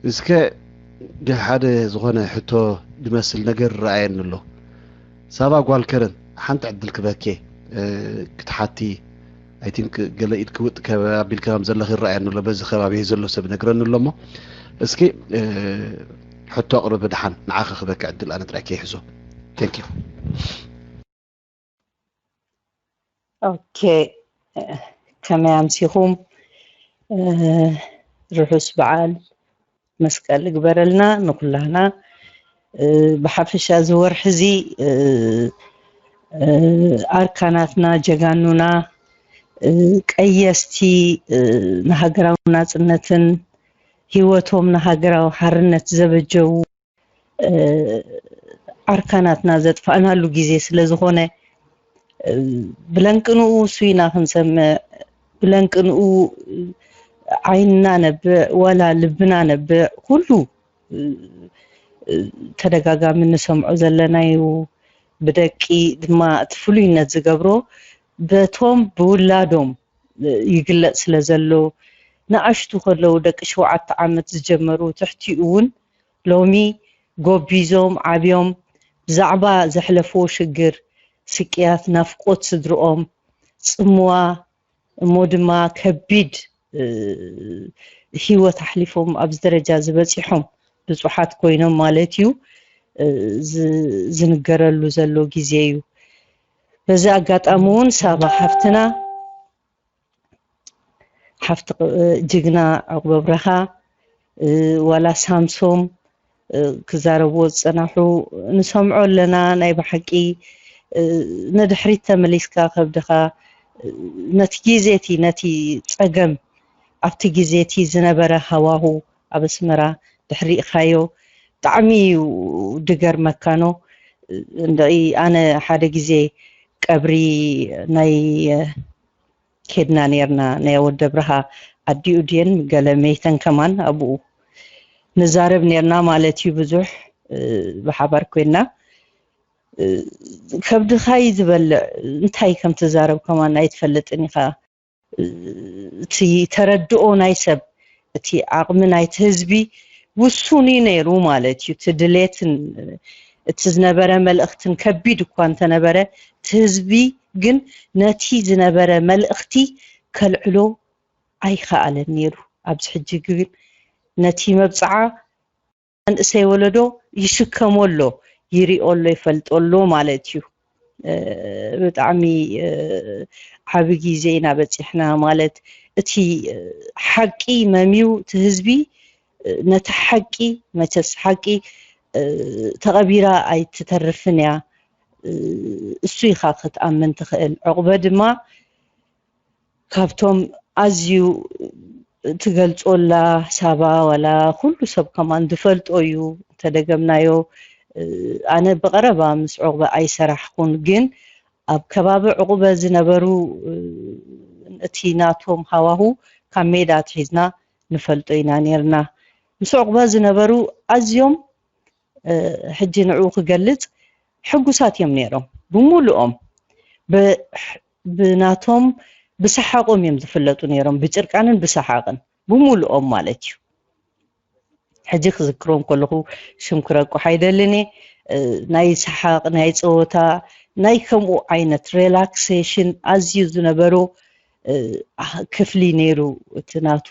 እስከ ሓደ ዝኾነ ሕቶ ዝመስል ነገር ረኣየኒ ኣሎ። ሳባ ጓል ከረን፣ ሓንቲ ዕድል ክበኬ ክትሓቲ፣ ኣይ ቲንክ፣ ገለ ኢድ ክውጥ ኣቢልካ ከም ዘለኺ ይረኣየኒ ኣሎ። በዚ ከባቢ ዘሎ ሰብ ነግረኒ ኣሎ እሞ፣ እስኪ ሕቶ ኣቕርብ። ደሓን ንዓኺ ክበኪ ዕድል ኣነ ጥራይ ከይሕዞ። ቴንክ ዩ። ኦኬ፣ ከመይ ኣምሲኹም? ርሑስ በዓል መስቀል ይግበረልና ንኩላህና። ብሓፈሻ እዚ ወርሒ እዚ ኣርካናትና፣ ጀጋኑና፣ ቀየስቲ ንሃገራዊ ናፅነትን ህይወቶም ንሃገራዊ ሓርነት ዘበጀዉ ኣርካናትና ዘጥፋእናሉ ግዜ ስለ ዝኾነ፣ ብለንቅንኡ ሱይና ክንሰምዕ፣ ብለንቅንኡ ዓይንና ነብዕ ዋላ ልብና ነብዕ፣ ኩሉ ተደጋጋሚ ንሰምዖ ዘለናዩ። ብደቂ ድማ እቲ ፍሉይነት ዝገብሮ በቶም ብውላዶም ይግለጽ ስለ ዘሎ፣ ንኣሽቱ ከለዉ ደቂ ሸውዓተ ዓመት ዝጀመሩ ትሕቲኡ እውን ሎሚ ጎቢዞም ዓብዮም ብዛዕባ ዘሕለፍዎ ሽግር፣ ስቅያት፣ ናፍቆት ስድርኦም፣ ጽምዋ እሞ ድማ ከቢድ ህይወት ኣሕሊፎም ኣብዚ ደረጃ ዝበፂሖም ብፁሓት ኮይኖም ማለት እዩ ዝንገረሉ ዘሎ ግዜ እዩ። በዚ ኣጋጣሚ እውን ሳባ ሓፍትና ሓፍቲ ጅግና ዕቑበ ብረኻ ዋላ ሳምሶም ክዛረብዎ ዝፀናሑ ንሰምዖ ኣለና። ናይ ብሓቂ ንድሕሪት ተመሊስካ ከብድኻ ነቲ ግዜ እቲ ነቲ ፀገም ኣብቲ ግዜ እቲ ዝነበረ ሃዋሁ ኣብ ኣስመራ ድሕሪ ኢኻዮ ብጣዕሚ እዩ ድገርመካኖ። እንድዒ ኣነ ሓደ ግዜ ቀብሪ ናይ ኬድና ኔርና ናይ ወዲ ኣብርሃ ኣዲኡ ድየን ገለ መይተን ከማን ኣብኡ ንዛረብ ኔርና ማለት እዩ። ብዙሕ ብሓባር ኮይንና ከብድኻ እዩ ዝበልዕ። እንታይ ከም ትዛረብ ከማን ኣይትፈልጥን ኢኻ። እቲ ተረድኦ ናይ ሰብ እቲ ዓቕሚ ናይቲ ህዝቢ ውሱን እዩ ነይሩ ማለት እዩ። እቲ ድሌትን እቲ ዝነበረ መልእኽትን ከቢድ እኳ እንተነበረ እቲ ህዝቢ ግን ነቲ ዝነበረ መልእኽቲ ከልዕሎ ኣይኸኣለን ነይሩ። ኣብዚ ሕጂ ግን ነቲ መብፅዓ መንእሰይ ወለዶ ይሽከሞ ኣሎ፣ ይሪኦ ኣሎ፣ ይፈልጦ ኣሎ ማለት እዩ። ብጣዕሚ ዓቢ ግዜ ኢና በፂሕና ማለት እቲ ሓቂ መምዩ እቲ ህዝቢ ነቲ ሓቂ መቸስ ሓቂ ተቐቢራ ኣይትተርፍን እያ። እሱ ኢኻ ክትኣምን ትኽእል። ዕቑበ ድማ ካብቶም ኣዝዩ ትገልጾላ ሳባ ዋላ ኩሉ ሰብ ከማን ዝፈልጦ እዩ። እንተደገምናዮ ኣነ ብቐረባ ምስ ዕቑበ ኣይሰራሕኩን፣ ግን ኣብ ከባቢ ዕቑበ ዝነበሩ እቲ ናቶም ሃዋሁ ካብ ሜዳ ኣትሒዝና ንፈልጦ ኢና ኔርና። ምስ ዕቑበ ዝነበሩ ኣዝዮም ሕጂ ንዕኡ ክገልጽ ሕጉሳት እዮም ነይሮም ብሙሉኦም ብናቶም ብሰሓቆም እዮም ዝፍለጡ ነይሮም ብጭርቃንን ብሰሓቅን ብሙሉኦም ማለት እዩ። ሕጂ ክዝክሮም ከለኹ ሽም ክረቁሕ ኣይደልን እየ። ናይ ሰሓቅ ናይ ፀወታ ናይ ከምኡ ዓይነት ሬላክሴሽን ኣዝዩ ዝነበሮ ክፍሊ ነይሩ እቲ ናቱ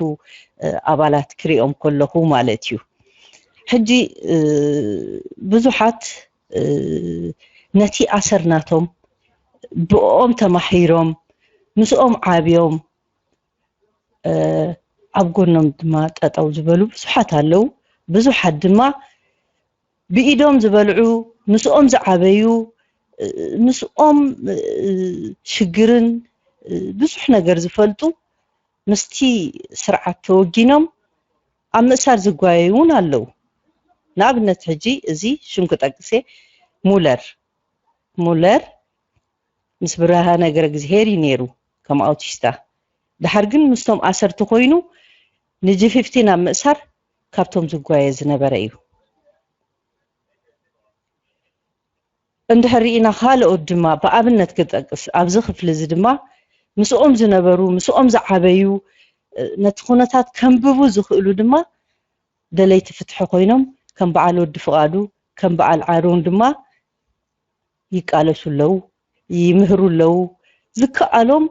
ኣባላት ክሪኦም ከለኹ ማለት እዩ። ሕጂ ብዙሓት ነቲ ኣሰር ናቶም ብኦም ተማሒሮም ምስኦም ዓብዮም ኣብ ጎኖም ድማ ጠጠው ዝበሉ ብዙሓት ኣለዉ። ብዙሓት ድማ ብኢዶም ዝበልዑ ምስኦም ዝዓበዩ ምስኦም ሽግርን ብዙሕ ነገር ዝፈልጡ ምስቲ ስርዓት ተወጊኖም ኣብ ምእሳር ዝጓየዩ እውን ኣለዉ። ንኣብነት ሕጂ እዚ ሽም ክጠቅስ እየ፣ ሙለር ሙለር ምስ ብርሃነ ገረግዚሄር እዩ ነይሩ ከም ኣውቲስታ። ድሓር ግን ምስቶም ኣሰርቲ ኮይኑ ንጂ ፊፍቲን ኣብ ምእሳር ካብቶም ዝጓየ ዝነበረ እዩ። እንድሕር ርኢና ካልኦት ድማ ብኣብነት ክጠቅስ ኣብዚ ክፍሊ እዚ ድማ ምስኦም ዝነበሩ ምስኦም ዝዓበዩ ነቲ ኩነታት ከንብቡ ዝኽእሉ ድማ ደለይቲ ፍትሒ ኮይኖም ከም በዓል ወዲ ፍቓዱ ከም በዓል ዓሩን ድማ ይቃለሱ ኣለዉ፣ ይምህሩ ኣለዉ። ዝከኣሎም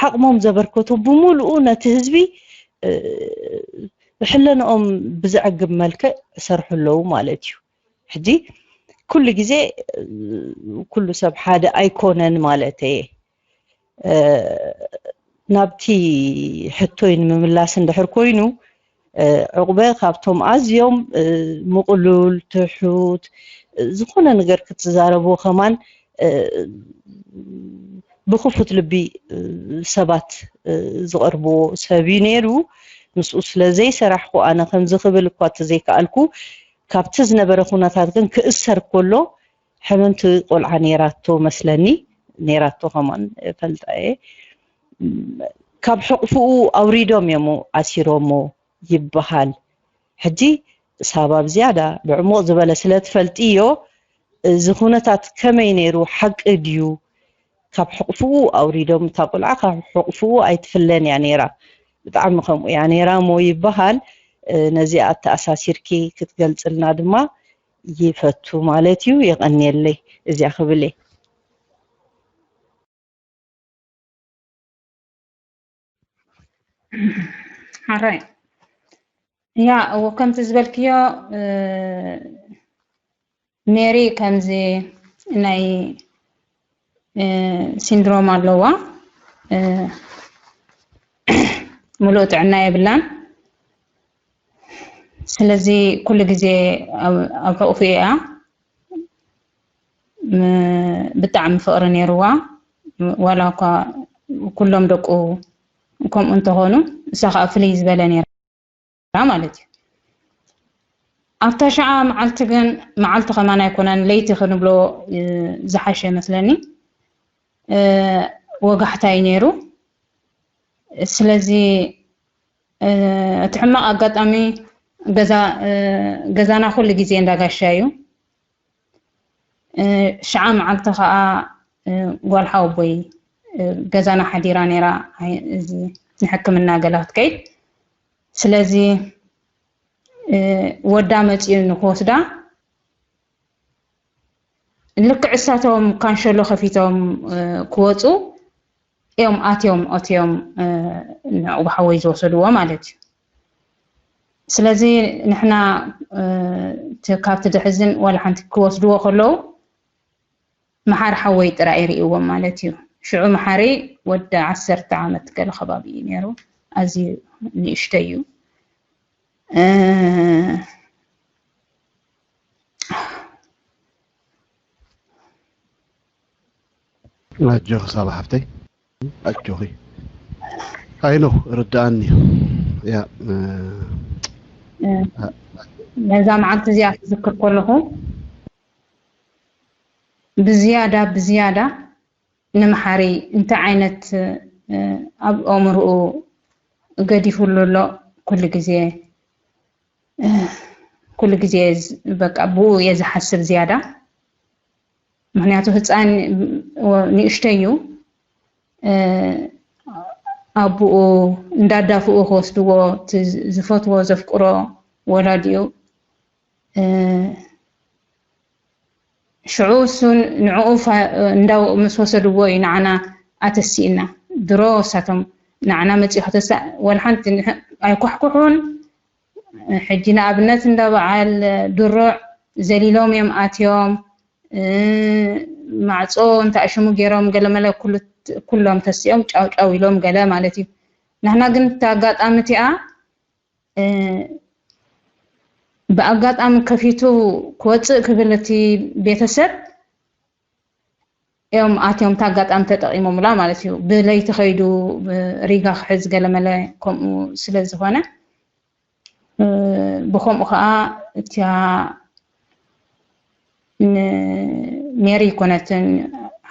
ዓቕሞም ዘበርከቱ ብምሉኡ ነቲ ህዝቢ ሕለንኦም ብዘዕግብ መልክዕ ይሰርሑ ኣለዉ ማለት እዩ። ሕጂ ኩሉ ግዜ ኩሉ ሰብ ሓደ ኣይኮነን ማለት እየ። ናብቲ ሕቶይ ንምምላስ እንድሕር ኮይኑ ዕቑበ ካብቶም ኣዝዮም ምቕሉል ትሑት ዝኾነ ነገር ክትዛረቦ ከማን ብክፉት ልቢ ሰባት ዝቐርብዎ ሰብ እዩ ነይሩ። ምስኡ ስለ ዘይሰራሕኩ ኣነ ከምዚ ክብል እኳ ተዘይከኣልኩ ካብቲ ዝነበረ ኩነታት ግን ክእሰር ከሎ ሕምምቲ ቆልዓ ነይራቶ መስለኒ፣ ነይራቶ ከማን ፈልጣ እየ። ካብ ሕቑፍኡ ኣውሪዶም እዮም ኣሲሮሞ ይበሃል። ሕጂ ሳባ ብዝያዳ ብዕሙቕ ዝበለ ስለ ትፈልጥዮ፣ እዚ ኩነታት ከመይ ነይሩ፣ ሓቂ ድዩ? ካብ ሕቑፍኡ ኣውሪዶም እታ ቆልዓ ካብ ሕቑፍኡ ኣይትፍለን እያ ነይራ። ብጣዕሚ ከምኡ እያ ነይራ እሞ ይበሃል። ነዚኣ ኣተኣሳሲርኪ ክትገልጽልና ድማ ይፈቱ ማለት እዩ። የቐንየለይ እዚኣ ክብል እየ። ሓራይ ያ እዎ ከምቲ ዝበልክዮ ሜሪ ከምዚ ናይ ሲንድሮም ኣለዋ። ሙሉእ ጥዕና የብላን። ስለዚ ኩሉ ግዜ ኣብ ሕቑፉ እያ። ብጣዕሚ ፍቕሪ ነይርዋ። ዋላ እኳ ኩሎም ደቁ ከምኡ እንተኾኑ እሳ ከዓ ፍልይ ዝበለ ነይራ ማለት እዩ። ኣብታ ሸዓ መዓልቲ ግን መዓልቲ ከማን ኣይኮነን ለይቲ ክንብሎ ዝሓሸ መስለኒ። ወጋሕታ እዩ ነይሩ። ስለዚ እቲ ሕማቕ ኣጋጣሚ ገዛና ኩሉ ግዜ እንዳጋሻ እዩ። ሸዓ መዓልቲ ከዓ ጓል ሓወቦይ ገዛና ሓዲራ ነይራ። እዚ ንሕክምና ገላ ክትከይድ ስለዚ ወዳ መፂኡ ንክወስዳ ልክዕ እሳቶም ካንሸሎ ከፊቶም ክወፁ እዮም ኣትዮም ኣትዮም ንዕቑብ ሓወይ ዝወሰድዎ ማለት እዩ። ስለዚ ንሕና ካብቲ ድሕዝን ዋላ ሓንቲ ክወስድዎ ከለዉ መሓሪ ሓወይ ጥራይ ይርእዎም ማለት እዩ። ሽዑ መሓሪ ወዲ ዓሰርተ ዓመት ገለ ከባቢ እዩ ነይሩ። ኣዝዩ ንእሽተይ እዩ። ኣጆኺ ሳባ ሓፍተይ ኣጆኺ። I know ርድኣኒ። ያ ነዛ መዓልቲ እዚኣ ክዝክር ከለኹ ብዝያዳ ብዝያዳ ንመሓሪ እንታይ ዓይነት ኣብ ኣእምርኡ ገዲፉሉ ኣሎ ኩሉ ግዜ ኩሉ ግዜ በቃ ብኡ እየ ዝሓስብ ዝያዳ። ምክንያቱ ህፃን ንእሽተይ እዩ። ኣቡኡ እንዳዳፍኡ ክወስድዎ ዝፈትዎ ዘፍቅሮ ወላዲኡ ሽዑ እሱ ንዕኡ እንዳው ምስ ወሰድዎ እዩ ንዓና ኣተሲእና። ድሮ እሳቶም ንዓና መፂኡ ከተሳ ወላ ሓንቲ ኣይኳሕኩሑን። ሕጂ ንኣብነት እንዳ በዓል ድሩዕ ዘሊሎም እዮም ኣትዮም። ማዕፆ እንተኣሽሙ ገይሮም ገለመለ ኩሎም ተሲኦም ጫው ጫው ኢሎም ገለ ማለት እዩ። ንሕና ግን እቲ ኣጋጣሚ እቲኣ ብኣጋጣሚ ከፊቱ ክወፅእ ክብል እቲ ቤተሰብ እዮም ኣትዮም እቲ ኣጋጣሚ ተጠቒሞምላ ማለት እዩ። ብለይቲ ከይዱ ሪጋ ክሕዝ ገለመለ ከምኡ ስለ ዝኾነ ብኸምኡ ከዓ እቲያ ንሜሪ ኣይኮነትን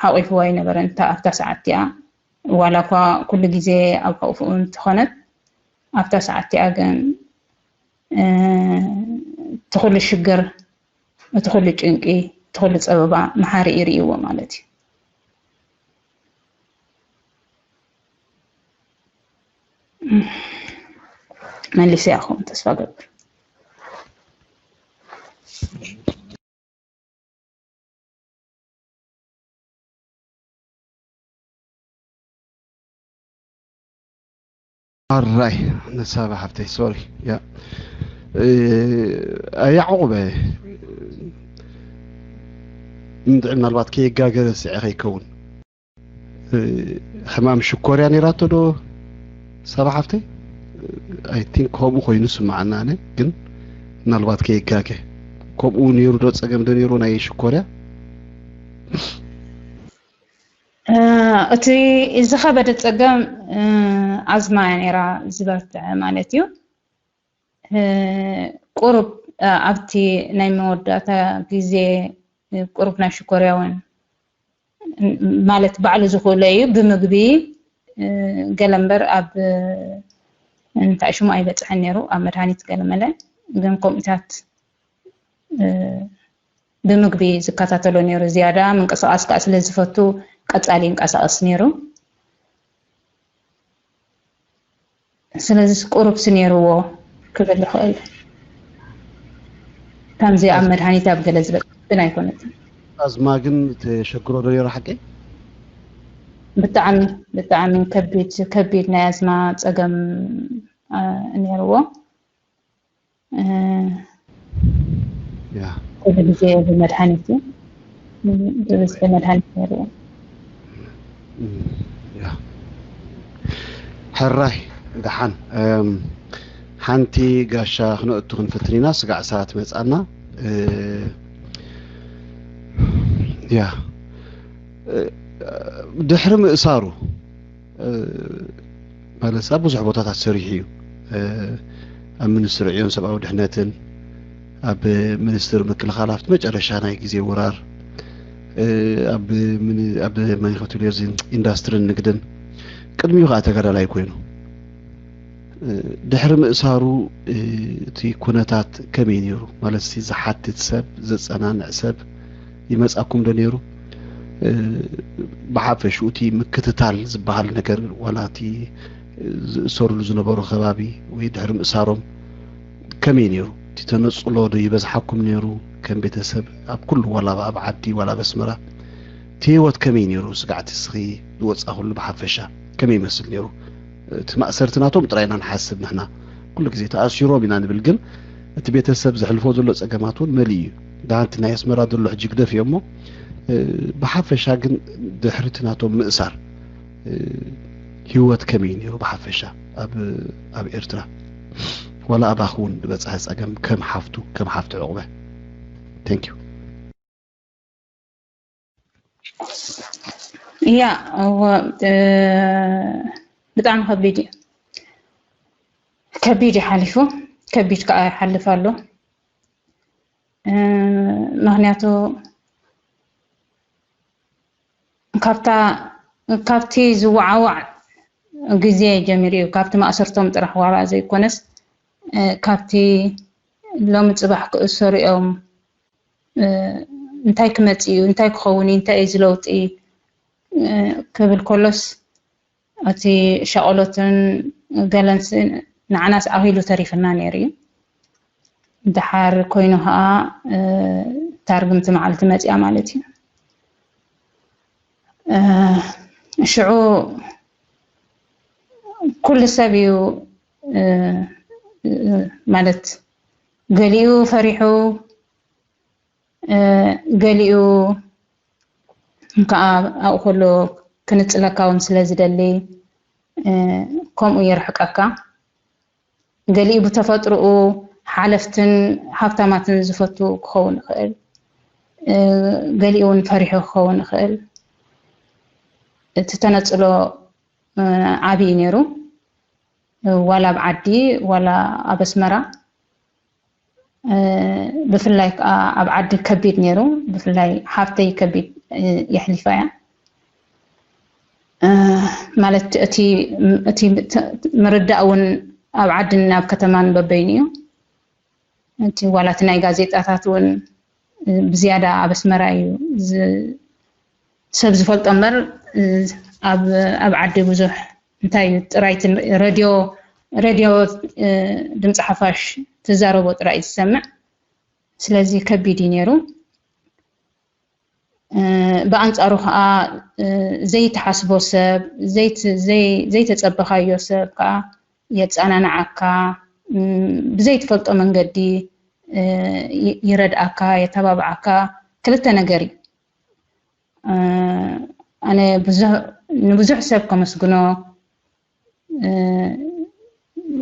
ሓቂፍዋ ኣይነበረን ኣብታ ሰዓት እቲኣ። ዋላ እኳ ኩሉ ግዜ ኣብ ሕቑፍኡ እንተኾነት ኣብታ ሰዓት እቲኣ ግን እቲ ኩሉ ሽግር፣ እቲ ኩሉ ጭንቂ፣ እቲ ኩሉ ፀበባ መሓሪ እዩ ርእይዎ ማለት እዩ። መሊሰያ ክኸውን ተስፋ ገብር። ኣራይ፣ ነሳባ ሓፍተይ፣ ሶሪ። ያ። እ፣ ያዕቆብ፣ እንድዒ ምናልባት ከየጋገረ ስዒ ከይከውን። እ፣ ሕማም ሽኮርያ ነይራቶ ዶ ሳባ ሓፍተይ? I think ከምኡ ኮይኑ ስምዓና ኣነ፣ ግን ምናልባት ከየጋገ። ከምኡ ነይሩ ዶ፣ ጸገም ዶ ነይሩ ናይ ሽኮርያ? እ፣ እቲ ዝኸበደ ጸገም፣ እ፣ ኣዝማ እያ ነይራ ዝበርትዐ ማለት እዩ። እ፣ ቁሩብ፣ እ፣ ኣብቲ ናይ መወዳእታ ግዜ፣ እ፣ ቁሩብ ናይ ሽኮርያ እውን፣ እ፣ ማለት ባዕሉ ዝኽእሎ እዩ። ብምግቢ፣ እ፣ ገለ እምበር ኣብ፣ እ፣ እንታይ ሽሙ ኣይበጽሐን ነይሩ፣ ኣብ መድሃኒት ገለ መለ። ግን ከምኡታት፣ እ፣ ብምግቢ ዝከታተሎ ነይሩ። ዝያዳ ምንቅስቓስ ከኣ ስለ ዝፈቱ ቀጻሊ ይንቀሳቐስ ነይሩ። ስለዚ ቁሩብሲ ነይርዎ ክብል ይኽእል። ከምዚ ኣብ መድሃኒት ኣብ ገለ ዝበጽሕ ግን ኣይኮነትን። ኣዝማ ግን ተሸግሮ ዶ ነይሩ ሓቂ? ብጣዕሚ፣ ብጣዕሚ ከቢድ፣ ከቢድ ናይ ኣዝማ ጸገም፣ እ፣ ነይርዎ። እ፣ ያ። ኩሉ ግዜ ብመድሃኒት እዩ። ብብዝሒ መድሃኒት ነይርዎ። እም፣ ያ። ሕራይ፣ ደሓን። እም፣ ሓንቲ ጋሻ ክነእቱ ክንፍትን ኢና፣ ስጋዕ ሰዓት መጻና። እ፣ ያ። እ፣ ድሕሪ ምእሳሩ፣ እ፣ ማለት ኣብ ብዙሕ ቦታታት ሰሪሑ እዩ። እ፣ ኣብ ሚኒስትሪ ዕዮን ሰብኣዊ ድሕነትን፣ ኣብ ሚኒስትሪ ምክልኻል ኣብቲ መጨረሻ ናይ ግዜ ወራር፣ እ፣ ኣብ ሚኒ-፣ ኣብ መን ኢኻ ትብልዮ፣ እዚ ኢንዳስትሪን ንግድን፣ ቅድሚኡ ከዓ ተጋዳላይ ኮይኑ። እ፣ ድሕሪ ምእሳሩ፣ እ፣ እቲ ኩነታት ከመይ ነይሩ? ማለት፣ እቲ ዝሓትት ሰብ፣ ዘጸናንዕ ሰብ ይመጻኩም ዶ ነይሩ? እ፣ ብሓፈሽኡ እቲ ምክትታል ዝበሃል ነገር፣ ዋላ እቲ ዝእሰርሉ ዝነበሩ ከባቢ ወይ ድሕሪ ምእሳሮም ከመይ ነይሩ? እቲ ተነጽሎ ዶ ይበዝሓኩም ነይሩ? ከም ቤተሰብ ኣብ ኩሉ፣ ዋላ ኣብ ዓዲ ዋላ ኣብ ኣስመራ፣ እቲ ህይወት ከመይ ነይሩ? ስጋዕቲ እስኺ ዝወጻኹሉ ብሓፈሻ ከመይ ይመስል ነይሩ? እቲ ማእሰርቲ ናቶም ጥራይ ኢና ንሓስብ ንሕና። ኩሉ ግዜ ተኣሲሮም ኢና ንብል፣ ግን እቲ ቤተሰብ ዘሕልፎ ዘሎ ጸገማት እውን መሊኡ እዩ። ደሓንቲ ናይ ኣስመራ ዘሎ ሕጂ ግደፍዮ እሞ፣ እ፣ ብሓፈሻ ግን ድሕሪ እቲ ናቶም ምእሳር፣ እ፣ ህይወት ከመይ እዩ ነይሩ ብሓፈሻ ኣብ፣ ኣብ ኤርትራ? ዋላ ኣባኺ እውን ዝበጽሐ ጸገም ከም ሓፍቱ፣ ከም ሓፍቲ ዕቑበ? Thank you። ያ፣ እወ፣ እ፣ ብጣዕሚ ከቢድ እዩ። ከቢድ እዩ ሓሊፉ፣ ከቢድ ከዓ ይሓልፍ ኣሎ። እ፣ ምኽንያቱ ካብታ፣ ካብቲ ዝወዓዋዕ ግዜ ጀሚሩ እዩ፣ ካብቲ ማእሰርቶም ጥራሕ ዋላ ዘይኮነስ፣ እ፣ ካብቲ ሎሚ ጽባሕ ክእሰሩ እዮም፣ እ፣ እንታይ ክመጽእ እዩ፣ እንታይ ክኸውን እዩ፣ እንታይ እዩ እዚ ለውጢ፣ እ፣ ክብል ከሎስ፣ እቲ ሻቐሎትን ገለንስ ንዓናስ ኣኺሉ ተሪፍና ነይሩ እዩ። ደሓር ኮይኑ ኸኣ፣ እ፣ እታ ርግምቲ መዓልቲ መጺኣ ማለት እዩ። እ፣ ሽዑ ኩሉ ሰብ እዩ፣ እ፣ እ፣ ማለት፣ ገሊኡ ፈሪሑ፣ እ፣ ገሊኡ ከኣ ኣብኡ ከሎ ክንጽለካ እውን ስለ ዝደሊ፣ እ፣ ከምኡ የርሕቀካ። ገሊኡ ብተፈጥሮኡ ሓለፍትን ሃብታማትን ዝፈቱ ክኸውን ይኽእል። እ፣ ገሊኡ እውን ፈሪሑ ክኸውን ይኽእል። እቲ ተነጽሎ፣ እ፣ ዓብዪ ነይሩ። ዋላ ኣብ ዓዲ ዋላ ኣብ ኣስመራ፣ እ፣ ብፍላይ ከኣ ኣብ ዓዲ ከቢድ ነይሩ። ብፍላይ ሓፍተይ ከቢድ፣ እ፣ የሕሊፋ እያ። እ፣ ማለት እቲ፣ እቲ ምርዳእ እውን ኣብ ዓድን ኣብ ከተማን በበይኑ እዩ። እቲ ዋላ እቲ ናይ ጋዜጣታት እውን ብዝያዳ ኣብ ኣስመራ እዩ ዝ-፣ ሰብ ዝፈልጦ እምበር፣ ኣብ፣ ኣብ ዓዲ ብዙሕ እንታይ እዩ ጥራይ እቲ ሬድዮ፣ ሬድዮ፣ እ፣ ድምፂ ሓፋሽ ትዛረቦ ጥራይ እዩ ዝሰምዕ። ስለዚ ከቢድ እዩ ነይሩ። ብኣንጻሩ ከዓ ዘይትሓስቦ ሰብ፣ ዘይተጸበኻዮ ሰብ ከዓ የጸናንዓካ፣ ብዘይትፈልጦ መንገዲ ይረድኣካ፣ የተባብዓካ። ክልተ ነገር እዩ። ኣነ ንብዙሕ ሰብ ከመስግኖ፣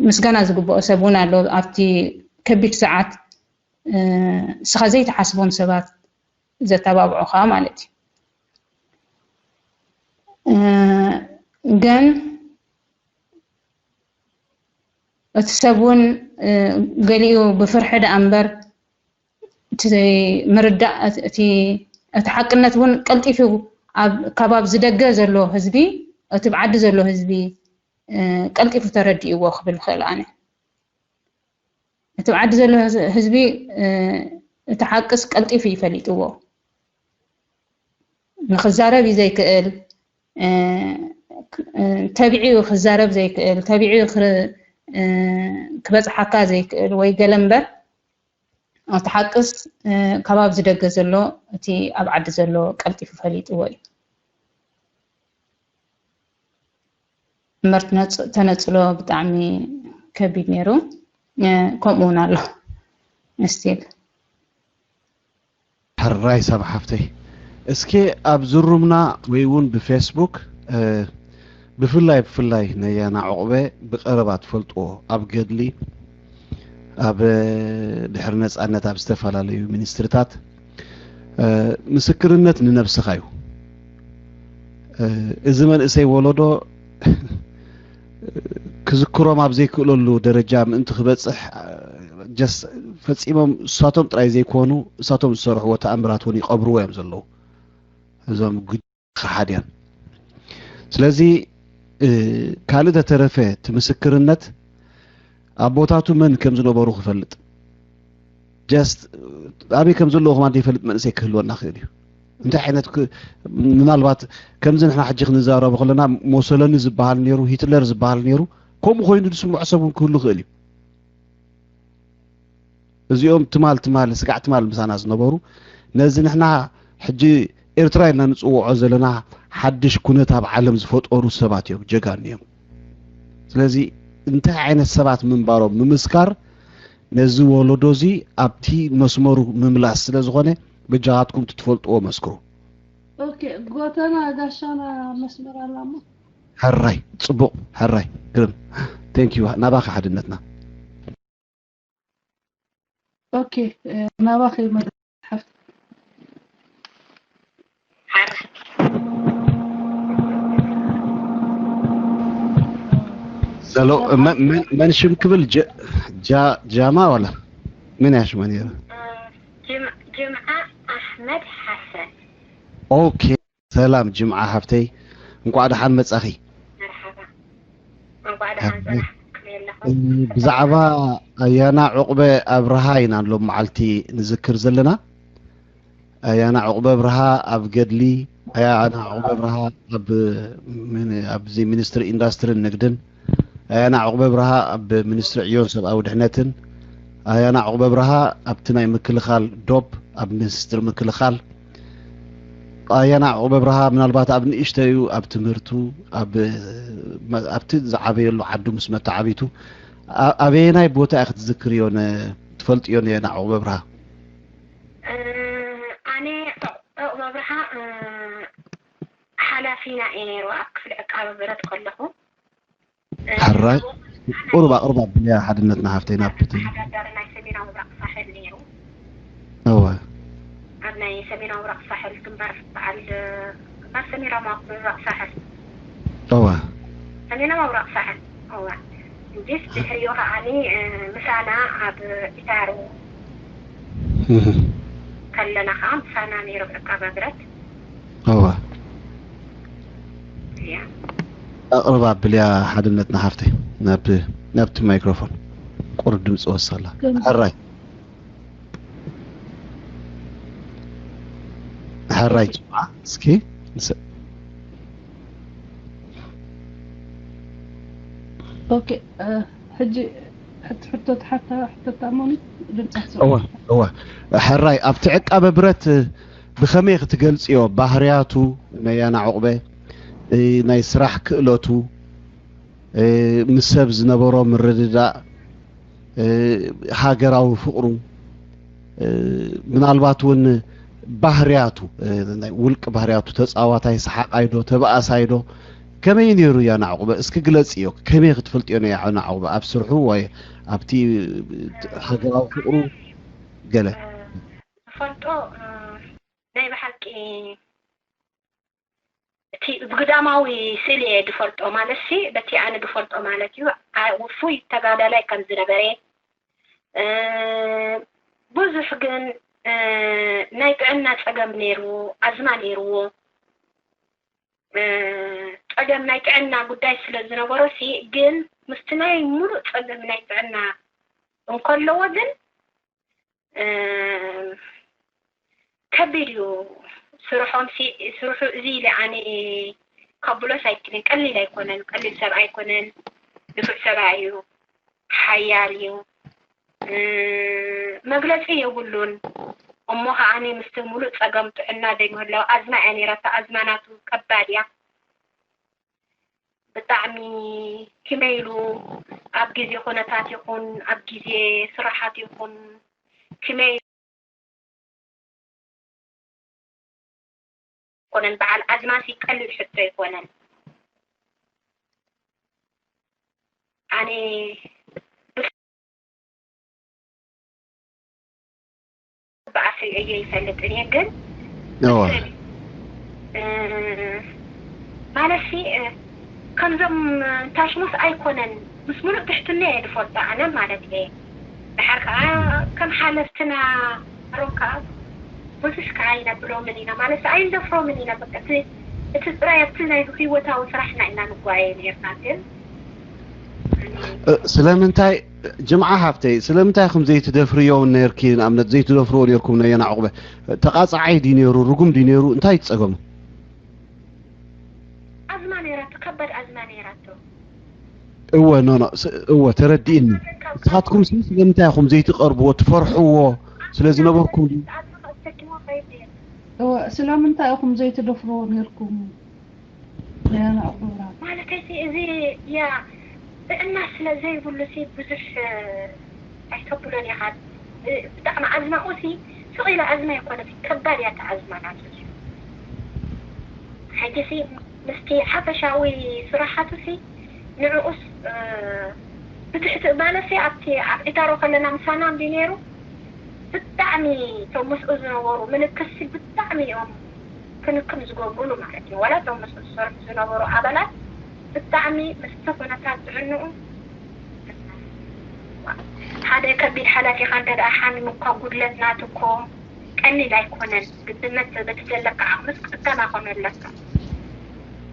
ምስጋና ዝግብኦ ሰብ እውን ኣሎ። ኣብቲ ከቢድ ሰዓት እስኻ ዘይትሓስቦም ሰባት ዘተባብዑኻ ማለት እዩ። ግን እቲ ሰብ እውን ገሊኡ ብፍርሒ ደኣ እምበር እቲ ምርዳእ እቲ ሓቅነት እውን ቀልጢፉ ካብ ኣብዚ ደገ ዘሎ ህዝቢ፣ እቲ ብዓዲ ዘሎ ህዝቢ ቀልጢፉ ተረዲእዎ ክብል ይኽእል ኣነ። እቲ ብዓዲ ዘሎ ህዝቢ እቲ ሓቅስ ቀልጢፉ እዩ ፈሊጥዎ። ንኽዛረብ እዩ ዘይክእል፣ ተቢዑ ክዛረብ ዘይክእል፣ ተቢዑ ክበፅሓካ ዘይክእል ወይ ገለ እምበር፣ እቲ ሓቅስ ካብ ኣብዚ ደገ ዘሎ እቲ ኣብ ዓዲ ዘሎ ቀልጢፉ ፈሊጥዎ እዩ። እምበር ተነጽሎ ብጣዕሚ ከቢድ ነይሩ። ከምኡ እውን ኣሎ ስቲል። ሕራይ ሳባ ሓፍተይ፣ እስኪ ኣብ ዝሩምና ወይ እውን ብፌስቡክ ብፍላይ ብፍላይ ነያና ዑቕበ ብቐረባ ትፈልጥዎ ኣብ ገድሊ ኣብ ድሕሪ ነፃነት ኣብ ዝተፈላለዩ ሚኒስትርታት ምስክርነት ንነብስኻ እዩ። እዚ መንእሰይ ወለዶ ክዝክሮም ኣብ ዘይክእለሉ ደረጃ ምእንቲ ክበፅሕ ፈፂሞም እሳቶም ጥራይ ዘይኮኑ እሳቶም ዝሰርሕዎ ተኣምራት እውን ይቐብርዎ እዮም ዘለዉ እዞም ከሓድያን። ስለዚ ካልእ ተተረፈ እቲ ምስክርነት ኣቦታቱ መን ከም ዝነበሩ ክፈልጥ just ኣበይ ከም ዘለዉ ከማን ዘይፈልጥ መንእሰይ ክህልወና ክእል እዩ። እንታይ ዓይነት ምናልባት ከምዚ ንሕና ሕጂ ክንዛረቦ ከለና ሞሶሎኒ ዝበሃል ነይሩ፣ ሂትለር ዝበሃል ነይሩ፣ ከምኡ ኮይኑ ዝስምዖ ሰብ እውን ክህሉ ክእል እዩ። እዚኦም ትማል ትማል ስጋዕ ትማል ምሳና ዝነበሩ ነዚ ንሕና ሕጂ ኤርትራ ኢልና ንፅውዖ ዘለና ሓድሽ ኩነት ኣብ ዓለም ዝፈጠሩ ሰባት እዮም፣ ጀጋኑ እዮም። ስለዚ እንታይ ዓይነት ሰባት ምንባሮም ምምስካር ነዚ ወለዶ እዚ ኣብቲ መስመሩ ምምላስ ስለ ዝኾነ በጃኻትኩም እቲ ትፈልጥዎ መስክሩ። ኦኬ፣ ጎተና ጋሻና መስመር ኣላሞ። ሕራይ፣ ፅቡቕ፣ ሕራይ፣ ግርም። Thank you፣ ናባኻ ሓድነትና። ኦኬ፣ ናባኺ መድሓፍ። ዘሎ መን ሽም ክብል ጃማ ዋላ መን እያ ሽማ ነይራ? ጅምዓ ኣሕመድ ሓሰን። ኦኬ፣ ሰላም ጅምዓ ሓፍተይ፣ እንቋዕ ደሓን መጻኺ። መርሓባ፣ እንቋዕ ደሓን ጸናሕኩም ኣለኹ። ብዛዕባ ኣያና ዑቕበ ኣብርሃ ኢና ሎም መዓልቲ ንዝክር ዘለና። ኣያና ዑቕበ ኣብርሃ ኣብ ገድሊ፣ ኣያና ዑቕበ ኣብርሃ ኣብ ኣብዚ ሚኒስትሪ ኢንዳስትርን ንግድን፣ ኣያና ዑቕበ ኣብርሃ ኣብ ሚኒስትሪ ዕዮን ሰብኣዊ ድሕነትን፣ ኣያና ዑቕበ ኣብርሃ ኣብቲ ናይ ምክልኻል ዶብ ኣብ ሚኒስትሪ ምክልኻል፣ ኣያና ዑቕበ ኣብርሃ ምናልባት ኣብ ንእሽተዩ ኣብ ትምህርቱ ኣብቲ ዝዓበየሉ ዓዱ ምስ መተዓቢቱ ኣበየናይ ቦታ ኢኺ ትዝክርዮ ትፈልጥዮ ኣያና ዑቕበ ኣብርሃ? ኣነ ዑቕበ ኣብርሃ ሓላፊና እየ ነይሩ ኣብ ክፍሊ ዕቃበ ብረት ከለኹ። ሕራይ ቁሩብ ኣቕርብ ኣብልያ ሓድነትና ሓፍተይ ናብ እቲ ሓዳዳሪ ናይ ሰሜናዊ ምብራቕ ሳሕል ነይሩ። እወ ኣብ ናይ ሰሜናዊ ምብራቕ ሳሕል ግንባር በዓል ግንባር ሰሜናዊ ምብራቕ ሳሕል እወ ሰሜናዊ ምብራቕ ሳሕል እወ እንጂስ ድሕሪኡ ከዓኒ ምሳና ኣብ ኢታሩ ከለና ከዓ ምሳና ነይሩ ዕቃበ ብረት እወ እያ ኣቕርባ ብልያ ሓድነትና ሓፍተይ ናብቲ ናብቲ ማይክሮፎን ቁሩብ ድምፂ ወሰላ ሕራይ ሕራይ ጅምዓ እስኪ ኦኬ ሕጂ ሕቶ ትሓታ ሕቶ ተኣመኑ ድምጻ ትሰምዑ። እወ እወ። ሕራይ፣ ኣብቲ ዕቃበ ብረት ብኸመይ ክትገልጽዮ? ባህርያቱ፣ ነያና ዑቕበ፣ እ፣ ናይ ስራሕ ክእለቱ፣ እ፣ ምስ ሰብ ዝነበሮ ምርድዳእ፣ እ፣ ሃገራዊ ፍቕሩ፣ እ፣ ምናልባት እውን ባህርያቱ፣ እ፣ ናይ ውልቂ ባህርያቱ፣ ተጻዋታይ፣ ሰሓቓይ ዶ፣ ተባኣሳይ ዶ፣ ከመይ ነይሩ ያና ዑቕበ? እስኪ ግለጽዮ። ከመይ ክትፈልጥዮ ነያ ያና ዑቕበ? ኣብ ስርሑ ወይ ኣብቲ ሃገራዊ ፍቕሩ ገለ? ዝፈልጦ፣ እ፣ ናይ ብሓቂ እቲ ብግዳማዊ ስእሊ እየ ዝፈልጦ፣ ማለት ሲ፣ በቲ ኣነ ዝፈልጦ ማለት እዩ። ኣ-፣ ውፉይ ተጋዳላይ ከም ዝነበረ፣ እ፣ ብዙሕ ግን፣ እ፣ ናይ ጥዕና ጸገም ነይርዎ፣ ኣዝማ ነይርዎ። እ፣ ጸገም ናይ ጥዕና ጉዳይ ስለ ዝነበሮ ሲ፣ ግን ምስቲ ናይ ሙሉእ ጸገም ናይ ጥዕና እንከለዎ ግን፣ እ፣ ከቢድ እዩ ስርሖም ሲ፣ ስርሑ እዚ ኢለ ኣነ ከብሎስ ኣይክልን። ቀሊል ኣይኮነን፣ ቀሊል ሰብ ኣይኮነን፣ ንፉዕ ሰብኣይ እዩ፣ ሓያል እዩ። እ፣ መግለጺ የብሉን። እሞ ከዓኒ ምስቲ ሙሉእ ጸገም ጥዕና ዘይምህላው፣ ኣዝማ እያ ነይራታ። ኣዝማ ናቱ ከባድ እያ። ብጣዕሚ ኪመይ ኢሉ ኣብ ግዜ ኩነታት ይኹን ኣብ ግዜ ስራሓት ይኹን ኪመይ ኮነን፣ በዓል ኣዝማሲ ቀሊል ሕቶ ኣይኮነን። ኣነ ብኣፍሪዐዮ ይፈልጥን እየ፣ ግን እወ። እ፣ ማለትሲ፣ እ፣ ከምዞም ታሽሞስ ኣይኮነን፣ ምስ ሙሉእ ትሕትና እየ ዝፈልጦ ኣነ ማለት እየ። ድሓር ከዓ ከም ሓለፍትና ሮም ከዓ ብዙሕ ከዓ ኣይነብሎምን ኢና፣ ማለት ኣይንደፍሮምን ኢና። በቃ እቲ፣ እቲ ጥራይ ኣብቲ ናይ ህይወታዊ ስራሕና ኢና ንጓየ ነርና። ግን እ፣ ስለምንታይ፣ ጅምዓ ሃፍተይ፣ ስለምንታይ ኢኹም ዘይትደፍርዮ እውን ነርኪ? ንኣብነት ዘይትደፍርዎ ነርኩም ነየና ዑቕበ? ተቓጻዓይ ድዩ ነይሩ? ርጉም ድዩ ነይሩ? እንታይ ጸገሙ? ኣዝማ ነይራቶ፣ ከባድ ኣዝማ ነይራቶ። እወ፣ ኖ፣ ኖ፣ ስ-፣ እወ፣ ተረዲእኒ። ንስኻትኩም ሲ ስለምንታይ ኢኹም ዘይትቐርብዎ? ትፈርሕዎ ስለ ዝነበርኩም ድዩ? ኣዝማ ኣሰኪሞ ከይድ ነይሩ። እወ፣ ስለምንታይ ኢኹም ዘይትደፍርዎ ነርኩም? ነያና ዑቕበ ብርሃን። ማለተይ ሲ፣ እዚ ያ ጥዕና ስለ ዘይብሉ ሲ ብዙሕ፣ እ፣ ኣይተብሎን ኢኻ። እ፣ ብጣዕሚ ኣዝማኡ ሲ ስቕ ኢለ ኣዝማ ኣይኮነትን፣ ከባድ እያ እታ ኣዝማ ናቱ ሲ። ሕጂ ሲ ምስቲ ሓፈሻዊ ስራሓቱ ሲ ንዕኡስ፣ እ፣ ብትሕቲ ማለት ሲ ኣብቲ ኣብ ዒታሮ ከለና ምሳና እንዲ ነይሩ ብጣዕሚ እቶም ምስኡ ዝነበሩ ምልክትሲ ብጣዕሚ እዮም ክንክን ዝገብሩሉ ማለት እዩ። ዋላ እቶም ምስኡ ዝሰርሑ ዝነበሩ ኣባላት ብጣዕሚ ምስቲ ኩነታት ጥዕንኡ ሓደ ከቢድ ሓላፊኻ እንተ ደኣ ሓሚሙ እኳ ጉድለት ናቱ እኮ ቀሊል ኣይኮነን። ግድነት በቲ ዘለካ ዓቕምስ ክትከናኸኖ ኣለካ።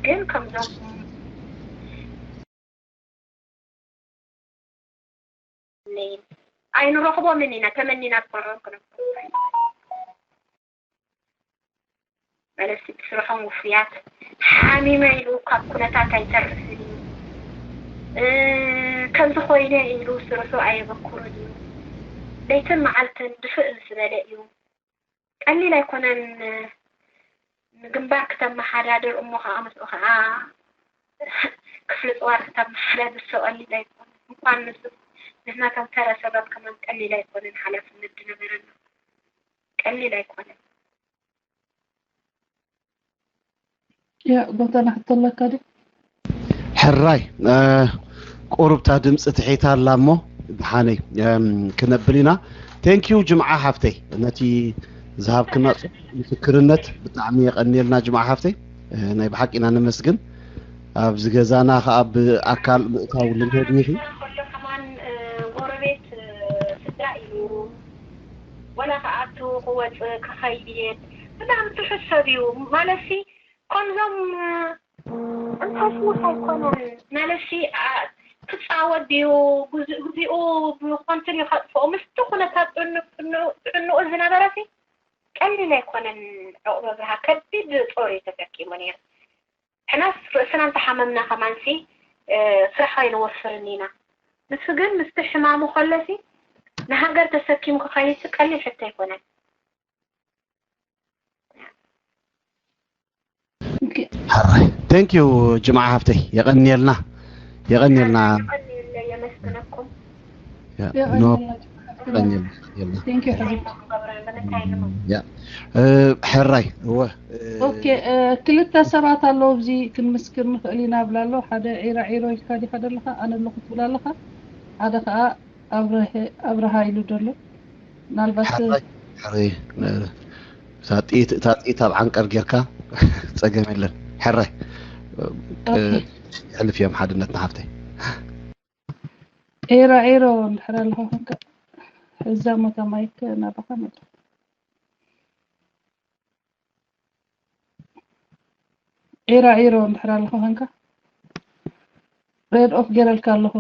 ግን ከምዞም ኣይንረኽቦምን ኢና፣ ተመኒና እኳ ክንረኽቦም ማለት እቲ ስርሖም ውፉያት፣ ሓሚመ ኢሉ ካብ ኩነታት ኣይተርፍን እዩ። እ፣ ከምዚ ኮይነ ኢሉ ስርሑ ኣየበኩርን እዩ። ለይትን መዓልትን ድፍእ ምስ በለ እዩ። ቀሊል ኣይኮነን። ንግንባር ክተመሓዳድር፣ እሞ ከዓ ምስኡ ከዓ ክፍሊ ጽዋር ክተመሓዳድር ሰው ቀሊል ኣይኮነን። እንኳን ንሱ፣ ንሕና ከም ተራ ሰባት ከማን ቀሊል ኣይኮነን ሓላፍነት ዝነበረና። ቀሊል ኣይኮነን። ያ፣ ጎተና ሕቶ ኣለካ ድዩ? ሕራይ፣ እ፣ ቁሩብታ ድምፂ ትሒት ኣላ እሞ፣ ደሓነይ፣ እም፣ ክነብል ኢና። ቴንኪዩ ጅምዓ ሓፍተይ፣ ነቲ ዝሃብክና ጽቡቕ ምስክርነት ብጣዕሚ የቐንየልና ጅምዓ ሓፍተይ። እ፣ ናይ ብሓቂ ኢና ነመስግን። ኣብዚ ገዛና ኸኣ ብኣካል ምእታው ልምድ እዩ። ከሎ ከማን፣ እ፣ ጎረቤት፣ እ፣ ስድራ እዩ። ወላ ክኣቱ ክወጽእ ክኸይድ ብጣዕሚ ትሑት ሰብ እዩ። ማለትሲ ከምዞም እንታይ ስሙት ኣይኮነን። ማለትሲ፣ ኣ፣ ክጻወት ድዩ፣ ግዝ-፣ ግዚኡ ብኾንትን እዩ ከጥፍኦ። ምስቲ ኩነታት ጥዕኑ-፣ ጥዕኑ-፣ ጥዕንኡ ዝነበረሲ ቀሊል ኣይኮነን። ዕቑበ ብርሃ ከቢድ ጾር እዩ ተሰኪሙ ነይሩ። ሕናስ ርእስና እንተሓመምና ከማንሲ፣ እ፣ ስራሕ ኣይንወፍርን ኢና። ንሱ ግን ምስቲ ሕማሙ ከሎሲ ንሃገር ተሰኪሙ ክኸይድሲ ቀሊል ሕቶ ኣይኮነን። ሓራይ። Thank you ጅምዓ ሃፍተይ፣ የቐንየልና፣ የቐንየልና። የመስግነኩም። ያ፣ ኖ፣ የቐንየልና። Thank you ሕዚ ገብረ ብምንታይ ንመ ያ፣ እ፣ ሕራይ፣ እወ፣ እ፣ ኦኬ። ክልተ ሰባት ኣለዉ ኣብዚ ክንምስክር ንኽእል ኢና ብላ ኣሎ። ሓደ ዒራ ዒሮ ኢልካ ዲኻ ዘለኻ? ኣነ ኣለኹ ትብል ኣለኻ። ሓደ ከዓ ኣብርሃ ኢሉ ደሎ። ምናልባት ሕራይ፣ ሕራይ፣ እ፣ እታ ጥይት፣ እታ ጥይት ኣብ ዓንቀር ጌርካ ጸገም የለን። ሕራይ፣ እ፣ ኦኬ። የሕልፍ እዮም ሓድነትና ሃፍተይ። ዒራ ዒሮ እንድሕር ኣለኻ ኮንካ፣ እዛ ሞታ ማይክ ናባኻ መጣ። ዒራ ዒሮ እንድሕር ኣለኻ ኮንካ፣ ሬድ ኦፍ ገይረልካ ኣለኹ።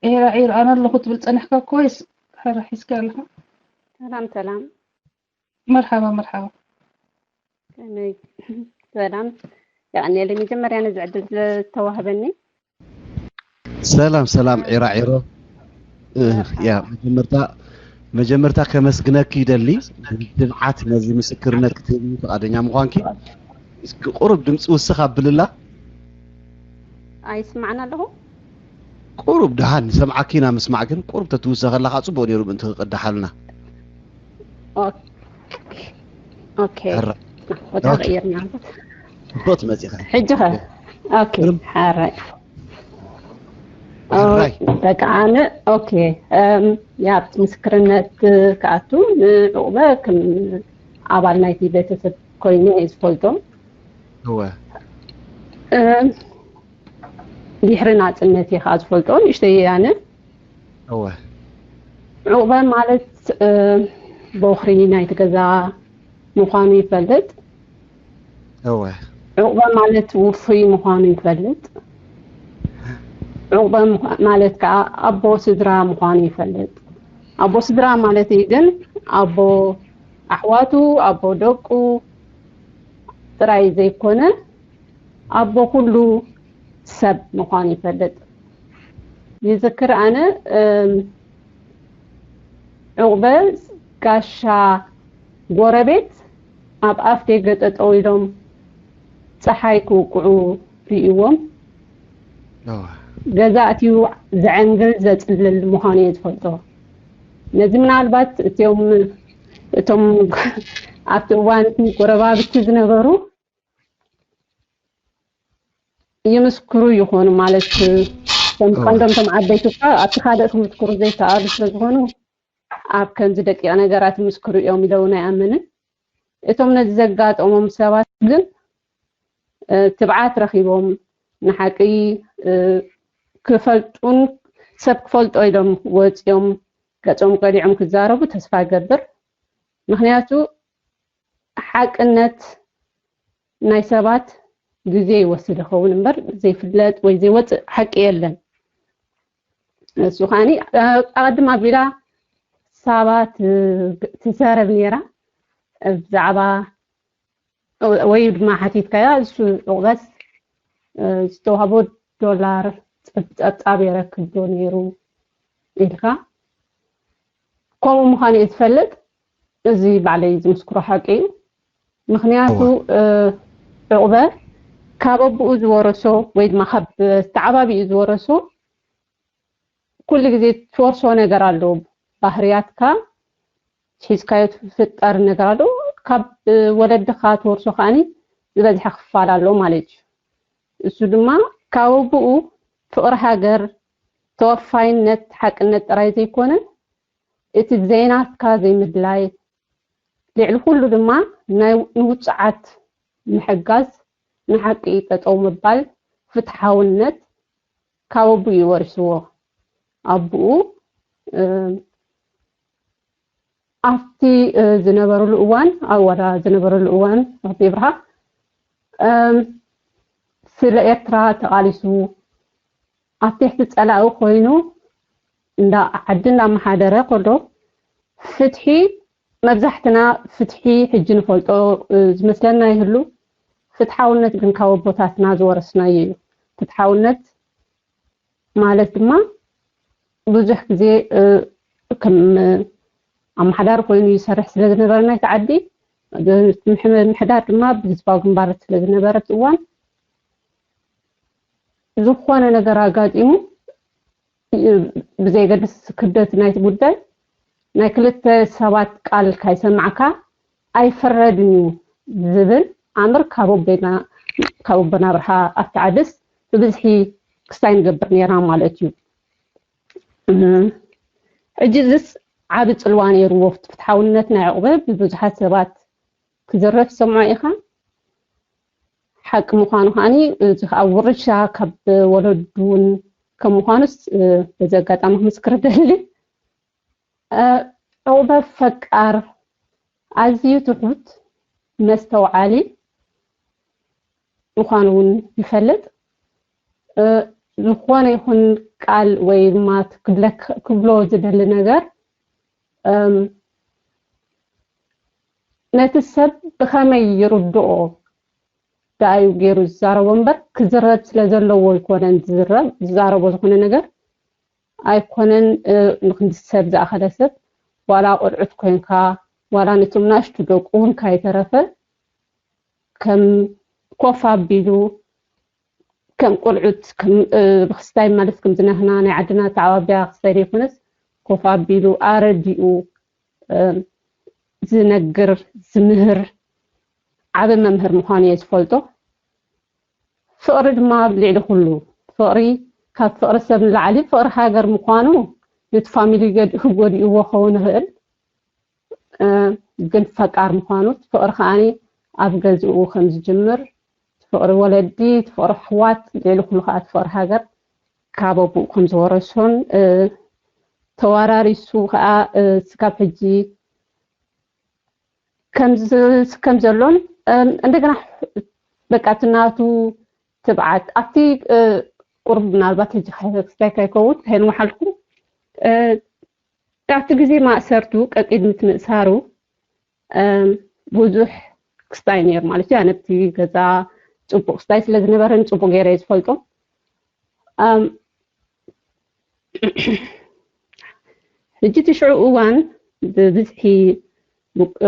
ዒራ ዒሮ ኣነ ኣለኹ ትብል ጸኒሕካ ኮይስ፣ ሕራ ሒዝካ ኣለኻ። ሰላም ሰላም። መርሓባ መርሓባ። ከመይ ሰላም። የቐንየለይ መጀመርያ ነዚ ዕድል ዝተዋህበኒ። ሰላም ሰላም ዒራ ዒሮ። እ፣ ያ መጀመርታ መጀመርታ ከመስግነኪ ይደሊ፣ ትብዓት ነዚ ምስክርነት ክትህቢ ፍቓደኛ ምዃንኪ። እስኪ ቁሩብ ድምፂ ውስኽ ኣብልላ። ኣይስማዕን ኣለኹ። ቁሩብ ደሃን ንሰምዓኪ ኢና፣ ምስማዕ ግን ቁሩብ ተትውሰኸላ ከዓ ፅቡቕ ነይሩ ምእንቲ ክቅዳሓልና። ኦኬ ኦኬ። ሕራ ቦታ ኦኬ። ቀይርና። ጽቡቕ መፂኻ። ሕጂ ኸ? ኦኬ ምንም። ሓራይ። ሕራይ። በቃ ኣነ ኦኬ። እም፣ ያብቲ ምስክርነት ክኣቱ ንዕቑበ ከም ኣባል ናይቲ ቤተሰብ ኮይኑ እየ ዝፈልጦ። እወ። እም፣ ድሕሪ ናጽነት እየ ከዓ ዝፈልጦ፣ ንእሽተይ እየ ኣነ። እወ። ዕቑበ ማለት፣ እም፣ ቦኽሪ ናይቲ ገዛ ምዃኑ ይፈልጥ። እወ። ዕቑበ ማለት ውፉይ ምዃኑ ይፈልጥ። ዕቑበ ምዃ-፣ ማለት ከዓ ኣቦ ስድራ ምዃኑ ይፈልጥ። ኣቦ ስድራ ማለት እዩ ግን ኣቦ ኣሕዋቱ፣ ኣቦ ደቁ ጥራይ ዘይኮነ ኣቦ ኩሉ ሰብ ምዃኑ ይፈልጥ። ይዝክር ኣነ፣ እም፣ ዕቑበ ጋሻ ጎረቤት ኣብ ኣፍ ደገ ጠጠው ኢሎም ፀሓይ ክውቅዑ ርእይዎም እወ። ገዛ ኣትዩ ዘዐንግል ዘፅልል ምዃኑ እየ ዝፈልጦ። ነዚ ምናልባት እቶም እቶም ኣብቲ እዋን እቲ ጎረባብቲ ዝነበሩ ይምስክሩ ይኾኑ ማለት፣ ከም እወ። ቀንዶም እቶም ዓበይቲ እኳ ኣብቲ ካልእ ክምስክሩ ዘይከኣሉ ስለ ዝኾኑ ኣብ ከምዚ ደቂቕ ነገራት ይምስክሩ እዮም ኢለ እውን ኣይኣምንን። እቶም ነዚ ዘጋጠሞም ሰባት ግን እ፣ ትብዓት ረኺቦም ንሓቂ እ፣ ክፈልጡን ሰብ ክፈልጦ ኢሎም ወፂኦም ገፆም ቀሊዖም ክዛረቡ ተስፋ እገብር። ምኽንያቱ ሓቅነት ናይ ሰባት ግዜ ይወስድ ይኸውን እምበር ዘይፍለጥ ወይ ዘይወፅእ ሓቂ የለን። እሱ ከዓኒ ኣቐድም ኣቢላ ሳባ ት-፣ ትዛረብ ነይራ ብዛዕባ ወይ ድማ ሓቲትካያ እሱ ዕቑበስ ዝተዋህቦ ዶላር ፀብፃብ የረክብ ዶ ነይሩ ኢልካ። ከምኡ ምዃኑ እየ ዝፈልጥ። እዚ ባዕለይ ዝምስክሮ ሓቂ እዩ። ምኽንያቱ ዕቑበ ካብ ኣቦኡ ዝወረሶ ወይ ድማ ካብ ዝተዓባቢኡ ዝወረሶ ኩሉ ግዜ ትወርሶ ነገር ኣሎ። ባህርያትካ ሒዝካዮ ትፍጠር ነገር ኣሎ። ካብ ወለድኻ ትወርሶ ከዓኒ ዝበዝሐ ክፋል ኣሎ ማለት እዩ። እሱ ድማ ካብ ኣቦኡ ፍቕሪ ሃገር፣ ተወፋይነት፣ ሓቅነት ጥራይ ዘይኮነ እቲ ዘይናትካ ዘይምድላይ፣ ልዕሊ ኩሉ ድማ ናይ ንውጹዓት ምሕጋዝ፣ ንሓቂ ጠጠው ምባል፣ ፍትሓውነት ካብ ኣቦኡ እዩ ወሪስዎ። ኣቦኡ ኣብቲ ዝነበረሉ እዋን፣ ኣብ ዋላ ዝነበረሉ እዋን ኣቶ ይብርሃ ስለ ኤርትራ ተቓሊሱ ኣብ ትሕቲ ጸላኢ ኮይኑ እንዳ ዓዲ እንዳመሓደረ ከሎ ፍትሒ መብዛሕትና ፍትሒ ሕጂ ንፈልጦ ዝመስለና ይህሉ። ፍትሓውነት ግን ካብ ኣቦታትና ዝወረስናዮ እዩ። ፍትሓውነት ማለት ድማ ብዙሕ ግዜ ከም ኣመሓዳሪ ኮይኑ ይሰርሕ ስለ ዝነበረ ናይቲ ዓዲ፣ ምምሕዳር ድማ ብህዝባዊ ግንባር ስለ ዝነበረ እቲ እዋን፣ ዝኾነ ነገር ኣጋጢሙ ብዘየገድስ ክብደት ናይቲ ጉዳይ ናይ ክልተ ሰባት ቃል ካይሰማዕካ ኣይፍረድን እዩ ዝብል ኣምር ካብ ኣቦና ብርሃ ኣብቲ ዓድስ ብብዝሒ ክስታይ ንገብር ነርና ማለት እዩ። ሕጂ እዚስ ዓቢ ጽልዋ ነይርዎ። ፍትሓውነት ናይ ዕቑበ ብብዙሓት ሰባት ክዝረብ ትሰምዖ ኢኻ። ሓቂ ምዃኑ ከዓኒ እቲ ኣብ ውርሻ ካብ ወለዱ እውን ከም ምዃኑስ በዚ ኣጋጣሚ ክምስክር እደሊ። ዑቕበ ፈቃር ኣዝዩ ትሑት መስተውዓሊ ምዃኑ እውን ይፈልጥ። ዝኾነ ይኹን ቃል ወይ ድማ ክብሎ ዝደሊ ነገር ነቲ ሰብ ብኸመይ ይርድኦ ደኣዩ ገይሩ ዝዛረቦ እምበር ክዝረብ ስለ ዘለዎ ኣይኮነን ዝዝረብ። ዝዛረቦ ዝኾነ ነገር ኣይኮነን ንክንዲ ሰብ ዝኣኸለ ሰብ ዋላ ቆልዑት ኮንካ ዋላ ነቶም ናእሽቱ ደቁ እውን ካይተረፈ ከም ኮፍ ኣቢሉ ከም ቆልዑት ብክስታይ ማለት ከም ዝነህና ናይ ዓድና ተዓባቢያ ክስታይ ዘይኮነስ ኮፍ ኣቢሉ ኣረዲኡ ዝነግር ዝምህር ዓቢ መምህር ምዃኑ እየ ዝፈልጦ። ፍቕሪ ድማ ኣብ ልዕሊ ኩሉ ፍቕሪ ካብ ፍቕሪ ሰብ ንላዕሊ ፍቕሪ ሃገር ምዃኑ ነቲ ፋሚሊ ክጎድእዎ ክኸውን ይኽእል። ግን ፈቃር ምዃኑ ፍቕሪ ከዓኒ ኣብ ገዝኡ ከም ዝጅምር ፍቕሪ ወለዲ ፍቕሪ ኣሕዋት ልዕሊ ኩሉ ከዓ ፍቕሪ ሃገር ካብ ኣቦኡ ከም ዝወረሶን ተዋራሪሱ ከዓ ስካብ ሕጂ ከም ዘሎን እንደገና በቃ እቲ ናቱ ትብዓት ኣብቲ ቁርብ ምናልባት ሕጂ ክስታይ ካይከውን ከይንወሓልኩም ኣብቲ ግዜ ማእሰርቱ ቀቂድሚ ትምእሳሩ ብዙሕ ክስታይ ነይሩ ማለት እዩ። ኣነብቲ ገዛ ፅቡቅ ክስታይ ስለ ዝነበረን ፅቡቅ ገይረ ዝፈልጦ ሕጂ እቲ ሽዑ እዋን ብብዝሒ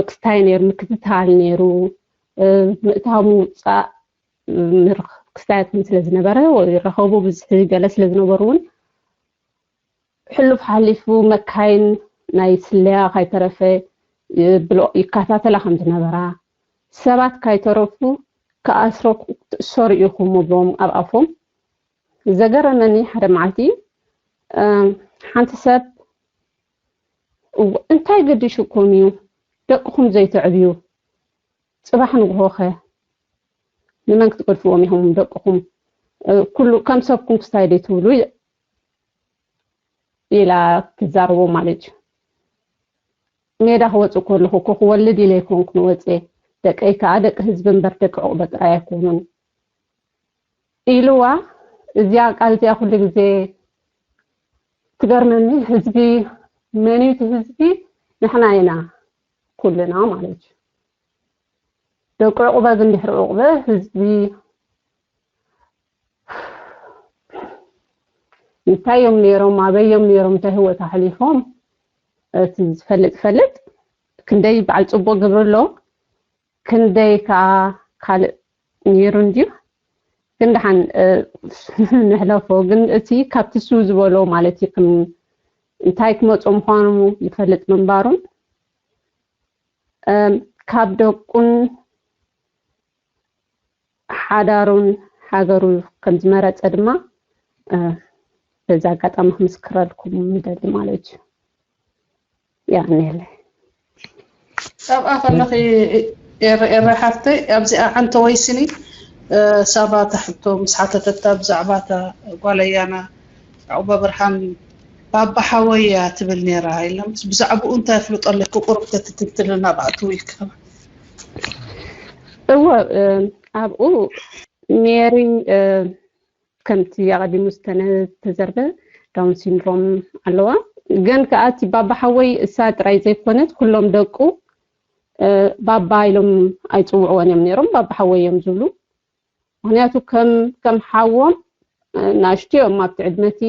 ክስታይ ነይሩ፣ ምክትታል ነይሩ፣ ምእታው ምውፃእ ክስታያት ስለ ዝነበረ ይራኸቡ ብዝሒ ገለ ስለ ዝነበሩ እውን ሕሉፍ ሓሊፉ መካይን ናይ ስለያ ካይተረፈ ይከታተላ ከም ዝነበራ ሰባት ካይተረፉ ክኣስሮ ትእሰሩ ኢኹም ምብሎም ኣብ ኣፎም ዘገረመኒ ሓደ መዓልቲ ሓንቲ ሰብ እንታይ ገዲሹኩም እዩ ደቅኹም ዘይተዕብዩ ጽባሕ ንግሆኸ ንመን ክትገድፍዎም ኢኹም ደቅኹም ኩሉ ከም ሰብኩም ክስታይ ደይ ትብሉ ኢላ ትዛረቦ ማለት እዩ ሜዳ ክወፅእ ከለኹ እኮ ክወልድ ኢለ ይኮንኩ ንወፅኤ ደቀይ ከዓ ደቂ ህዝቢ እምበር ደቂ ዕቑበ ጥራይ ኣይኮኑን ኢልዋ እዚኣ ቃል እዚኣ ኩሉ ግዜ ትገርመኒ ህዝቢ መን እዩ እቲ ህዝቢ ንሕና ኢና ኩልና ማለት እዩ ደቂ ዕቑበ ግን ድሕሪ ዕቑበ ህዝቢ እንታይ እዮም ነይሮም ኣበይ እዮም ነይሮም እንታይ ህይወት ኣሕሊፎም እቲ ዝፈልጥ ይፈልጥ ክንደይ በዓል ፅቡቅ ግብሪ ኣሎ ክንደይ ከዓ ካልእ ነይሩ እንድዩ ግን ደሓን ንሕለፎ ግን እቲ ካብቲ ሱ ዝበሎ ማለት እዩ እንታይ ክመፁ ምኳኑ ይፈልጥ ምንባሩን ካብ ደቁን ሓዳሩን ሃገሩ ከም ዝመረፀ ድማ በዚ ኣጋጣሚ ክምስክረልኩም ይደሊ ማለት እዩ። ያኔለ ኣብኣ ከለኺ ኤረ ኤረ ሓፍተይ ኣብዚኣ ዓንተ ወይስኒ ሳባ ታሕቶ ምስ ሓተተታ ብዛዕባ እታ ጓል ኣያና ያዕቆባ ብርሃን ባባ ሓወይ እያ ትብል ነይራ ኢሎም ብዛዕባኡ እንታይ ኣፍልጦ ኣለኪ ቁሩብ ተትትንትልና ብኣትው ኢልኪ ከማን እወ ኣብኡ ሜሪ ከምቲ ኣቐዲሙ ዝተዘርበ ዳውን ሲንድሮም ኣለዋ ግን ከዓ እቲ ባባ ሓወይ እሳ ጥራይ ዘይኮነት ኩሎም ደቁ ባባ ኢሎም ኣይፅውዕዎን እዮም ነይሮም ባባ ሓወይ እዮም ዝብሉ ምክንያቱ ከም ከም ሓዎም ናሽቲ እዮም ኣብቲ ዕድመቲ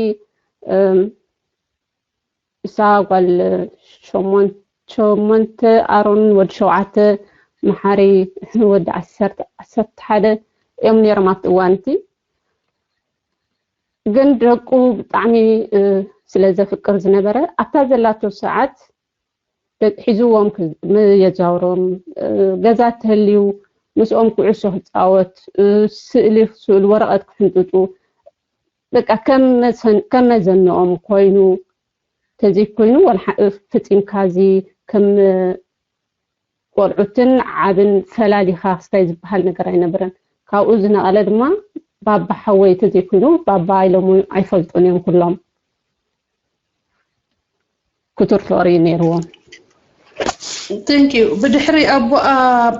እሳ ጓል ሸሞንተ ኣሮን ወዲ ሸውዓተ መሓሪ ወዲ ዓሰርተ ሓደ እዮም ነይሮም ኣብቲ እዋንቲ። ግን ደቁ ብጣዕሚ ስለ ዘፍቅር ዝነበረ ኣብታ ዘላቶ ሰዓት ሒዝዎም የዛውሮም፣ ገዛ ተልዩ ምስኦም ኩዕሶ ክፃወት፣ ስእሊ ክስእሉ፣ ወረቐት ክሕንጥጡ፣ በቃ ከም መዘንኦም ኮይኑ ተዘይኮይኑ ፍፂምካ እዚ ከም ቆልዑትን ዓብን ፈላሊኻ ክስታይ ዝበሃል ነገር ኣይነበረን። ካብኡ ዝነቐለ ድማ ባባ ሓወይ ተዘይኮይኑ ባባ ኢሎም ኣይፈልጡን እዮም ኩሎም። ክቱር ፍቕሪ ነይርዎም። Thank you። ብድሕሪ ኣቦኣ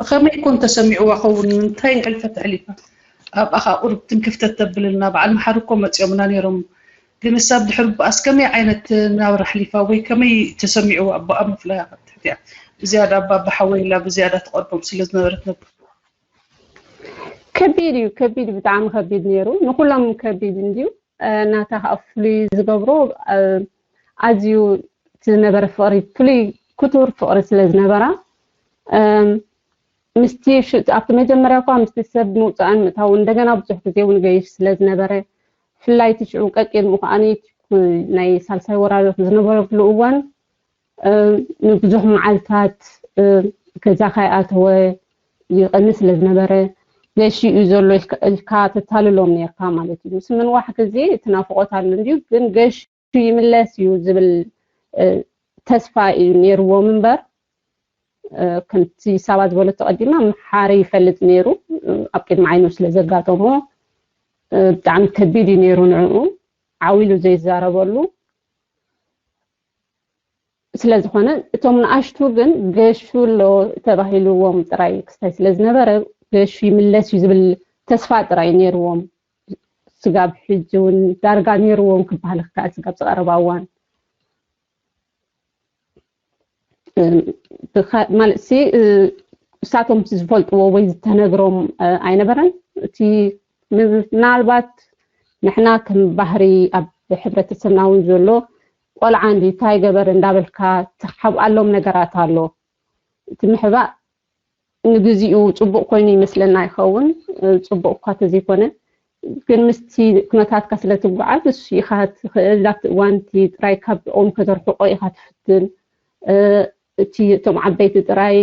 ከመይ ኮን ተሰሚዕዋ ኸውን? እንታይ ሕልፈት ኣሕሊፋ? ኣብኣ ከዓ ቁሩብ ትንክፍተት ተብልና። በዓል መሓሪ እኮ መፂኦምና ነይሮም፣ ግን ንሳ ብድሕሪ ኣቦኣስ ከመይ ዓይነት ናብራ ኣሕሊፋ ወይ ከመይ ተሰሚዕዋ ኣቦኣ ምፍላይ? ትሕቲያ ብዝያዳ ኣባ ብሓወይ ኢላ ብዝያዳ ትቐርቦም ስለ ዝነበረት ነበር። ከቢድ እዩ፣ ከቢድ፣ ብጣዕሚ ከቢድ ነይሩ። ንኩሎም ከቢድ እንድዩ። ናታ ከዓ ፍሉይ ዝገብሮ ኣዝዩ ዝነበረ ፍቕሪ ፍሉይ ክቱር ፍቕሪ ስለ ዝነበራ ምስቲ ኣብቲ መጀመርያ እኳ ምስቲ ሰብ ምውፃእን ምእታው እንደገና ብዙሕ ግዜ እውን ገይሽ ስለ ዝነበረ ብፍላይ እቲ ሽዑ ቀቂድሙ ከዓ ናይ ሳልሳይ ወራዶት ዝነበረሉ እዋን ንብዙሕ መዓልታት ገዛ ካይኣተወ ይቐኒ ስለ ዝነበረ ገሽ እዩ ዘሎ ኢልካ ተታልሎም ነርካ ማለት እዩ። ምስ ምንዋሕ ግዜ እቲ ናፍቆት ኣሎ እንድዩ፣ ግን ገሽ ይምለስ እዩ ዝብል ተስፋ እዩ ነይርዎም እምበር ከምቲ ሳባ ዝበለቶ ቀዲማ መሓሪ ይፈልጥ ነይሩ ኣብ ቅድሚ ዓይኑ ስለ ዘጋጠሞ ብጣዕሚ ከቢድ እዩ ነይሩ ንዕኡ ዓው ኢሉ ዘይዛረበሉ። ስለዝኾነ እቶም ንኣሽቱ ግን ገሹ ኣሎ ተባሂልዎም ጥራይ ክስታይ ስለ ዝነበረ ገሹ ይምለስ እዩ ዝብል ተስፋ ጥራይ ነይርዎም። ስጋብ ሕጂ እውን ዳርጋ ነይርዎም ክበሃል ክከኣል ስጋብ ዝቐረባ እዋን ማለት ሲ እሳቶም ዝፈልጥዎ ወይ ዝተነግሮም ኣይነበረን። እቲ ምናልባት ንሕና ከም ባህሪ ኣብ ሕብረተሰብና እውን ዘሎ ቆልዓ እንዲ እንታይ ገበር እንዳበልካ ትሓብኣሎም ነገራት ኣሎ። እቲ ምሕባእ ንግዚኡ ፅቡቅ ኮይኑ ይመስለና ይኸውን። ፅቡቅ እኳ ተዘይኮነ ግን ምስቲ ኩነታትካ ስለ ትጓዓዝ እሱ ኢኻ ትኽእል ኣብቲ እዋን እቲ ጥራይ ካብ ኦም ከተርሕቆ ኢኻ ትፍትን። እቲ እቶም ዓበይቲ ጥራይ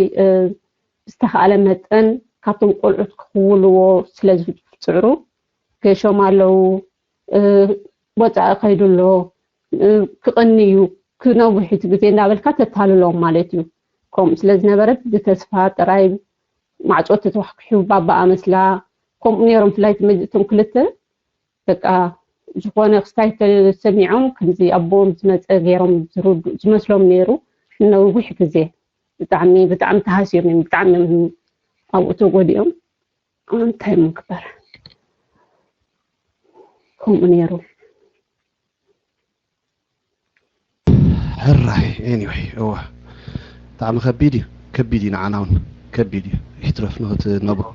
ዝተኻእለ መጠን ካብቶም ቆልዑት ክኽውልዎ ስለ ዝፅዕሩ ገሾም ኣለዉ፣ ወፃኢ ከይዱ ኣሎ፣ ክቕኒ እዩ፣ ክነውሕ እቲ ግዜ እንዳበልካ ተታልሎም ማለት እዩ። ከምኡ ስለ ዝነበረ ብተስፋ ጥራይ ማዕፆ ተተዋሕኪሑ ባባኣ መስላ ከምኡ ነይሮም። ብፍላይ እቶም ክልተ በቃ ዝኾነ ክስታይ ተሰሚዖም ከምዚ ኣቦኦም ዝመፀ ገይሮም ዝመስሎም ነይሩ። ነዊሕ ግዜ ብጣዕሚ ብጣዕሚ ተሃስዮም እዮም፣ ብጣዕሚ እዮም ኣብኡ ተጎዲኦም። እንታይ ምግበር ከምኡ ነይሩ። ሕራይ anyway እወ ብጣዕሚ ከቢድ እዩ፣ ከቢድ እዩ፣ ንዓና እውን ከቢድ እዩ። ይትረፍ ንክትነብሮ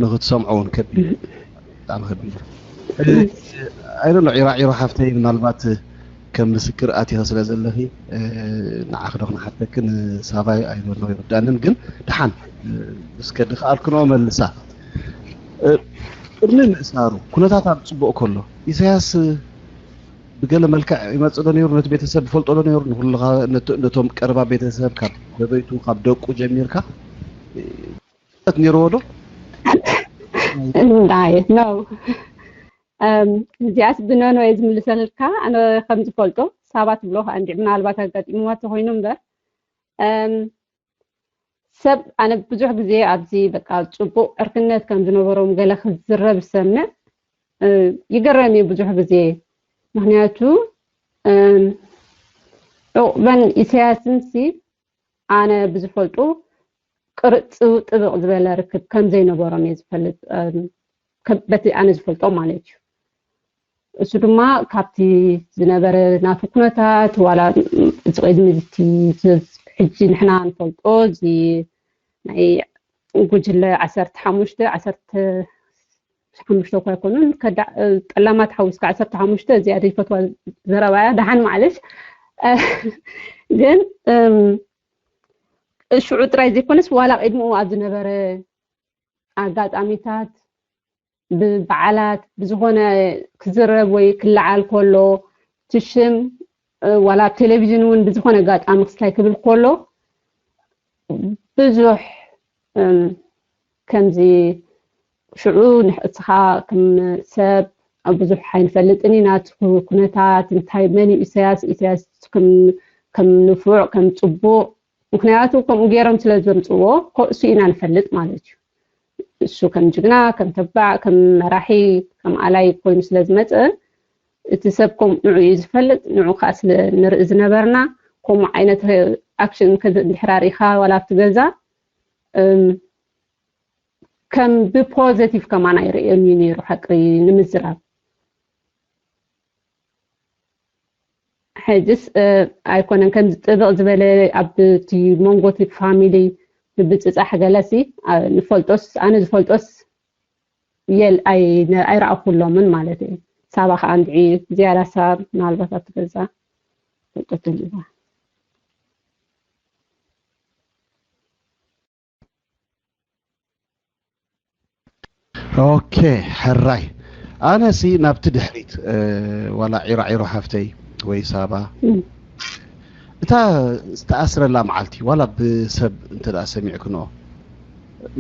ንክትሰምዖ እውን ከቢድ እዩ። ብጣዕሚ ከቢድ እዩ። ኣይደሎ ዒራ ዒሮ ሓፍተይ ምናልባት ከም ምስክር ኣቲኸ ስለ ዘለኺ ንዓኺ ዶ ክነሓተክን ሳባይ ኣይደሎ ይርዳንን፣ ግን ደሓን እስከ ድኸኣልክንኦ መልሳ። ቅድሚ ምእሳሩ ኩነታት ኣብ ፅቡቅ ከሎ ኢሳያስ ብገለ መልክዕ ይመፅእ ዶ ነይሩ? ነቲ ቤተሰብ ይፈልጦ ዶ ነይሩ? ንኩልኻ ነቶም ቀረባ ቤተሰብ ካብ ሰበይቱ ካብ ደቁ ጀሚርካ ፍልጠት ነይርዎ ዶ? እንዳየ ነው እዚኣስ ብነኖ እየ ዝምልሰልካ። ኣነ ከም ዝፈልጦ ሳባ ትብሎ ከዓ እንዲ ምናልባት ኣጋጢምዋ ተኮይኑ እምበር ሰብ ኣነ ብዙሕ ግዜ ኣብዚ በቃ ፅቡቅ ዕርክነት ከም ዝነበሮም ገለ ክዝረብ ዝሰምዕ ይገረም እዩ ብዙሕ ግዜ። ምክንያቱ ዑቅበን ኢሳያስን ሲ ኣነ ብዝፈልጡ ቅርጽ ጥብቅ ዝበለ ርክብ ከም ዘይነበሮም እየ ዝፈልጥ፣ በቲ ኣነ ዝፈልጦ ማለት እዩ። እሱ ድማ ካብቲ ዝነበረ ናቱ ኩነታት ዋላ እዚ ቅድሚ እቲ ሕጂ ንሕና ንፈልጦ እዚ ናይ ጉጅለ ዓሰርተ ሓሙሽተ ዓሰርተ ሓሙሽተ እኳ ኣይኮኑን፣ ከዳ ጠላማት ሓዊስካ ዓሰርተ ሓሙሽተ። እዚኣ ዘይፈትዋ ዘረባያ፣ ደሓን ማዕለሽ። ግን ሽዑ ጥራይ ዘይኮነስ ዋላ ቅድሚኡ ኣብ ዝነበረ ኣጋጣሚታት፣ ብበዓላት፣ ብዝኾነ ክዝረብ ወይ ክለዓል ከሎ፣ ትሽም ዋላ ኣብ ቴሌቪዥን እውን ብዝኾነ ኣጋጣሚ ክስታይ ክብል ከሎ፣ ብዙሕ ከምዚ ሽዑ ንሕስኻ ከም ሰብ ኣብ ብዙሕ ኣይንፈልጥን ኢና። እቲ ኩነታት እንታይ፣ መን እዩ ኢሳያስ፣ ኢሳያስ ከም ንፉዕ፣ ከም ፅቡቕ፣ ምክንያቱ ከምኡ ገይሮም ስለ ዘምፅዎ እሱ ኢና ንፈልጥ ማለት እዩ። እሱ ከም ጅግና፣ ከም ተባዕ፣ ከም መራሒ፣ ከም ኣላይ ኮይኑ ስለ ዝመፀ፣ እቲ ሰብ ከም ንዑ እዩ ዝፈልጥ፣ ንዑ ከዓ ስለ ንርኢ ዝነበርና፣ ከምኡ ዓይነት ኣክሽን እንድሕር ኣርኢኻ ዋላ ኣብቲ ገዛ ከም ብፖዘቲቭ ከማን ኣይርእዮን እዩ ነይሩ፣ ሓቂ ንምዝራብ። ሕጅስ ኣይኮነን ከምዚ ጥብቕ ዝበለ ኣብቲ መንጎ እቲ ፋሚሊ ምብፅፃሕ ገለሲ ንፈልጦስ፣ ኣነ ዝፈልጦስ የል ኣይረኣኩሎምን ማለት እዩ። ሳባ ከዓ እንድዒ ዝያዳ ሳብ ምናልባት ኣብቲ ገዛ ፈልጦ ተልባ። ኦኬ፣ ሕራይ። ኣነሲ ናብቲ ድሕሪት ዋላ ዒራዒሮ ሓፍተይ ወይ ሳባ፣ እታ ዝተኣስረላ መዓልቲ ዋላ ብሰብ እንተ ደኣ ሰሚዕክንኦ፣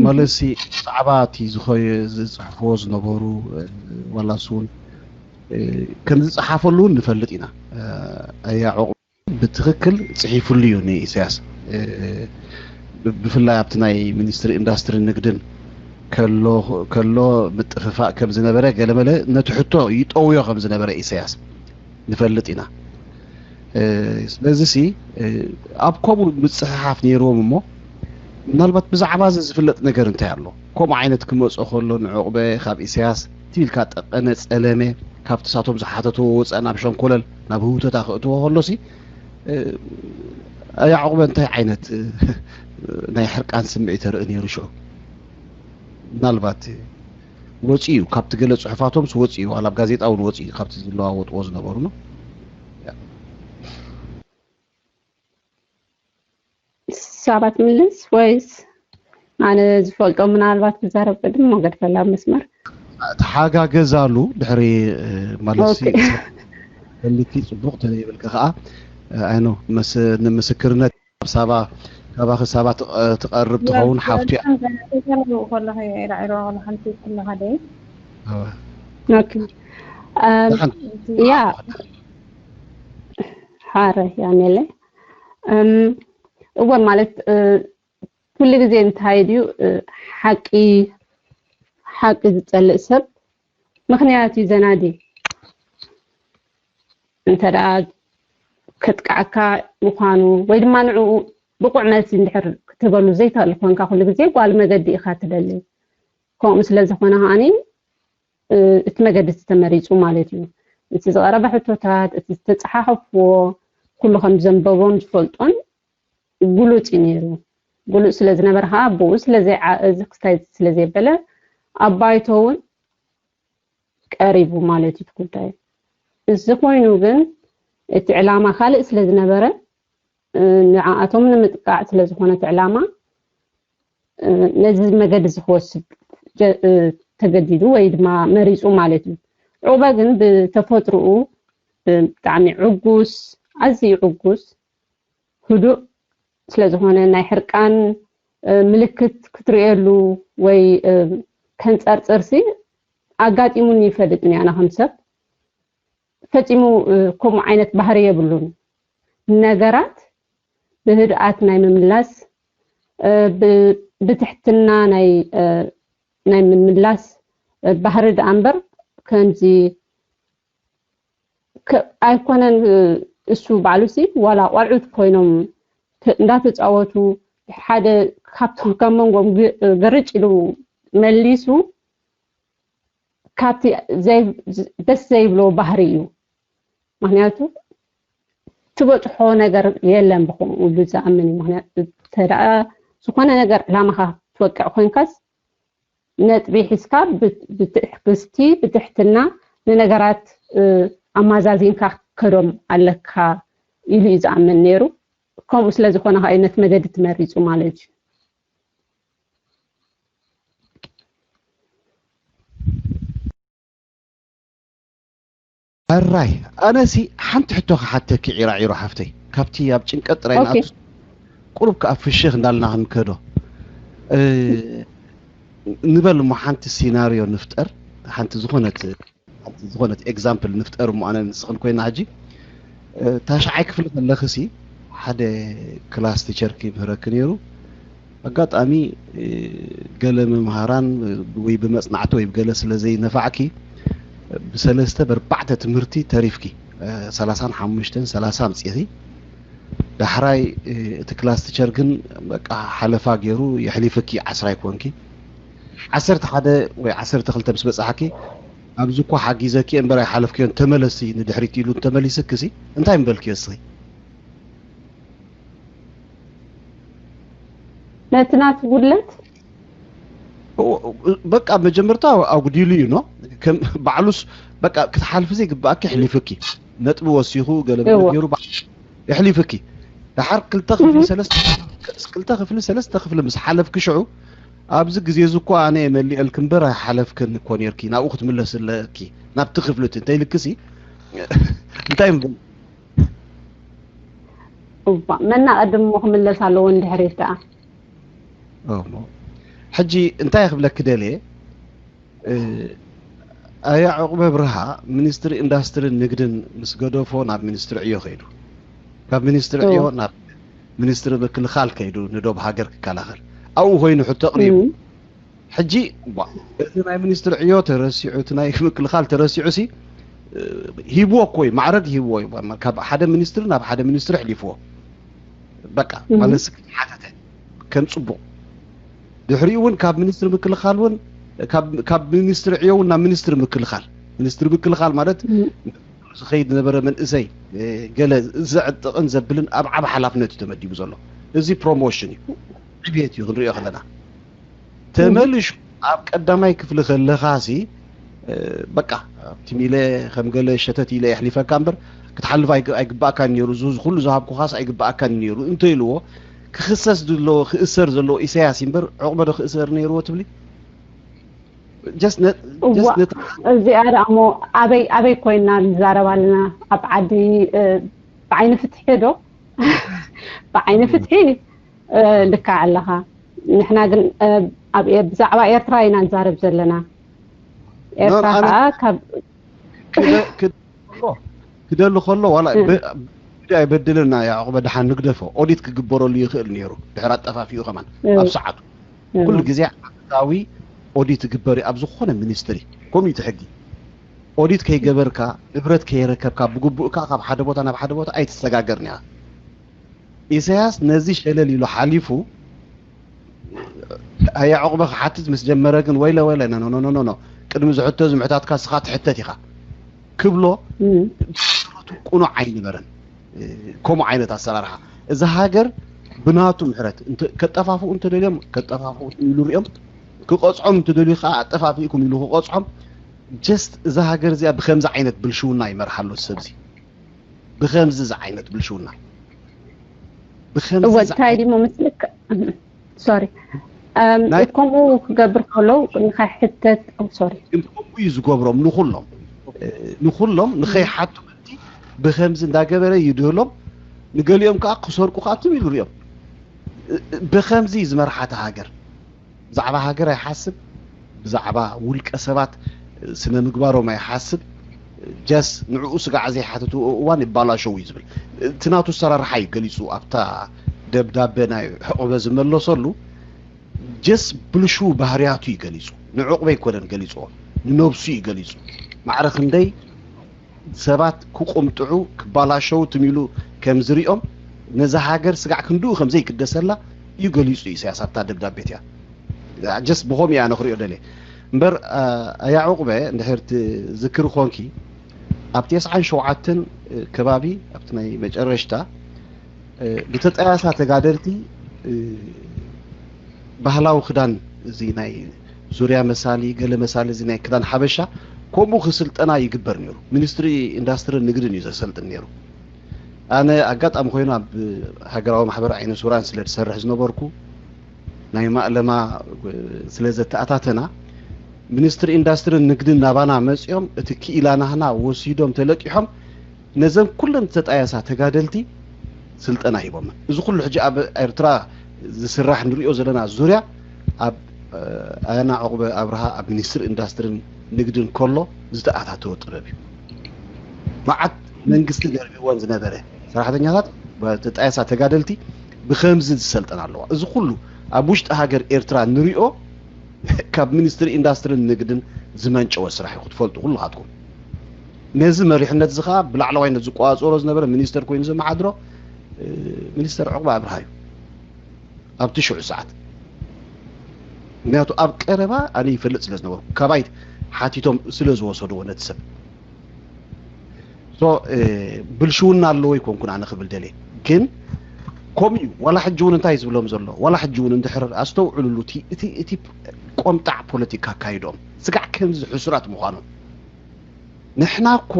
መለሲ ብዛዕባ እቲ ዝኸየ ዝፅሕፍዎ ዝነበሩ ዋላ እሱ እውን ከም ዝፀሓፈሉ እውን ንፈልጥ ኢና። ኣያ ዕቑብ ብትኽክል ፅሒፉሉ እዩ ንኢሳያስ። ብፍላይ ኣብቲ ናይ ሚኒስትሪ ኢንዳስትሪ ንግድን ከሎ ምጥፍፋእ ከም ዝነበረ ገለመለ ነቲ ሕቶ ይጠውዮ ከም ዝነበረ ኢሳያስ ንፈልጥ ኢና። ስለዚ ሲ ኣብ ከምኡ ምፅሕሓፍ ነይርዎም እሞ ምናልባት ብዛዕባ እዚ ዝፍለጥ ነገር እንታይ ኣሎ? ከምኡ ዓይነት ክመፆ ከሎ ንዕቑበ ካብ ኢሳያስ ትቢልካ ጠቀነ ፀለመ ካብቲ ሳቶም ዝሓተትዎ ወፃእ ናብ ሸንኮለል ናብ ህውተታ ክእትዎ ከሎ ሲ ያዕቑበ እንታይ ዓይነት ናይ ሕርቃን ስምዒት ተርኢ ነይሩ ሽዑ? ምናልባት ወፂኡ ካብቲ ገለ ፅሑፋቶምስ ወፂኡ ዋላ ኣብ ጋዜጣ እውን ወፂኡ ካብቲ ዝለዋወጥዎ ዝነበሩ ነው። ሳባት ምልስ ወይስ ኣነ ዝፈልጦ ምናልባት ክዛረብ ቅድም ሞገድ ፈላ መስመር ተሓጋገዛሉ ድሕሪ ማለት ሲ ፈልኪ ፅቡቕ ተለይብልካ ከዓ ኣይኖ ንምስክርነት ሳባ ካባኺ ሳባ ትቐርብ ትኸውን ሓፍቱ እያ። ከለኻ ኢራዒሮ ከለኻ ንስት ከለኻ ደ ኦኬ ያ ሓረ ያኔለ እወ ማለት ኩሉ ግዜ እንታይ ድዩ ሓቂ ሓቂ ዝፀልእ ሰብ ምክንያት እዩ ዘናዲ እንተ ደኣ ከጥቅዓካ ምዃኑ ወይ ድማ ንዕኡ ብቑዕ መልሲ እንድሕር ክትህበሉ ዘይትኽእል ኮንካ ኩሉ ግዜ ጓል መገዲ ኢኻ ትደሊ። ከምኡ ስለ ዝኾነ ከዓኒ እቲ መገዲ እቲ ተመሪፁ ማለት እዩ። እቲ ዝቐረበ ሕቶታት፣ እቲ ዝተፀሓሓፍዎ ኩሉ ከም ዘንበቦን ዝፈልጦን ግሉፅ እዩ ነይሩ። ግሉፅ ስለ ዝነበረ ከዓ ብኡ ስለ ዘይዓእዝ ክስታይ ስለ ዘየበለ ኣብ ባይቶ እውን ቀሪቡ ማለት እዩ እቲ ጉዳይ። እዚ ኮይኑ ግን እቲ ዕላማ ካልእ ስለ ዝነበረ ንዓኣቶም ንምጥቃዕ ስለ ዝኾነ እቲ ዕላማ ነዚ መገዲ እዚ ክወስድ ተገዲዱ ወይ ድማ መሪፁ ማለት እዩ። ዑቕበ ግን ብተፈጥርኡ ብጣዕሚ ዕጉስ፣ ኣዝዩ ዕጉስ፣ ህዱእ ስለ ዝኾነ ናይ ሕርቃን ምልክት ክትርእየሉ ወይ ከንፀርፅርሲ ኣጋጢሙኒ ይፈልጥን ኣነ ከም ሰብ ፈፂሙ ከምኡ ዓይነት ባህሪ የብሉን። ነገራት ብህድኣት ናይ ምምላስ ብትሕትና ናይ ምምላስ ባህሪ ደኣ እምበር ከምዚ ኣይኮነን እሱ ባዕሉ ሲ ዋላ ቆልዑት ኮይኖም እንዳተፃወቱ ሓደ ካብቶም ካብ መንጎም ግርጭ ኢሉ መሊሱ ካብቲ ደስ ዘይብሎ ባህሪ እዩ። ምክንያቱ ትበፅሖ ነገር የለን ብከምኡ ኢሉ ዝኣምን እዩ። ምክንያቱ እንተ ዝኾነ ነገር ዕላማኻ ትወቅዕ ኮይንካስ ነጥቢ ሒዝካ ብትዕግስቲ፣ ብትሕትና ንነገራት ኣማዛዚንካ ክትከዶም ኣለካ ኢሉ እዩ ዝኣምን ነይሩ። ከምኡ ስለ ዝኾነ ከዓ እዩ ነቲ መገዲ ትመሪፁ ማለት እዩ። ኣራይ ኣነሲ ሓንቲ ሕቶ ክሓተኪ ዒራዒሮ ሓፍተይ፣ ካብቲ ኣብ ጭንቀት ጥራይ ንኣቱ፣ ቁሩብ ከዓ ፍሽኽ እንዳልና ክንከዶ ንበል እሞ ሓንቲ ሲናርዮ ንፍጠር። ሓንቲ ዝኾነት ሓንቲ ዝኾነት ኤግዛምፕል ንፍጠር እሞ ኣነ ንስኽን ኮይና ሕጂ ታሽዓይ ክፍሊ ከለኽሲ ሓደ ክላስ ቲቸርኪ ምህረኪ ነይሩ። ኣጋጣሚ ገለ መምሃራን ወይ ብመፅናዕቲ ወይ ብገለ ስለ ዘይነፋዕኪ ብሰለስተ በርባዕተ ትምህርቲ ተሪፍኪ። ሰላሳን ሓሙሽተን ሰላሳ ኣምፂእኺ። ዳሕራይ እቲ ክላስ ቲቸር ግን በቃ ሓለፋ ገይሩ የሕሊፍኪ። ዓስራይ ኮንኪ። ዓሰርተ ሓደ ወይ ዓሰርተ ክልተ ምስ በፃሕኪ ኣብዚ እኮ ሓጊዘኪ እምበር ኣይሓለፍክዮን፣ ተመለሲ ንድሕሪት ኢሉ እንተመሊስክሲ እንታይ ምበልክዮ እስኺ? ነቲ ናቱ ጉድለት በቃ መጀመርታ ኣጉዲሉ እዩ ኖ ባዕሉስ በቃ ክትሓልፊ ዘይግባኣኪ የሕሊፍኪ። ነጥቢ ወሲኹ ገለ ገለ ገይሩ የሕሊፍኪ። ደሓር ክልተ ክፍሊ ሰለስተ ክፍሊ ሰለስተ ክፍሊ ምስ ሓለፍኪ ሽዑ ኣብዚ ግዜ እዚ እኮ ኣነ የመሊአልኪ እምበር ኣይሓለፍክን እኮ ነይርኪ፣ ናብኡ ክትምለስለኪ ናብቲ ክፍሊ እቲ እንተይልክሲ እንታይ ምበል እባ መና ቀድሞ ክምለስ ኣለዎ እንድሕር ደኣ ሕጂ እንታይ ክብለኪ ደልየ ኣያ ዕቑበ ብርሃ ሚኒስትሪ ኢንዳስትርን ንግድን ምስ ገደፎ ናብ ሚኒስትሪ ዕዮ ከይዱ፣ ካብ ሚኒስትሪ ዕዮ ናብ ሚኒስትሪ ምክልኻል ከይዱ ንዶብ ሃገር ክከላኸል ኣብኡ ኮይኑ ሕቶ ኣቕሪቡ። ሕጂ እቲ ናይ ሚኒስትሪ ዕዮ ተረሲዑ፣ እቲ ናይ ምክልኻል ተረሲዑ ሲ ሂብዎ እኮ እዩ፣ ማዕረግ ሂብዎ እዩ። ካብ ሓደ ሚኒስትሪ ናብ ሓደ ሚኒስትሪ ኣሕሊፍዎ። በቃ ማለት ሓተተ ከም ፅቡቕ። ድሕሪኡ እውን ካብ ሚኒስትሪ ምክልኻል እውን ካብ ሚኒስትሪ ዕዮ እውን ናብ ሚኒስትሪ ምክልኻል፣ ሚኒስትሪ ምክልኻል ማለት ዝኸይድ ዝነበረ መንእሰይ ገለ ዘዕጥቕን ዘብልን ኣብ ዓብ ሓላፍነት እዩ ተመዲቡ ዘሎ። እዚ ፕሮሞሽን እዩ፣ ዕብየት እዩ ክንሪኦ ከለና። ተመልሹ ኣብ ቀዳማይ ክፍሊ ከለኻሲ በቃ ኣብቲ ሚለ ከም ገለ ሸተት ኢለ የሕሊፈካ እምበር ክትሓልፍ ኣይግባእካን ነይሩ፣ እዚ ኩሉ ዝሃብኩኻስ ኣይግባእካን ነይሩ እንተኢልዎ ክኽሰስ ዘለዎ ክእሰር ዘለዎ ኢሳያስ እምበር ዕቑበ ዶ ክእሰር ነይርዎ ትብሊ? እዚኣ ደኣ እሞ ኣበይ ኣበይ ኮይና ንዛረብ ኣለና? ኣብ ዓዲ ብዓይኒ ፍትሒ ዶ? ብዓይኒ ፍትሒ ልክዕ ኣለኻ። ንሕና ግን ኣብ ብዛዕባ ኤርትራ ኢና ንዛረብ ዘለና። ኤርትራ ከዓ ካብ ክደሊ ከሎ ዋላ ኣይበድልና ያዕቆበ ደሓን ንግደፎ ኦዲት ክግበረሉ ይኽእል ነይሩ ድሕር ኣጠፋፊኡ ከማን ኣብ ሰዓቱ ኩሉ ግዜ ዓመታዊ ኦዲት ይግበር ኣብ ዝኾነ ሚኒስትሪ ከምኡ እቲ ሕጊ ኦዲት ከይገበርካ ንብረት ከይረከብካ ብግቡእካ ካብ ሓደ ቦታ ናብ ሓደ ቦታ ኣይትሰጋገርን ኢኻ ኢሳያስ ነዚ ሸለል ኢሉ ሓሊፉ ኣያ ዕቑበ ክሓትት ምስ ጀመረ ግን ወይለ ወይለ ኖ ኖ ኖ ቅድሚ ዝሕቶ እዚ ምሕታትካ ስኻ ትሕተት ኢኻ ክብሎ ቁኑዕ ኣይነበረን። ከምኡ ዓይነት ኣሰራርሓ እዛ ሃገር ብናቱ ምሕረት ከጠፋፍኡ እንተደልዮም ከጠፋፍኡ ኢሉ ሪኦም ክቐፅዖም እንተደልዩ ከዓ ኣጠፋፊእኩም ኢሉ ክቐፅዖም ጀስት እዛ ሃገር እዚኣ ብከምዚ ዓይነት ብልሽውና ይመርሓ ኣሎ ሰብዚ ብከምዚ ዝዓይነት ብልሽውና እወ እንታይ ድሞ ምስልክ ሶሪ ከምኡ ክገብር ከሎ ንኸሕተት ሶሪ ግን ከምኡ እዩ ዝገብሮም ንኩሎም ንኩሎም ንኸይሓቱ ብከምዚ እንዳገበረ ይድህሎም ንገሊኦም ከዓ ክሰርቁ ከዓ ትም ኢሉ ሪኦም ብከምዚ እዩ ዝመርሓ እታ ሃገር ብዛዕባ ሃገር ኣይሓስብ ብዛዕባ ውልቀ ሰባት ስነ ምግባሮም ኣይሓስብ ጀስ ንዕኡ ስጋዕ ዘይሓተትዎ እዋን ይባላሸው እዩ ዝብል እቲ ናቱ ኣሰራርሓ እዩ ገሊፁ ኣብታ ደብዳበ ናይ ዕቑበ ዝመለሰሉ ጀስ ብልሹው ባህርያቱ እዩ ገሊፁ ንዕቑበ ኣይኮነን ገሊፅዎ ንነብሱ እዩ ገሊፁ ማዕረ ክንደይ ሰባት ክቁምጥዑ ክባላሸው ትም ኢሉ ከም ዝሪኦም ነዛ ሃገር ስጋዕ ክንድኡ ከም ዘይግደሰላ እዩ ገሊፁ ኢሳያስ ኣብታ ደብዳቤት እያ ጀስት ብኸም እያ ነክሪኦ ደልየ እምበር ኣያ ዕቑበ እንድሕር ትዝክሪ ኮንኪ ኣብ ተስዓን ሸውዓተን ከባቢ ኣብቲ ናይ መጨረሽታ ብተጠያሳ ተጋደልቲ ባህላዊ ክዳን እዚ ናይ ዙርያ መሳሊ፣ ገለ መሳሊ፣ እዚ ናይ ክዳን ሓበሻ፣ ከምኡ ክስልጠና ይግበር ነይሩ። ሚኒስትሪ ኢንዳስትርን ንግድን እዩ ዘሰልጥን ነይሩ። ኣነ ኣጋጣሚ ኮይኑ ኣብ ሃገራዊ ማሕበር ዓይነ ሱራን ስለ ዝሰርሕ ዝነበርኩ፣ ናይ ማእለማ ስለ ዘተኣታተና፣ ሚኒስትሪ ኢንዳስትርን ንግድን ናባና መጺኦም እቲ ክኢላ ናህና ወሲዶም ተለቂሖም ነዘን ኩለን ዝተጣየሳ ተጋደልቲ ስልጠና ሂቦም። እዚ ኩሉ ሕጂ ኣብ ኤርትራ ዝስራሕ ንሪኦ ዘለና ዙርያ ኣብ ኣያና ዑቕበ ኣብርሃ ኣብ ሚኒስትሪ ኢንዳስትርን ንግድን ከሎ ዝተኣታተወ ጥበብ እዩ። መዓት መንግስቲ ደርቢዎን ዝነበረ ሰራሕተኛታት ተጣየሳ ተጋደልቲ ብከምዚ ዝሰልጠን ኣለዋ። እዚ ኩሉ ኣብ ውሽጢ ሃገር ኤርትራ ንሪኦ ካብ ሚኒስትሪ ኢንዳስትርን ንግድን ዝመንጨወ ስራሕ እዩ ክትፈልጡ ኩልኻትኩም። ነዚ መሪሕነት እዚ ከዓ ብላዕለዋይነት ዝቆፃፀሮ ዝነበረ ሚኒስተር ኮይኑ ዘመሓድሮ ሚኒስተር ዑቕባ ኣብርሃ እዩ። ኣብቲ ሽዑ ሰዓት ምክንያቱ ኣብ ቀረባ ኣነ ይፈልጥ ስለ ዝነበርኩ ካባይ ሓቲቶም ስለ ዝወሰድዎ ነቲ ሰብ ብልሽውና ኣለዎ ይኮንኩን ኣነ ክብል ደልየ ግን ከምኡ እዩ። ዋላ ሕጂ እውን እንታይ ዝብሎም ዘሎ ዋላ ሕጂ እውን እንድሕር ኣስተውዕልሉ እቲ ቆምጣዕ ፖለቲካ ኣካይዶም ስጋዕ ከምዚ ሕሱራት ምዃኖም ንሕና እኮ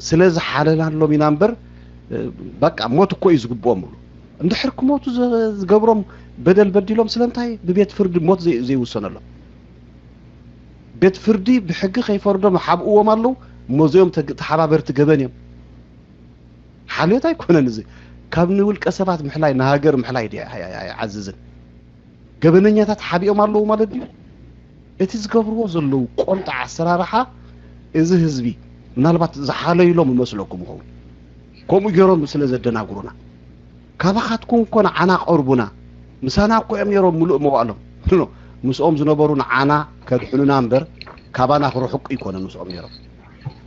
ስለ ዝሓለናሎም ኢና እምበር በቃ ሞት እኮ እዩ ዝግብኦም ብሉ እንድሕር ክሞቱ ዝገብሮም በደል በዲሎም ስለምንታይ ብቤት ፍርዲ ሞት ዘይውሰነሎም ቤት ፍርዲ ብሕጊ ከይፈርዶም ሓብእዎም ኣለዉ እሞ እዚኦም ተሓባበርቲ ገበን እዮም ሓልዮት ኣይኮነን እዚ ካብ ንውልቀ ሰባት ምሕላይ ንሃገር ምሕላይ ኣይዓዝዝን ገበነኛታት ሓቢኦም ኣለዉ ማለት ድዩ እቲ ዝገብርዎ ዘለዉ ቆምጣ ኣሰራርሓ እዚ ህዝቢ ምናልባት ዝሓለይሎም ይመስለኩም ይኸውን ከምኡ ገይሮም ስለ ዘደናግሩና ካባኻትኩም እኮ ንዓና ቀርቡና ምሳና እኮ እዮም ነይሮም ምሉእ መዋእሎም ምስኦም ዝነበሩ ንዓና ከድሕኑና እምበር ካባና ክርሕቁ ይኮነ ምስኦም ነይሮም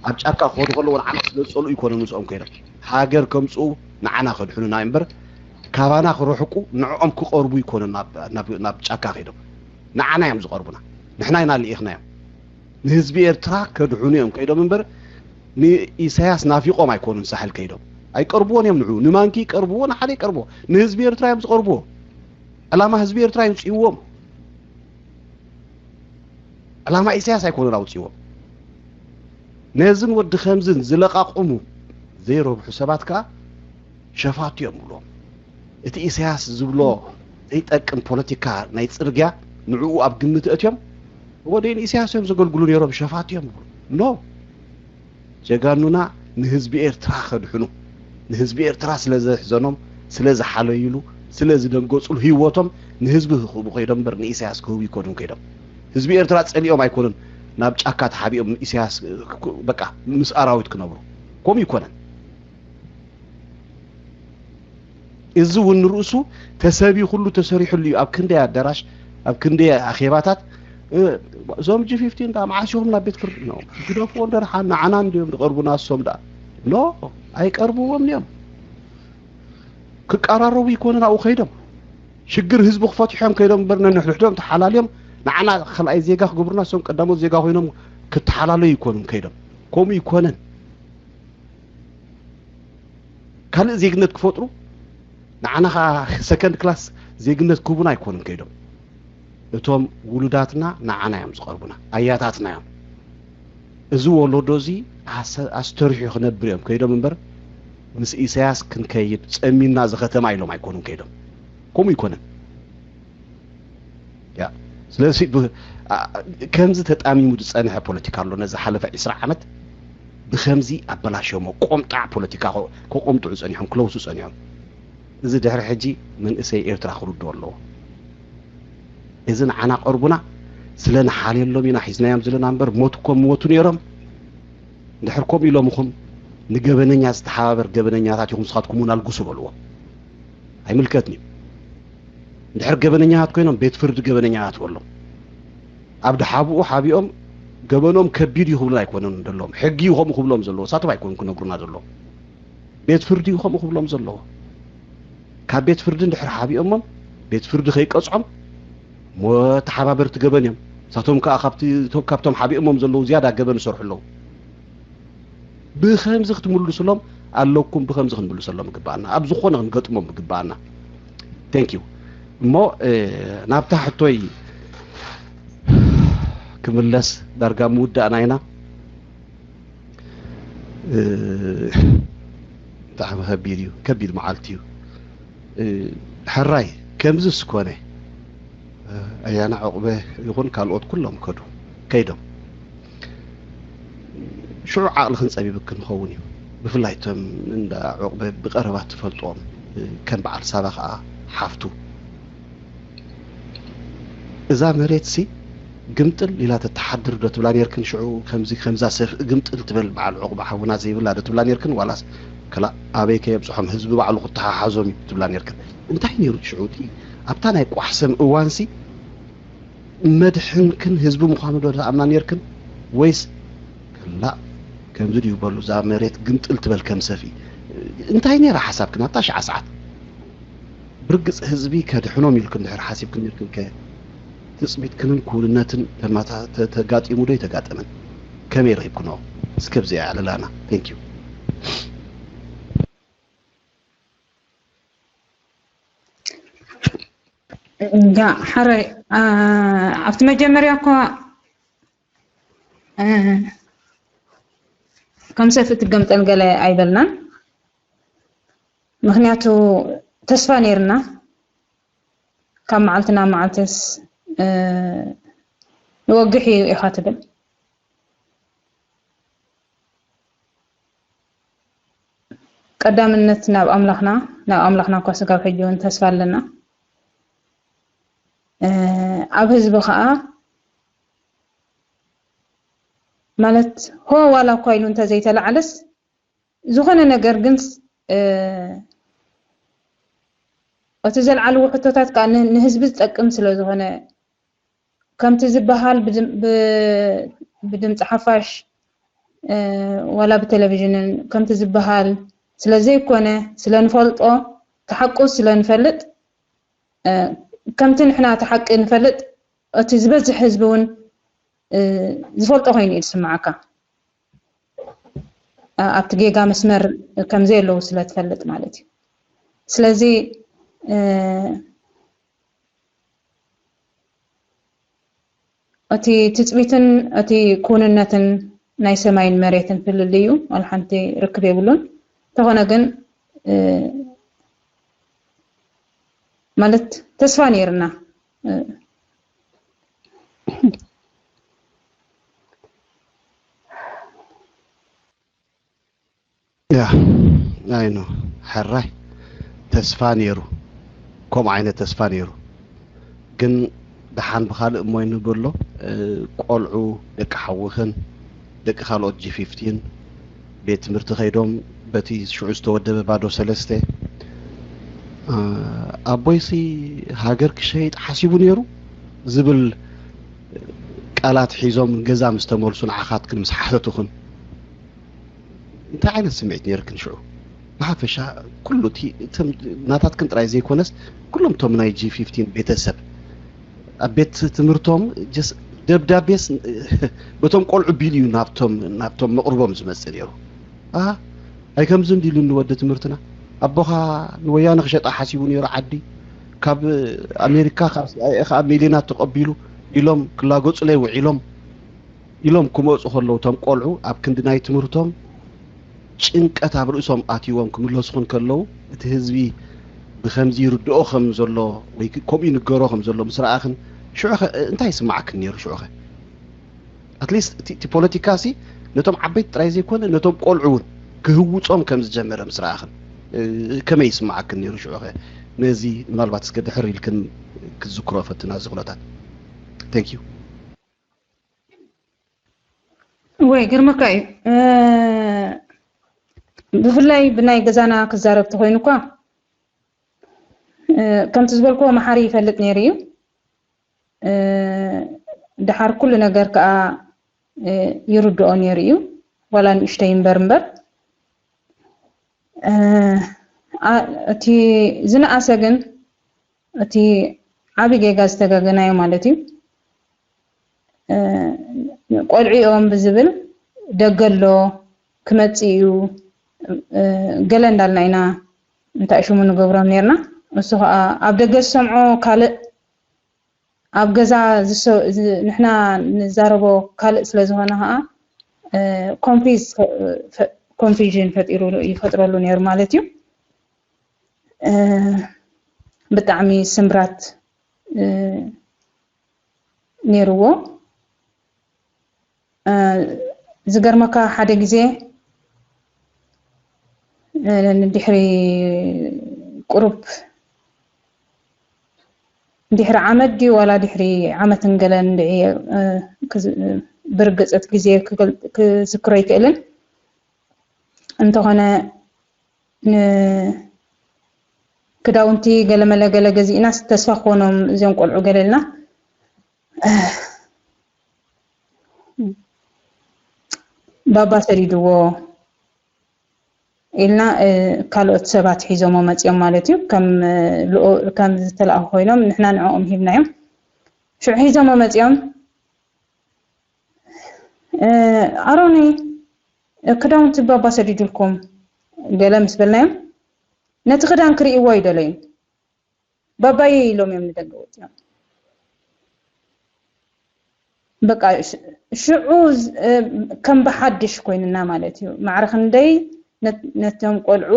ኣብ ጫካ ክኸዱ ከለዎ ንዓና ስለ ዝፀልኡ ይኮነ ምስኦም ከይዶም ሃገር ከምፅኡ ንዓና ከድሕኑና እምበር ካባና ክርሕቁ ንዕኦም ክቐርቡ ይኮነ ናብ ጫካ ከይዶም ንዓና እዮም ዝቐርቡና ንሕና ኢና ልኢኽናዮም ንህዝቢ ኤርትራ ከድሕኑ እዮም ከይዶም እምበር ንኢሳያስ ናፊቖም ኣይኮኑን ሳሕል ከይዶም ኣይቀርብዎን እዮም ንዑ ንማንኪ ይቀርብዎ ንሓደ ይቀርብዎ ንህዝቢ ኤርትራ እዮም ዝቐርብዎ ዕላማ ህዝቢ ኤርትራ ይውፅእዎም ዕላማ ኢሳያስ ኣይኮኑን ኣውፅእዎም ነዝን ወዲ ከምዝን ዝለቓቕሙ ዘይረብሑ ሰባት ከዓ ሸፋቱ እዮም ብሎም እቲ ኢሳያስ ዝብሎ ዘይጠቅም ፖለቲካ ናይ ፅርግያ ንዕኡ ኣብ ግምት እትዮም ወደ ንኢሳያስ እዮም ዘገልግሉ ነይሮም ሸፋቱ እዮም ብሉ ኖ ጀጋኑና ንህዝቢ ኤርትራ ከድሕኑ ንህዝቢ ኤርትራ ስለ ዘሕዘኖም ስለ ዝሓለይሉ ስለ ዝደንገፁሉ ህይወቶም ንህዝቢ ክህቡ ከይዶም እምበር ንኢሳያስ ክህቡ ይኮኑን ከይዶም ህዝቢ ኤርትራ ፀሊኦም ኣይኮኑን ናብ ጫካ ተሓቢኦም ኢሳያስ በቃ ምስ ኣራዊት ክነብሩ ከምኡ ይኮነን እዚ እውን ንርእሱ ተሰብዩ ኩሉ ተሰሪሕሉ እዩ ኣብ ክንደይ ኣዳራሽ ኣብ ክንደይ ኣኼባታት እዞም ጂ ፊፍቲን ዳ መዓስ ኢኹም ናብ ቤት ፍርዲ ግደፍዎ እንደ ደሓን ንዓና እንድዮም ዝቐርቡና እሶም ደኣ ኖ ኣይቀርብዎም እዮም ክቀራረቡ ይኮኑ ናብኡ ከይዶም ሽግር ህዝቢ ክፈትሑ እዮም ከይዶም እምበር ነንሕድሕዶም ተሓላልዮም ንዓና ካልኣይ ዜጋ ክገብሩና እሶም ቀዳሞት ዜጋ ኮይኖም ክተሓላለዩ ይኮኑን ከይዶም ከምኡ ይኮነን ካልእ ዜግነት ክፈጥሩ ንዓና ከዓ ሰከንድ ክላስ ዜግነት ክህቡና ኣይኮኑን ከይዶም እቶም ውሉዳትና ንዓና እዮም ዝቐርቡና ኣያታትና እዮም እዚ ወለዶ እዚ ኣስተርሑ ክነብር እዮም ከይዶም እምበር ምስ ኢሳያስ ክንከይድ ፀሚና እዚ ከተማ ኢሎም ኣይኮኑን ከይዶም ከምኡ ይኮነን ስለዚ ከምዚ ተጣሚሙ ዝፀንሐ ፖለቲካ ኣሎ ነዚ ሓለፈ ዕስራ ዓመት ብከምዚ ኣበላሽዮሞ ቆምጣዕ ፖለቲካ ከቆምጥዑ ፀኒሖም ክለውሱ ፀኒሖም እዚ ድሕሪ ሕጂ መንእሰይ ኤርትራ ክርድኦ ኣለዎ እዚ ንዓና ቀርቡና ስለ ንሓልየሎም ኢና ሒዝናዮም ዘለና እምበር ሞት እኮ ምሞቱ ነይሮም እንድሕር ከምኡ ኢሎምኹም ንገበነኛ ዝተሓባበር ገበነኛታት ኢኹም ስኻትኩም እውን ኣልግሱ በልዎ ኣይምልከትኒ እንድሕር ገበነኛታት ኮይኖም ቤት ፍርዲ ገበነኛታት በሎም ኣብ ድሓብኡ ሓቢኦም ገበኖም ከቢድ እዩ ክብሉን ኣይኮነን ዘለዎም ሕጊ እዩ ከምኡ ክብሎም ዘለዎ ሳቶም ኣይኮኑ ክነግሩና ዘለዎም ቤት ፍርዲ እዩ ከምኡ ክብሎም ዘለዎ ካብ ቤት ፍርዲ እንድሕር ሓቢኦሞም ቤት ፍርዲ ከይቀፅዖም ሞ ተሓባበርቲ ገበን እዮም ሳቶም ከዓ ካብቶም ሓቢኦሞም ዘለዉ ዝያዳ ገበን ይሰርሑ ኣለዉ ብከምዚ ክትምልሱሎም ኣለኩም ብከምዚ ክንምልሰሎም ይግባኣና ኣብ ዝኾነ ክንገጥሞም ይግባኣና thank you እሞ ናብታ ሕቶይ ክምለስ ዳርጋ ምውዳእና ኢና። ብጣዕሚ ከቢድ እዩ፣ ከቢድ መዓልቲ እዩ። ሕራይ ከምዚ ስኮነ ኣያና ዕቑበ ይኹን ካልኦት ኩሎም ከዱ ከይዶም ሽዑ ዓቕልኽን ጸቢብክን ክኸውን እዩ። ብፍላይ እቶም እንዳ ዕቑበ ብቐረባ ትፈልጥዎም ከም በዓል ሳባ ከዓ ሓፍቱ እዛ መሬትሲ ግምጥል ኢላ ተተሓድር ዶ ትብላ ኔርክን? ሽዑ ከምዚ ከምዛ ሰብ ግምጥል ትበል በዓል ዕቑባ ሓውና ዘይብላ ዶ ትብላ ኔርክን? ዋላስ ከላ ኣበይ ከየብፅሖም ህዝቢ ባዕሉ ክተሓሓዞም እዩ ትብላ ኔርክን? እንታይ ነይሩ ሽዑ እቲ ኣብታ ናይ ቋሕሰም እዋንሲ መድሕንክን ህዝቢ ምዃኑ ዶ ተኣምና ኔርክን? ወይስ ከላ ከምዚ ድዩ በሉ እዛ መሬት ግምጥል ትበል ከም ሰፍኢ እንታይ ነይራ ሓሳብክን ኣብታ ሽዓ ሰዓት? ብርግጽ ህዝቢ ከድሕኖም ኢልክን ድሕር ሓሲብክን ኔርክን ከ ትጽቢትክንን ክውንነትን ተማታ- ተ- ተጋጢሙ ዶ ይተጋጠመን? ከመይ ረኺብክንኦ? እስከ ብዚኣ የዕልላና። Thank you። እንዳ ሓራይ ኣብቲ መጀመርያ እኳ ከም ሰፍእ ትገምጠል ገለ ኣይበልናን። ምክንያቱ ተስፋ ነይርና ካብ መዓልቲ ናብ መዓልትስ ንወግሕ እዩ ኢኻ ትብል። ቀዳምነት ናብ ኣምላኽና ናብ ኣምላኽና እኳ ስጋብ ሕጂ እውን ተስፋ ኣለና። ኣብ ህዝቢ ከዓ ማለት ሆ ዋላ እኳ ኢሉ እንተዘይተላዓለስ ዝኾነ ነገር ግን እቲ ዘልዓልዎ ሕቶታት ከዓ ንህዝቢ ዝጠቅም ስለ ዝኾነ ከምቲ ዝበሃል ብድምፂ ሓፋሽ ዋላ ብቴሌቪዥንን ከምቲ ዝበሃል ስለ ዘይኮነ ስለ ንፈልጦ ተሓቁ ስለ ንፈልጥ ከምቲ ንሕና ተሓቂ ንፈልጥ እቲ ዝበዝሕ ህዝቢ እውን ዝፈልጦ ኮይኑ እዩ ዝስምዓካ ኣብቲ ጌጋ መስመር ከም ዘየለዉ ስለ ትፈልጥ ማለት እዩ ስለዚ እቲ ትፅቢትን እቲ ክውንነትን ናይ ሰማይን መሬትን ፍልልይ እዩ። ዋላ ሓንቲ ርክብ የብሉን። እንተኾነ ግን ማለት ተስፋ ነይርና። ያ ኣይ ኖ ሕራይ ተስፋ ነይሩ፣ ከምኡ ዓይነት ተስፋ ነይሩ። ግን ደሓን ብኻልእ እሞ ይንበሎ ቆልዑ ደቂ ሓውኽን ደቂ ካልኦት ጂ ፊፍቲን ቤት ትምህርቲ ከይዶም በቲ ሽዑ ዝተወደበ ባዶ ሰለስተ ኣቦይሲ ሃገር ክሸይጥ ሓሲቡ ነይሩ ዝብል ቃላት ሒዞም ገዛ ምስ ተመልሱ ንዓኻትክን ምስ ሓተቱኽን እንታይ ዓይነት ስምዒት ነይርክን ሽዑ? ብሓፈሻ ኩሉ እቲ እቶም ናታትክን ጥራይ ዘይኮነስ ኩሎም እቶም ናይ ጂ ፊፍቲን ቤተሰብ ኣብ ቤት ትምህርቶም just ደብዳቤስ በቶም ቆልዑ ቢሉ እዩ ናብቶም ናብቶም መቕርቦም ዝመፅእ ነይሩ። ኣሃ ኣይከምዚ እንዲሉ ንወዲ ትምህርትና ኣቦኻ ንወያነ ክሸጣ ሓሲቡ ነይሩ ዓዲ ካብ ኣሜሪካ ካብ ሲኣይኤ ከዓ ሚሊዮናት ተቐቢሉ ኢሎም ክላገፁለይ ውዒሎም ኢሎም ክመፁ ከለዉ እቶም ቆልዑ ኣብ ክንዲ ናይ ትምህርቶም ጭንቀት ኣብ ርእሶም ኣትይዎም ክምለሱኽን ከለዉ እቲ ህዝቢ ብከምዚ ይርድኦ ከም ዘሎ ወይ ከምኡ ይንገሮ ከም ዘሎ ምስ ረኣኽን ሽዑ እንታይ ይስማዓክን ነይሩ ሽዑኸ ኣትሊስት እቲ ፖለቲካ ሲ ነቶም ዓበይቲ ጥራይ ዘይኮነ ነቶም ቆልዑ እውን ክህውፆም ከም ዝጀመረ ምስ ረኣኽን ከመይ ይስማዓክን ነይሩ ሽዑኸ ነዚ ምናልባት እስከ ድሕር ኢልክን ክትዝክሮ ፈትና እዚ ኩነታት Thank you። ወይ ግርመካ እዩ ብፍላይ ብናይ ገዛና ክዛረብ ተኮይኑ እኳ ከምቲ ዝበልክዎ መሓሪ ይፈልጥ ነይሩ እዩ። ድሓር ኩሉ ነገር ከዓ ይርድኦ ነይሩ እዩ። ዋላ ንእሽተይ እምበር እምበር እቲ ዝነኣሰ ግን እቲ ዓቢ ጌጋ ዝተጋገናዮ ማለት እዩ። ቆልዑ እዮም ብዝብል ደገ ኣሎ ክመጽእ እዩ ገለ እንዳልና ኢና እንታይ ሽሙ ንገብሮም ነርና። እሱ ከዓ ኣብ ደገ ዝሰምዖ ካልእ ኣብ ገዛ ንሕና ንዛረቦ ካልእ ስለ ዝኾነ ከዓ ኮንፊዝ ኮንፊዥን ፈጢሩ ይፈጥረሉ ነይሩ ማለት እዩ። ብጣዕሚ ስምብራት ነይርዎ። ዝገርመካ ሓደ ግዜ ድሕሪ ቁሩብ ድሕሪ ዓመት ድዩ ዋላ ድሕሪ ዓመትን ገለን ብርግጽ እቲ ግዜ ክዝክሮ ኣይክእልን። እንተኾነ ንክዳውንቲ ገለመለ ገለ ገዚእናስ ተስፋ ክኾኖም እዚኦም ቆልዑ ገለ ኢልና ባባ ሰዲድዎ ኢልና ካልኦት ሰባት ሒዞሞ መፂኦም ማለት እዩ። ከም ዝተላእኩ ኮይኖም ንሕና ንዕኦም ሂብናዮም። ሽዑ ሒዞሞ መፂኦም ኣሮኒ ክዳውንቲ ባባ ሰዲዱልኩም ገለ ምስ በልናዮም ነቲ ክዳን ክርእይዎ ኣይደለዩን። ባባየ ኢሎም እዮም ንደገ ወፂኦም። በቃ ሽዑ ከም ብሓድሽ ኮይንና ማለት እዩ። ማዕረ ክንደይ ነቶም ቆልዑ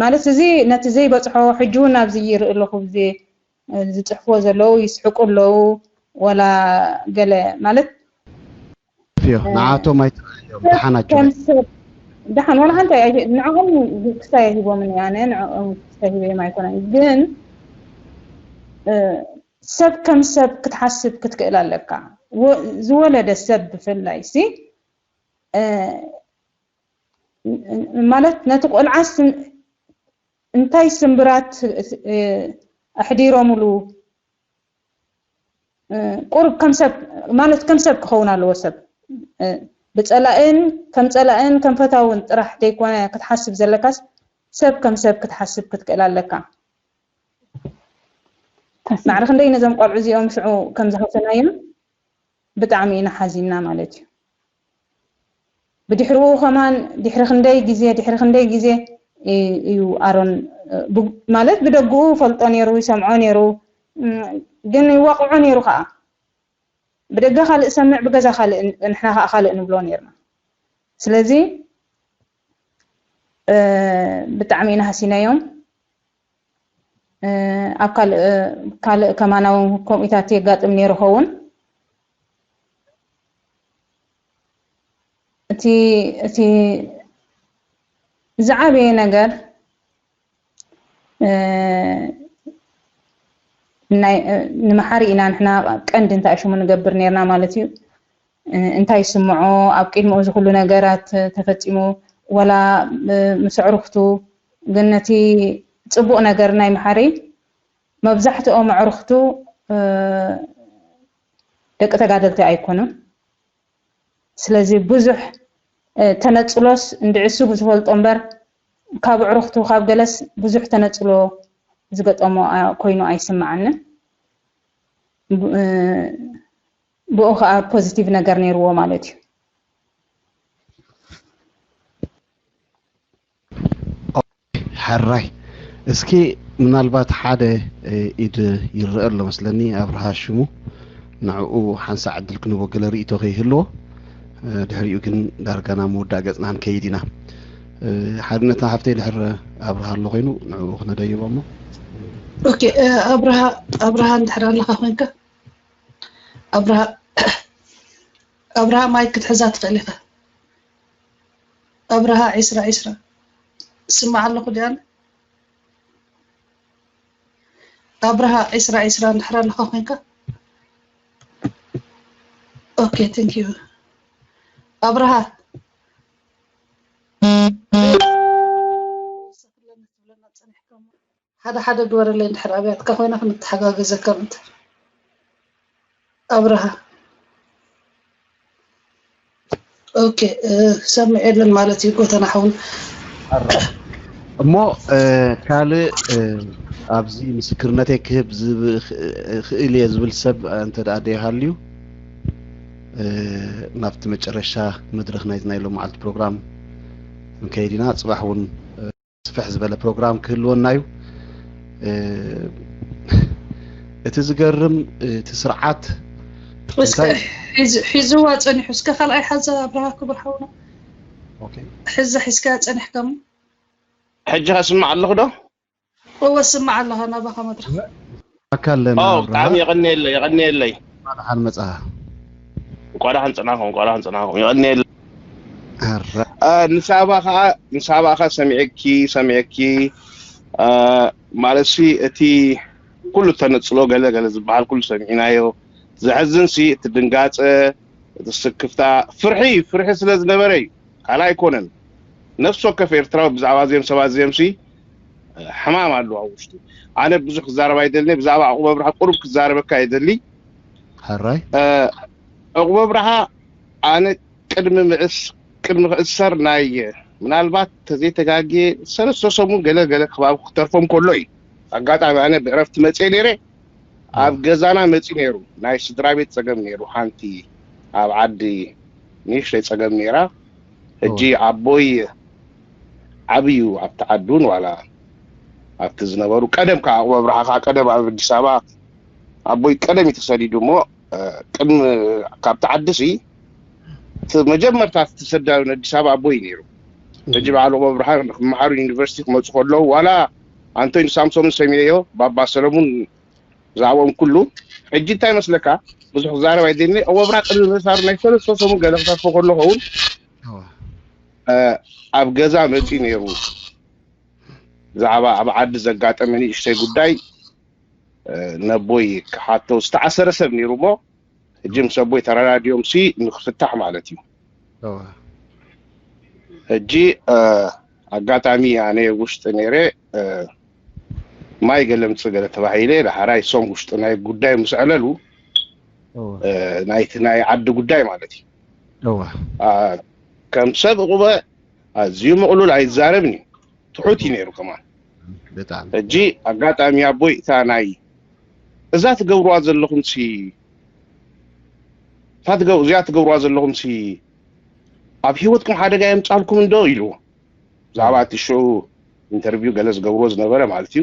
ማለት እዚ ነቲ ዘይበፅሖ ሕጂ እውን ኣብዚ ይርኢ ኣለኹ ዝፅሕፍዎ ዘለዉ ይስሕቁ ኣለዉ ወላ ገለ ማለት ዮ ንዓቶም ኣይትረኣዮም ደሓን ኣጆ ደሓን ዋላ ሓንቲ ንዕኦም ክስታይ ሂቦምን ኣነ ንዕኦም ክስታይ ሂበዮም ኣይኮነን ግን ሰብ ከም ሰብ ክትሓስብ ክትክእል ኣለካ። ዝወለደ ሰብ ብፍላይ ሲ ማለት ነቲ ቆልዓ እንታይ ስምብራት ኣሕዲሮምሉ ቁሩብ ከም ሰብ ማለት ከም ሰብ ክኸውን ኣለዎ። ሰብ ብፀላእን ከም ፀላእን ከም ፈታውን ጥራሕ ዘይኮነ ክትሓስብ ዘለካስ ሰብ ከም ሰብ ክትሓስብ ክትክእል ኣለካ። ማዕረ ክንደይ ነዞም ቆልዑ እዚኦም ሽዑ ከም ዝሃሰናዮም ብጣዕሚ ኢና ሓዚንና ማለት እዩ። ብድሕሪኡ ከማን ድሕሪ ክንደይ ግዜ ድሕሪ ክንደይ ግዜ እዩ ኣሮን ማለት ብደግኡ ፈልጦ ነይሩ ይሰምዖ ነይሩ ግን ይዋቕዖ ነይሩ ከዓ ብደገ ካልእ ሰምዕ ብገዛ ካልእ ንሕና ከዓ ካልእ ንብሎ ነይርና። ስለዚ ብጣዕሚ ኢና ሃሲናዮም። ኣብ ካልእ ካልእ ከማናዊ ከምኡታት የጋጥም ነይሩ ኸውን እቲ እቲ ዝዓበየ ነገር ንምሓሪ ኢና ንሕና ቀንዲ እንታይ ሽሙ ንገብር ነርና ማለት እዩ። እንታይ ይስምዖ ኣብ ቅድሚኡ እዚ ኩሉ ነገራት ተፈፂሙ ወላ ምስ ኣዕሩኽቱ ግን ነቲ ፅቡቕ ነገር ናይ መሓሪ መብዛሕትኦም ኣዕሩኽቱ ደቂ ተጋደልቲ ኣይኮኑን። ስለዚ ብዙሕ ተነፅሎስ እንድዕሱ ብዝፈልጦ እምበር ካብ ኣዕሩኽቱ ካብ ገለስ ብዙሕ ተነፅሎ ዝገጠሞ ኮይኑ ኣይስምዓንን። ብኡ ከዓ ፖዚቲቭ ነገር ነይርዎ ማለት እዩ። ሕራይ እስኪ ምናልባት ሓደ ኢድ ይረአ ኣሎ መስለኒ ኣብርሃ ሽሙ ንዕኡ ሓንሳእ ዕድል ክንቦ ገለ ርእቶ ከይህልዎ ድሕሪኡ ግን ዳርጋና ምውዳእ ገጽና ክንከይድ ኢና ሓድነትና ሓፍተይ ድሕር ኣብርሃ ኣሎ ኮይኑ ንዕኡ ክነደይቦ እሞ ኦኬ ኣብርሃ ኣብርሃ እንድሕር ኣለኻ ኮንካ ኣብርሃ ኣብርሃ ማይክ ክትሕዛ ትኽእል ኢኻ ኣብርሃ ዒስራ ዒስራ ስማዕ ኣለኹ ድኣነ ኣብርሃ ዒስራ ዒስራ እንድሕር ኣለኻ ኮንካ okay thank you ኣብርሃ ሓደ ሓደ ግበረለይ እንድሕር ኣብያትካ ኮይና ክንተሓጋገዘካ ምንትር ኣብርሃ okay ሰምዕ የለን ማለት እዩ ጎተና ሓውን እሞ ካልእ ኣብዚ ምስክርነተይ ክህብ ክእል እየ ዝብል ሰብ እንተ ደኣ ደይሃልዩ ናብቲ መጨረሻ መድረኽ ናይዚ ናይ ሎም መዓልቲ ፕሮግራም ንከይድ ኢና። ጽባሕ እውን ስፍሕ ዝበለ ፕሮግራም ክህልወና እዩ። እቲ ዝገርም፣ እቲ ስርዓት እስከ እንታይ ሒዝ- ሒዝዋ ጸኒሑ እስከ ካልኣይ ሓዛ ኣብርሃ ክቡር ሓውና ኦኬ። ሕዛ ሒዝካ ጸኒሕካ እሞ ሕጂ ከስምዕ ኣለኹ ዶ? እወ ስምዕ ኣለኻ ናባኻ መድረኽ ኣካል ለና ኦ ኣብርሃ ብጣዕሚ የቐንየለይ የቐንየለይ። ደሓን መጻኻ። እንኳ ደሓን ጸናኹም እንኳ ደሓን ጸናኹም የቐንየለይ። ኣረ አ፣ ንሳባ ከዓ ንሳባ ከዓ ሰሚዐኪ ሰሚዐኪ አ፣ ማለት ሲ እቲ ኩሉ ተነፅሎ ገለ ገለ ዝበሃል ኩሉ ሰሚዕናዮ። ዘሕዝን ሲ እቲ ድንጋፀ እቲ ስክፍታ ፍርሒ ፍርሒ ስለ ዝነበረ እዩ። ካልእ ኣይኮነን። ነፍሲ ወከፍ ኤርትራዊ ብዛዕባ እዚኦም ሰባት እዚኦም ሲ ሕማም ኣለዎ ኣብ ውሽጡ። ኣነ ብዙሕ ክዛረብ ኣይደልን፣ ብዛዕባ ዕቑብ ኣብርሃ ቁሩብ ክዛረበካ ይደሊ። ሕራይ ዕቑብ ኣብርሃ ኣነ ቅድሚ ምእስ ቅድሚ ክእሰር ናይ ምናልባት ተዘይተጋግየ ሰለስተ ሰሙን ገለ ገለ ከባቢ ክተርፎም ከሎ እዩ። ኣጋጣሚ ኣነ ብዕረፍቲ መፅየ ነይረ። ኣብ ገዛና መፂ ነይሩ። ናይ ስድራ ቤት ፀገም ነይሩ። ሓንቲ ኣብ ዓዲ ንእሽተይ ፀገም ነይራ። ሕጂ ኣቦይ ዓብዩ ኣብቲ ዓዱን ዋላ ኣብቲ ዝነበሩ ቀደም ከዓ ዕቑብ ኣብርሃ ከዓ ቀደም ኣብ ኣዲስ ኣበባ ኣቦይ ቀደም እዩ ተሰዲዱ እሞ ቅድሚ ካብቲ ዓዲ ሲ እቲ መጀመርታ ዝተሰዳ ኣዲስ ኣበባ ኣቦይ ነይሩ። ሕጂ በዓል ዕቑብ ኣብርሃ ክመሃሩ ዩኒቨርሲቲ ክመፁ ከለዉ ዋላ ኣንቶኒ ሳምሶምን ሰሚዐዮ ባባ ሰለሙን ብዛዕባኦም ኩሉ። ሕጂ እንታይ መስለካ ብዙሕ ክዛረብ ኣይደሊ። ዕቑብ ኣብርሃ ቅድሚ ምእሳሩ ናይ ሰለስተ ሰሙን ገለ ክተርፎ ከሎ ኸውን ኣብ ገዛ መፂ ነይሩ። ብዛዕባ ኣብ ዓዲ ዘጋጠመ ንእሽተይ ጉዳይ ነቦይ ክሓቶ ዝተኣሰረ ሰብ ነይሩ እሞ ሕጂ ምስ ኣቦይ ተረዳዲኦም ሲ ንክፍታሕ ማለት እዩ። ሕጂ ኣጋጣሚ ኣነ ውሽጢ ነይረ ማይ ገለ ምፅእ ገለ ተባሂለ ዳሕራይ ሶም ውሽጢ ናይ ጉዳይ ምስ ኣዕለሉ ናይቲ ናይ ዓዲ ጉዳይ ማለት እዩ። ከም ሰብ ዕቑበ ኣዝዩ ምቕሉል ኣይዛረብን እዩ። ትሑት እዩ ነይሩ ከማን። ብጣዕሚ ሕጂ ኣጋጣሚ ኣቦይ እታ ናይ እዛ ትገብርዋ ዘለኹም ሲ እታ ትገብ- እዚኣ ትገብርዋ ዘለኹም ሲ ኣብ ሂወትኩም ሓደጋ የምጻልኩም እንዶ ኢልዎ። ብዛዕባ እቲ ሽዑ ኢንተርቪው ገለ ዝገብርዎ ዝነበረ ማለት እዩ።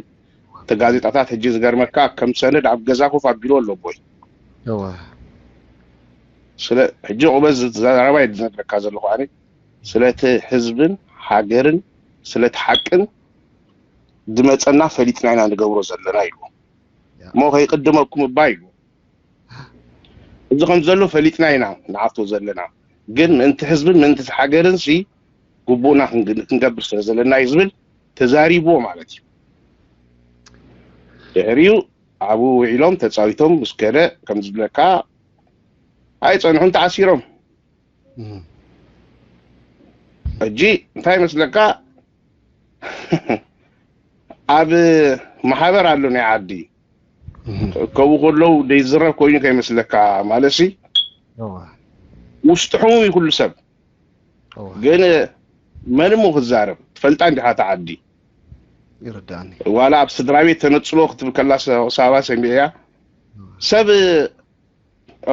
እቲ ጋዜጣታት ሕጂ ዝገርመካ ከም ሰነድ ኣብ ገዛ ኮፍ ኣቢልዎ ኣሎ ኣቦይ። እወ ስለ ሕጂ ዕቑበ ዘረባ እየ ዝነግረካ ዘለኹ ኣነ ስለቲ ህዝብን ሃገርን ስለቲ ሓቅን ዝመፀና ፈሊጥና ኢና ንገብሮ ዘለና ኢሉ እሞ ከይቅድመኩም እባ ኢሉ እዚ ከም ዘሎ ፈሊጥና ኢና ንኣቶ ዘለና ግን ምእንቲ ህዝብን ምእንቲ ሃገርን ሲ ግቡእና ክንገብር ስለ ዘለና እዩ ዝብል ተዛሪብዎ ማለት እዩ። ድሕሪኡ ኣብኡ ውዒሎም ተፃዊቶም ምስ ከደ ከም ዝብለካ ኣይፀንሑን ተኣሲሮም። ሕጂ እንታይ ይመስለካ ኣብ ማሕበር ኣሎ ናይ ዓዲ ከብኡ ከለዉ ደይዝረብ ኮይኑ ከይመስለካ ማለት ሲ ውሽጢ ሕሙም እዩ ኩሉ ሰብ ግን መን እሞ ክዛረብ ትፈልጣ እንዲኻ እታ ዓዲ ይርዳእኒ ዋላ ኣብ ስድራ ቤት ተነፅሎ ክትብል ከላ ሳባ ሰሚዕያ ሰብ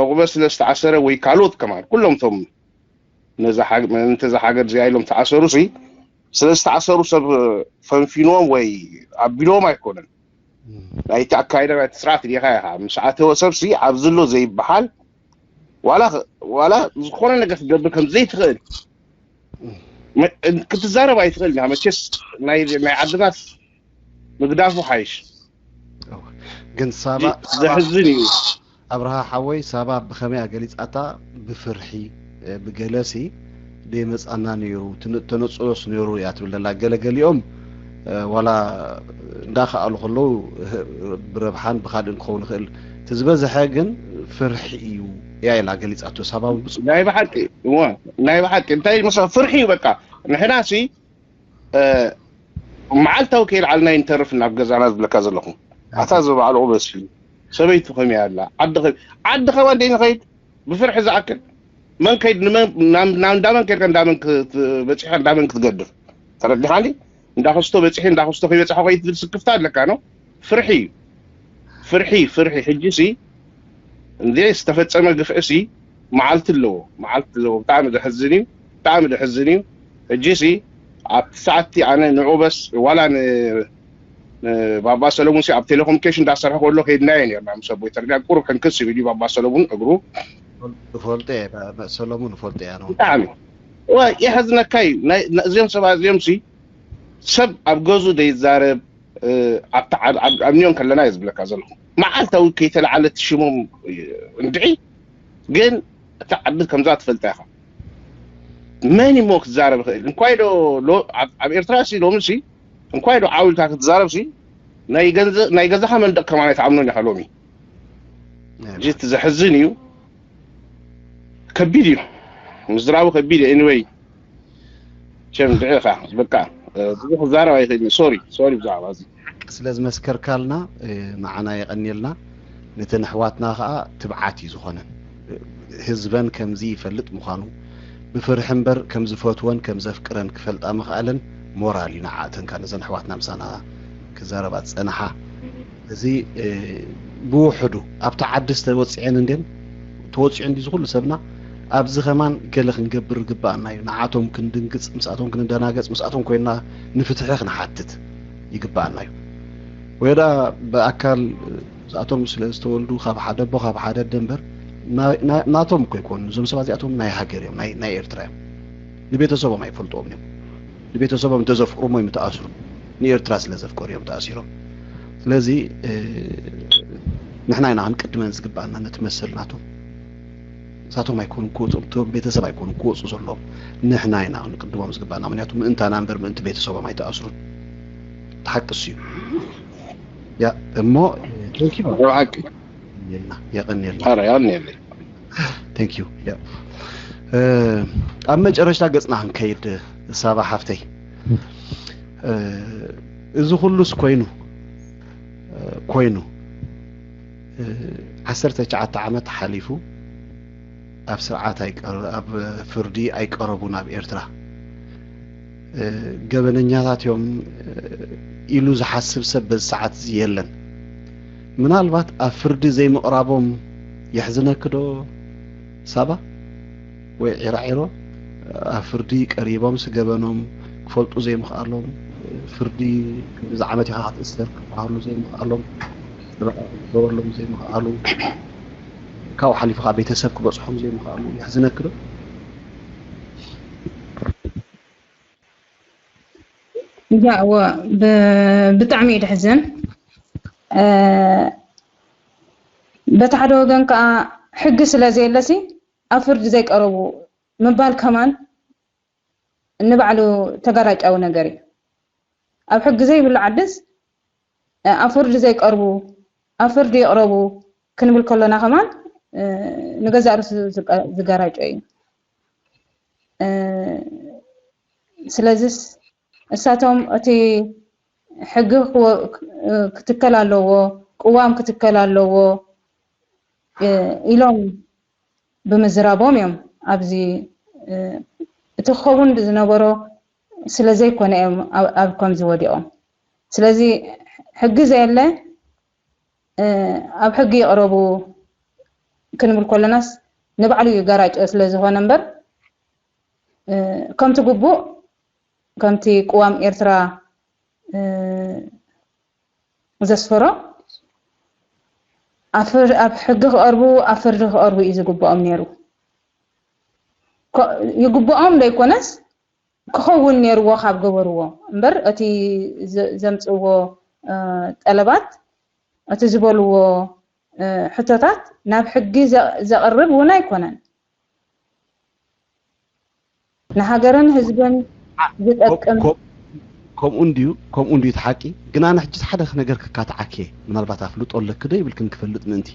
ዕቑበ ስለ ዝተኣሰረ ወይ ካልኦት ከማን ኩሎም ቶም ነዛ ሓግ- ነዛ ሃገር እዚኣ ኢሎም ተኣሰሩ ሲ ስለ ዝተኣሰሩ ሰብ ፈንፊንዎም ወይ ኣቢልዎም ኣይኮነን ናይቲ ኣካይዳ ናይቲ ስርዓት ዲኻ ኢኻ ምስ ኣተወ ሰብ ሲ ኣብዚ ኣሎ ዘይበሃል ዋላ ዋላ ዝኾነ ነገር ክትገብር ከም ዘይትኽእል ክትዛረብ ኣይትኽእል ኢኻ መቸስ ናይ ናይ ዓድናስ ምግዳፉ ሓይሽ ግን ሳባ ዘሕዝን እዩ ኣብርሃ ሓወይ ሳባ ብኸመይ ገሊፃታ ብፍርሒ ብገለሲ ደይመፃና ነይሩ ተነፅሎስ ነይሩ እያ ትብል ዘላ ገለገሊኦም ዋላ እንዳኸኣሉ ከለዉ ብረብሓን ብካልእን ክኸውን ይኽእል እቲ ዝበዝሐ ግን ፍርሒ እዩ እያ ኢላ ገሊፃቶ ሳባ እውን ብፅቡቅ ናይ ብሓቂ እዋ ናይ ብሓቂ እንታይ መስ ፍርሒ እዩ በቃ ንሕና ሲ መዓልታዊ ከይልዓልና ይንተርፍ ናብ ገዛና ዝብለካ ዘለኹ ኣታ ዝበዓልቑ በሲ ሰበይቱ ከመይ ኣላ ዓዲ ከ- ዓዲ ከባ እንደ ንኸይድ ብፍርሒ ዝኣክል መን ከይድ ንመን ናብ ናብ እንዳመን ከይድካ እንዳመን ክት- በፂሕካ እንዳመን ክትገድፍ ተረዲኻኒ እንዳኸስቶ በፂሒ እንዳኸስቶ ከይበፅሐ ከይትብል ስክፍታ ኣለካ ነው ፍርሒ እዩ ፍርሒ ፍርሒ ሕጂ ሲ እንዴ ዝተፈጸመ ግፍዒ ሲ መዓልቲ ኣለዎ መዓልቲ ኣለዎ ብጣዕሚ ዘሕዝን እዩ ብጣዕሚ ዘሕዝን እዩ ሕጂ ሲ ኣብቲ ሰዓትቲ ኣነ ንዑ በስ ዋላ ን ባባ ሰለሙን ሲ ኣብ ቴሌኮሙኒኬሽን እንዳሰርሐ ከሎ ከይድናዮ ነርና ምስ ኣቦይ ተርዲያ ቁሩብ ሕንክስ ይብል እዩ ባባ ሰለሙን እግሩ ፈልጠ ሰለሙን ፈልጠ ያ ነው ብጣዕሚ የሕዝነካ እዩ። እዚኦም ሰባት እዚኦም ሲ ሰብ ኣብ ገዙ ዘይዛረብ ኣብኒዮን ከለና እዩ ዝብለካ ዘለኹ። መዓልታዊ ከይተለዓለት ሽሞም እንድዒ ግን እታ ዓዲ ከምዛ ትፈልጣ ኢኻ። መን እሞ ክዛረብ ይኽእል? እንኳይ ዶ ኣብ ኤርትራ ሲ ሎሚ ሲ እንኳይ ዶ ዓው ኢልካ ክትዛረብ ሲ ናይ ገዛኻ መንደቕ ከማን ኣይትኣምኖን ኢኻ ሎሚ። ጅት ዘሕዝን እዩ። ከቢድ እዩ። ምዝራቡ ከቢድ እዩ። Anyway ቸም ድዒኻ በቃ ብዙሕ ክዛረብ ኣይኽእልን። ሶሪ ሶሪ ብዛዕባ እዚ ስለ ዝመስከርካልና ንዓና የቐንየልና። ነተን ኣሕዋትና ከዓ ትብዓት እዩ ዝኾነን። ህዝበን ከምዚ ይፈልጥ ምዃኑ ብፍርሒ እምበር ከም ዝፈትወን ከም ዘፍቅረን ክፈልጣ ምኽኣለን ሞራል እዩ ንዓተንካ ነዘን ኣሕዋትና ምሳና ክዛረባ ዝፀንሓ። እዚ ብውሕዱ ኣብቲ ዓዲ ዝተወፅዐን እንድን ተወፂዑ እንዲ ዝኩሉ ሰብና ኣብዚ ከማን ገለ ክንገብር ግባኣና እዩ። ንዓቶም ክንድንግፅ፣ ምስኣቶም ክንደናገፅ፣ ምስኣቶም ኮይና ንፍትሒ ክንሓትት ይግባኣና እዩ። ወይ ደኣ ብኣካል ምስኣቶም ስለ ዝተወልዱ ካብ ሓደ ኣቦ ካብ ሓደ ኣደ እምበር ናቶም እኮ ይኮኑ። እዞም ሰባት እዚኣቶም ናይ ሃገር እዮም፣ ናይ ኤርትራ እዮም። ንቤተሰቦም ኣይፈልጥዎም እዮም። ንቤተሰቦም እንተዘፍቅሩሞ እዮም ተኣስሩ። ንኤርትራ ስለ ዘፍቀሩ እዮም ተኣሲሮም። ስለዚ ንሕና ኢና ክንቅድመን ዝግባኣና ነቲ መሰል ናቶም። እሳቶም ኣይኮኑ ክወፁ፣ እቶም ቤተሰብ ኣይኮኑ ክወፁ ዘለዎም፣ ንሕና ኢና ክንቅድሞም ዝግባኣና። ምክንያቱ ምእንታና እምበር ምእንቲ ቤተሰቦም ኣይተኣስሩን። ተሓቅሱ እዩ። ያ እሞ ሓቂ የቀንየልና። Thank you። ኣብ መጨረሽታ ገፅና ክንከይድ ሳባ ሓፍተይ፣ እዚ ኩሉስ ኮይኑ ኮይኑ ዓሰርተ ትሽዓተ ዓመት ሓሊፉ ኣብ ስርዓት ኣብ ፍርዲ ኣይቀረቡን ኣብ ኤርትራ። ገበነኛታት እዮም ኢሉ ዝሓስብ ሰብ በዚ ሰዓት እዚ የለን። ምናልባት ኣብ ፍርዲ ዘይምቕራቦም የሕዝነኪ ዶ ሳባ ወይ ዒራዒሮ? ኣብ ፍርዲ ቀሪቦም ስገበኖም ክፈልጡ ዘይምኽኣሎም፣ ፍርዲ ክንዲዚ ዓመት ኢኻ ክትእሰር ክበሃሉ ዘይምኽኣሎም፣ ጠበቓ ክገበረሎም ዘይምኽኣሉ፣ ካብኡ ሓሊፉ ከዓ ቤተሰብ ክበፅሖም ዘይምኽኣሉ የሕዝነኪ ዶ? እዛ እወ ብጣዕሚ እዩ ድሕዝን። በቲ ሓደ ወገን ከዓ ሕጊ ስለ ዘየለሲ ኣብ ፍርዲ ዘይቀረቡ ምባል ከማን ንባዕሉ ተጋራጫዊ ነገር እዩ። ኣብ ሕጊ ዘይብሉ ዓድስ ኣብ ፍርዲ ዘይቀርቡ ኣብ ፍርዲ ይቕረቡ ክንብል ከሎና ከማን ንገዛእ ርእሱ ዝጋራጮ እዩ። ስለዚስ እሳቶም እቲ ሕጊ ክትከል ኣለዎ፣ ቅዋም ክትከል ኣለዎ ኢሎም ብምዝራቦም እዮም ኣብዚ እቲ ክኸውን ዝነበሮ ስለ ዘይኮነ እዮም ኣብ ከምዚ ወዲቖም። ስለዚ ሕጊ ዘየለ ኣብ ሕጊ ይቕረቡ ክንብል ከለናስ ንባዕሉ እዩ ጋራጭ ስለ ዝኾነ እምበር ከምቲ ግቡእ ከምቲ ቅዋም ኤርትራ ዘስፈሮ ኣብ ሕጊ ክቐርቡ ኣብ ፍርዲ ክቐርቡ እዩ ዝግብኦም ነይሩ። ይግብኦም ዘይኮነስ ክኸውን ነይርዎ ካብ ገበርዎ እምበር እቲ ዘምፅእዎ ጠለባት እቲ ዝበልዎ ሕቶታት ናብ ሕጊ ዘቕርብ እውን ኣይኮነን። ንሃገርን ህዝብን ዝጠቅም ከምኡ እንድዩ ከምኡ እንድዩ እቲ ሓቂ። ግን ኣነ ሕጂ ሓደ ነገር ክካትዓኪ ምናልባት ኣፍልጦ ኣለኪ ዶ ይብልክን ክፈልጥ ምእንቲ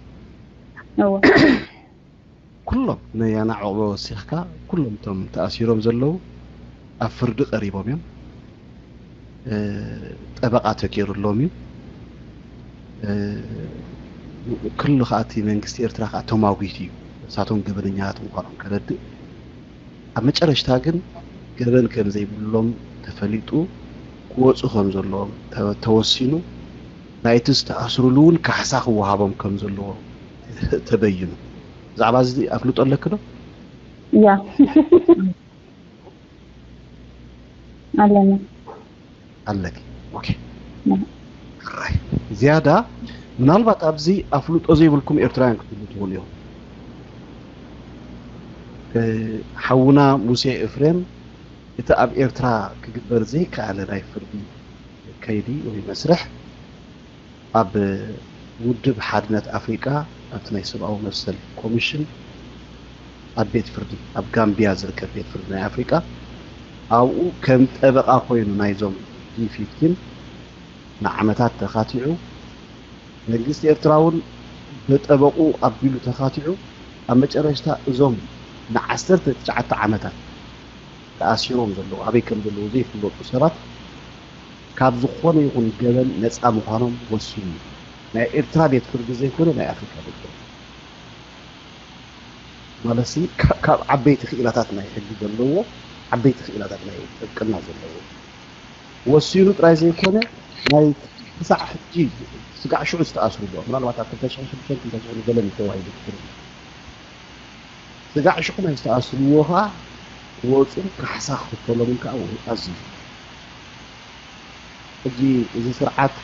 ኩሎም ነያና ዕቑበ ወሲኽካ ኩሎም እቶም ተኣሲሮም ዘለዉ ኣብ ፍርዲ ቀሪቦም እዮም። ጠበቓ ተገይሩሎም እዩ። ኩሉ ከዓ እቲ መንግስቲ ኤርትራ ከዓ ተማጒቱ እዩ እሳቶም ገበነኛታት ምዃኖም ከረድእ። ኣብ መጨረሽታ ግን ገበን ከም ዘይብሎም ተፈሊጡ ክወፁ ከም ዘለዎም ተወሲኑ ናይቲ ዝተኣስሩሉ እውን ካሕሳ ክወሃቦም ከም ዘለዎ ተበይኑ። ብዛዕባ እዚ ኣፍልጦ ኣለኪ ዶ? ያ ኣለኒ ኣለኪ። ኦኬ። ዝያዳ ምናልባት ኣብዚ ኣፍልጦ ዘይብልኩም ኤርትራውያን ክትህሉ ትኽእሉ እዮም። ሓውና ሙሴ እፍሬም እቲ ኣብ ኤርትራ ክግበር ዘይከኣለ ናይ ፍርዲ ከይዲ ወይ መስርሕ ኣብ ውድብ ሓድነት ኣፍሪቃ ኣብቲ ናይ ሰብኣዊ መሰል ኮሚሽን ኣብ ቤት ፍርዲ ኣብ ጋምቢያ ዝርከብ ቤት ፍርዲ ናይ ኣፍሪቃ ኣብኡ ከም ጠበቓ ኮይኑ ናይዞም ጂ ፊፍቲን ንዓመታት ተኻቲዑ መንግስቲ ኤርትራ እውን ብጠበቑ ኣቢሉ ተኻቲዑ ኣብ መጨረሽታ እዞም ንዓሰርተ ትሽዓተ ዓመታት ተኣሲሮም ዘለዉ ኣበይ ከም ዘለዉ ዘይፍለጡ ሰባት ካብ ዝኾነ ይኹን ገበን ነፃ ምዃኖም ወሲኑ ናይ ኤርትራ ቤት ፍርዲ ዘይኮነ ናይ ኣፍሪካ ቤት ፍርዲ ማለት ካብ ዓበይቲ ክኢላታት ናይ ሕጊ ዘለዎ ዓበይቲ ክኢላታት ናይ ጥብቅና ዘለዎ ወሲኑ ጥራይ ዘይኮነ ናይ ክሳዕ ሕጂ ስጋዕ ሽዑ ዝተኣስሩ ዶ ምናልባት ኣብ ክልተ ሽሕን ሽዱሽተን ክልተ ሽሕን ገለን ተዋሂዱ ክፍርድ ስጋዕ ሽዑ ናይ ዝተኣስርዎ ከዓ ክወፁን ካሕሳ ክኽፈሎምን ከዓ ኣዝዩ ሕጂ እዚ ስርዓት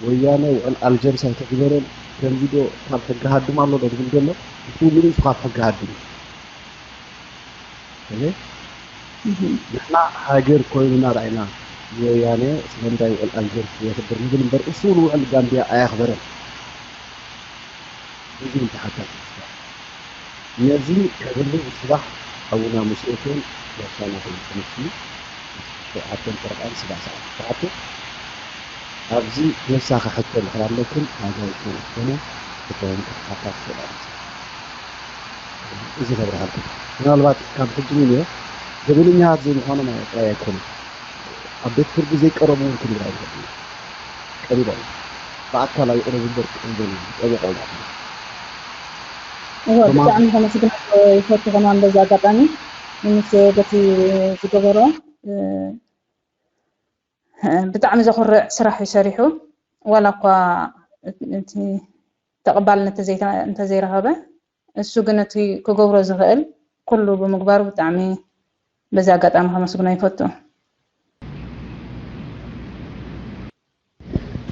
ወያነ ውዕል ኣልጀርስ ኣይተግበረን ከምዚ ዶ ካብ ሕጊ ሃድም ኣሎ ዶ ዝብል ዘሎ እሱ ምሉእ እሱ ካብ ሕጊ ሃድም እዩ ንሕና ሃገር ኮይኑና ርኣይና ንወያነ ስለምንታይ ውዕል ኣልጀርስ የኽብር ንብል እምበር እሱ ንውዕል ጋምቢያ ኣየኽበረን እዚ እንተሓታት ነዚ ከብሉ ዝስራሕ ኣቡና ሙሴ እቶም ወሳና ኮይኑ ተነስኡ ሸውዓተን ጨረቃን ስጋዕ ሰዓት ትሽዓተ ኣብዚ ነብሳ ክሕተል ከያለክን ኣጋይሽ መለክተነ ክተወን ክትሓታት ትኽእል እዚ ከብርሃልኩም ምናልባት ካብ ሕጂ ንዮ ገበነኛታት ዘይምዃኖም ጥራይ ኣይኮኑን ኣብ ቤት ፍርዲ ዘይቀረቡ እውን ክንብል ኣይንኽእል ኢና ቀሪቦም ብኣካል ኣይቕረቡ እምበር ቀሪቦም እዮም ዝጠበቆም ኣሉ እወ ብጣዕሚ ከመስግነክ ይፈቱ ከማን በዚ ኣጋጣሚ ንሙሴ በቲ ዝገበሮ ብጣዕሚ ዘኹርዕ ስራሕ እዩ ሰሪሑ ዋላ እኳ እቲ ተቐባልነት እንተዘይረኸበ እሱ ግን እቲ ክገብሮ ዝኽእል ኩሉ ብምግባሩ ብጣዕሚ በዚ ኣጋጣሚ ከመስግኖ ይፈቱ።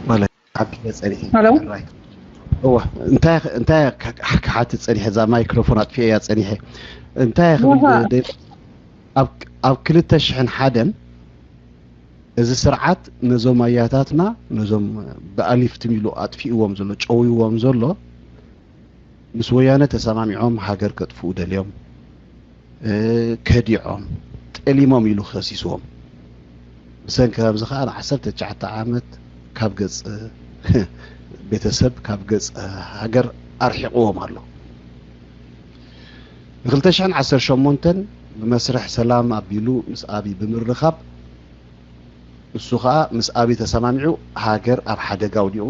ማለት ዓቢ መጸኒሒ ሄሎ። ራይ። እዋ እንታይ እንታይ ክሓትት ጸኒሐ እዛ ማይክሮፎን ኣጥፊኤያ ጸኒሐ እንታይ ክብል እዋ። ደል- ኣብ ኣብ ክልተ ሽሕን ሓደን እዚ ስርዓት ነዞም ኣያታትና ነዞም ብኣሊፍ ትም ኢሉ ኣጥፊእዎም ዘሎ ጨውይዎም ዘሎ ምስ ወያነ ተሰማሚዖም ሃገር ከጥፍኡ ደልዮም ከዲዖም ጠሊሞም ኢሉ ከሲስዎም ብሰንኪ ከምዚ ከዓ ን ዓሰርተ ትሽዓተ ዓመት ካብ ገፅ ቤተሰብ ካብ ገፅ ሃገር ኣርሒቕዎም ኣሎ ን ክልተ ሽሕን ዓሰርተ ሸሞንተን ብመስርሕ ሰላም ኣቢሉ ምስ ኣብይ ብምርኻብ እሱ ከዓ ምስ ኣብይ ተሰማሚዑ ሃገር ኣብ ሓደጋ ኣውዲቑ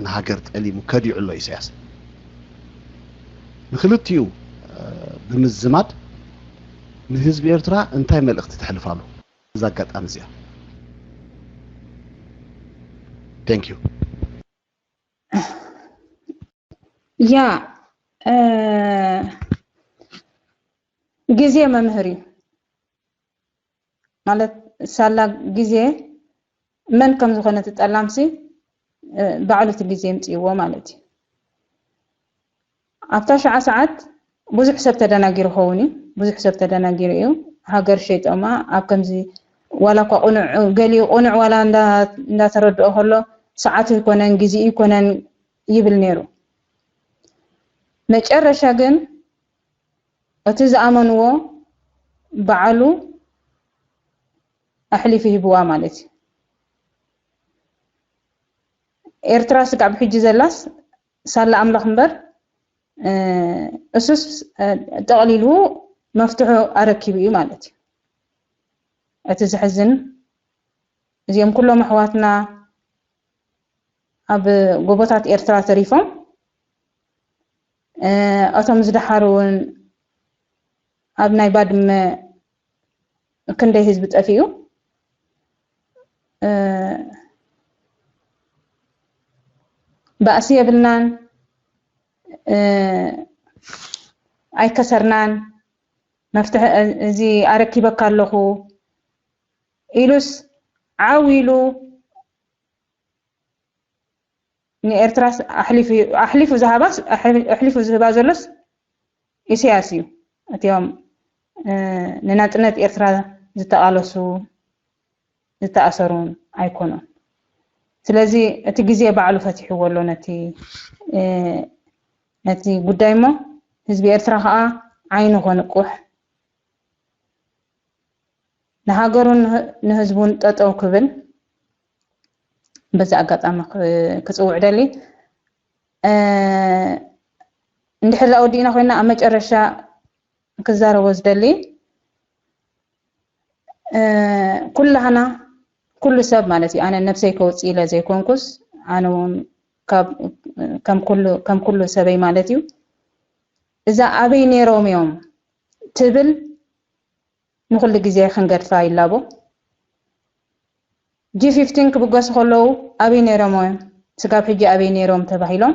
ንሃገር ጠሊሙ ከዲዑ ኣሎ ኢሳያስ ንክልቲኡ ብምዝማድ ንህዝቢ ኤርትራ እንታይ መልእኽቲ ተሕልፋሉ እዛ ኣጋጣሚ እዚኣ Thank you ያ ግዜ መምህር እዩ ማለት ሳላ ግዜ መን ከም ዝኾነ እቲ ጠላምሲ ባዕሉ እቲ ግዜ የምፅእዎ ማለት እዩ ኣብታ ሸዓ ሰዓት ብዙሕ ሰብ ተደናጊሩ ኸውን እዩ ብዙሕ ሰብ ተደናጊሩ እዩ ሃገር ሸይጦማ ኣብ ከምዚ ዋላ እኳ ቁኑዕ ገሊኡ ቁኑዕ ዋላ እንዳተረድኦ ከሎ ሰዓት ይኮነን ግዜ ይኮነን ይብል ነይሩ መጨረሻ ግን እቲ ዝኣመንዎ በዓሉ ኣሕሊፉ ሂብዋ ማለት እዩ ኤርትራ ስጋዕ ብሕጂ ዘላስ ሳላ ኣምላኽ እምበር እሱስ ጠቕሊሉ መፍትሑ ኣረኪቡ እዩ ማለት እዩ እቲ ዝሕዝን እዚኦም ኩሎም ኣሕዋትና ኣብ ጎቦታት ኤርትራ ተሪፎም እቶም ዝደሓሩ እውን ኣብ ናይ ባድመ ክንደይ ህዝቢ ጠፊኡ ባእሲ የብልናን ኣይከሰርናን መፍትሒ እዚ ኣረኪበካ ኣለኹ ኢሉስ ዓው ኢሉ ንኤርትራ ኣሕሊፉ ኣሕሊፉ ዝሃባስ ኣሕሊፉ ዝህባ ዘሎስ ኢሳያስ እዩ። እቲኦም ንናጽነት ኤርትራ ዝተቓለሱ ዝተኣሰሩን ኣይኮኑን። ስለዚ እቲ ግዜ ባዕሉ ፈቲሕዎ ኣሎ ነቲ ነቲ ጉዳይ እሞ ህዝቢ ኤርትራ ከዓ ዓይኑ ከንቁሕ ንሃገሩን ንህዝቡን ጠጠው ክብል በዚ ኣጋጣሚ ክፅውዕ ደሊ። እንድሕር ዛ ወዲእና ኮይና ኣብ መጨረሻ ክዛረቦ ዝደሊ ኩላህና ኩሉ ሰብ ማለት እዩ። ኣነ ነብሰይ ከውፅእ ኢለ ዘይኮንኩስ ኣነ እውን ከም ኩሉ ሰበይ ማለት እዩ። እዛ ኣበይ ነይሮም እዮም ትብል ንኩሉ ግዜ ክንገድፋ ይላቦ። ጂ ፊፍቲን ክብገሱ ከለዉ ኣበይ ነይሮም እዮም? ስጋብ ሕጂ ኣበይ ነይሮም ተባሂሎም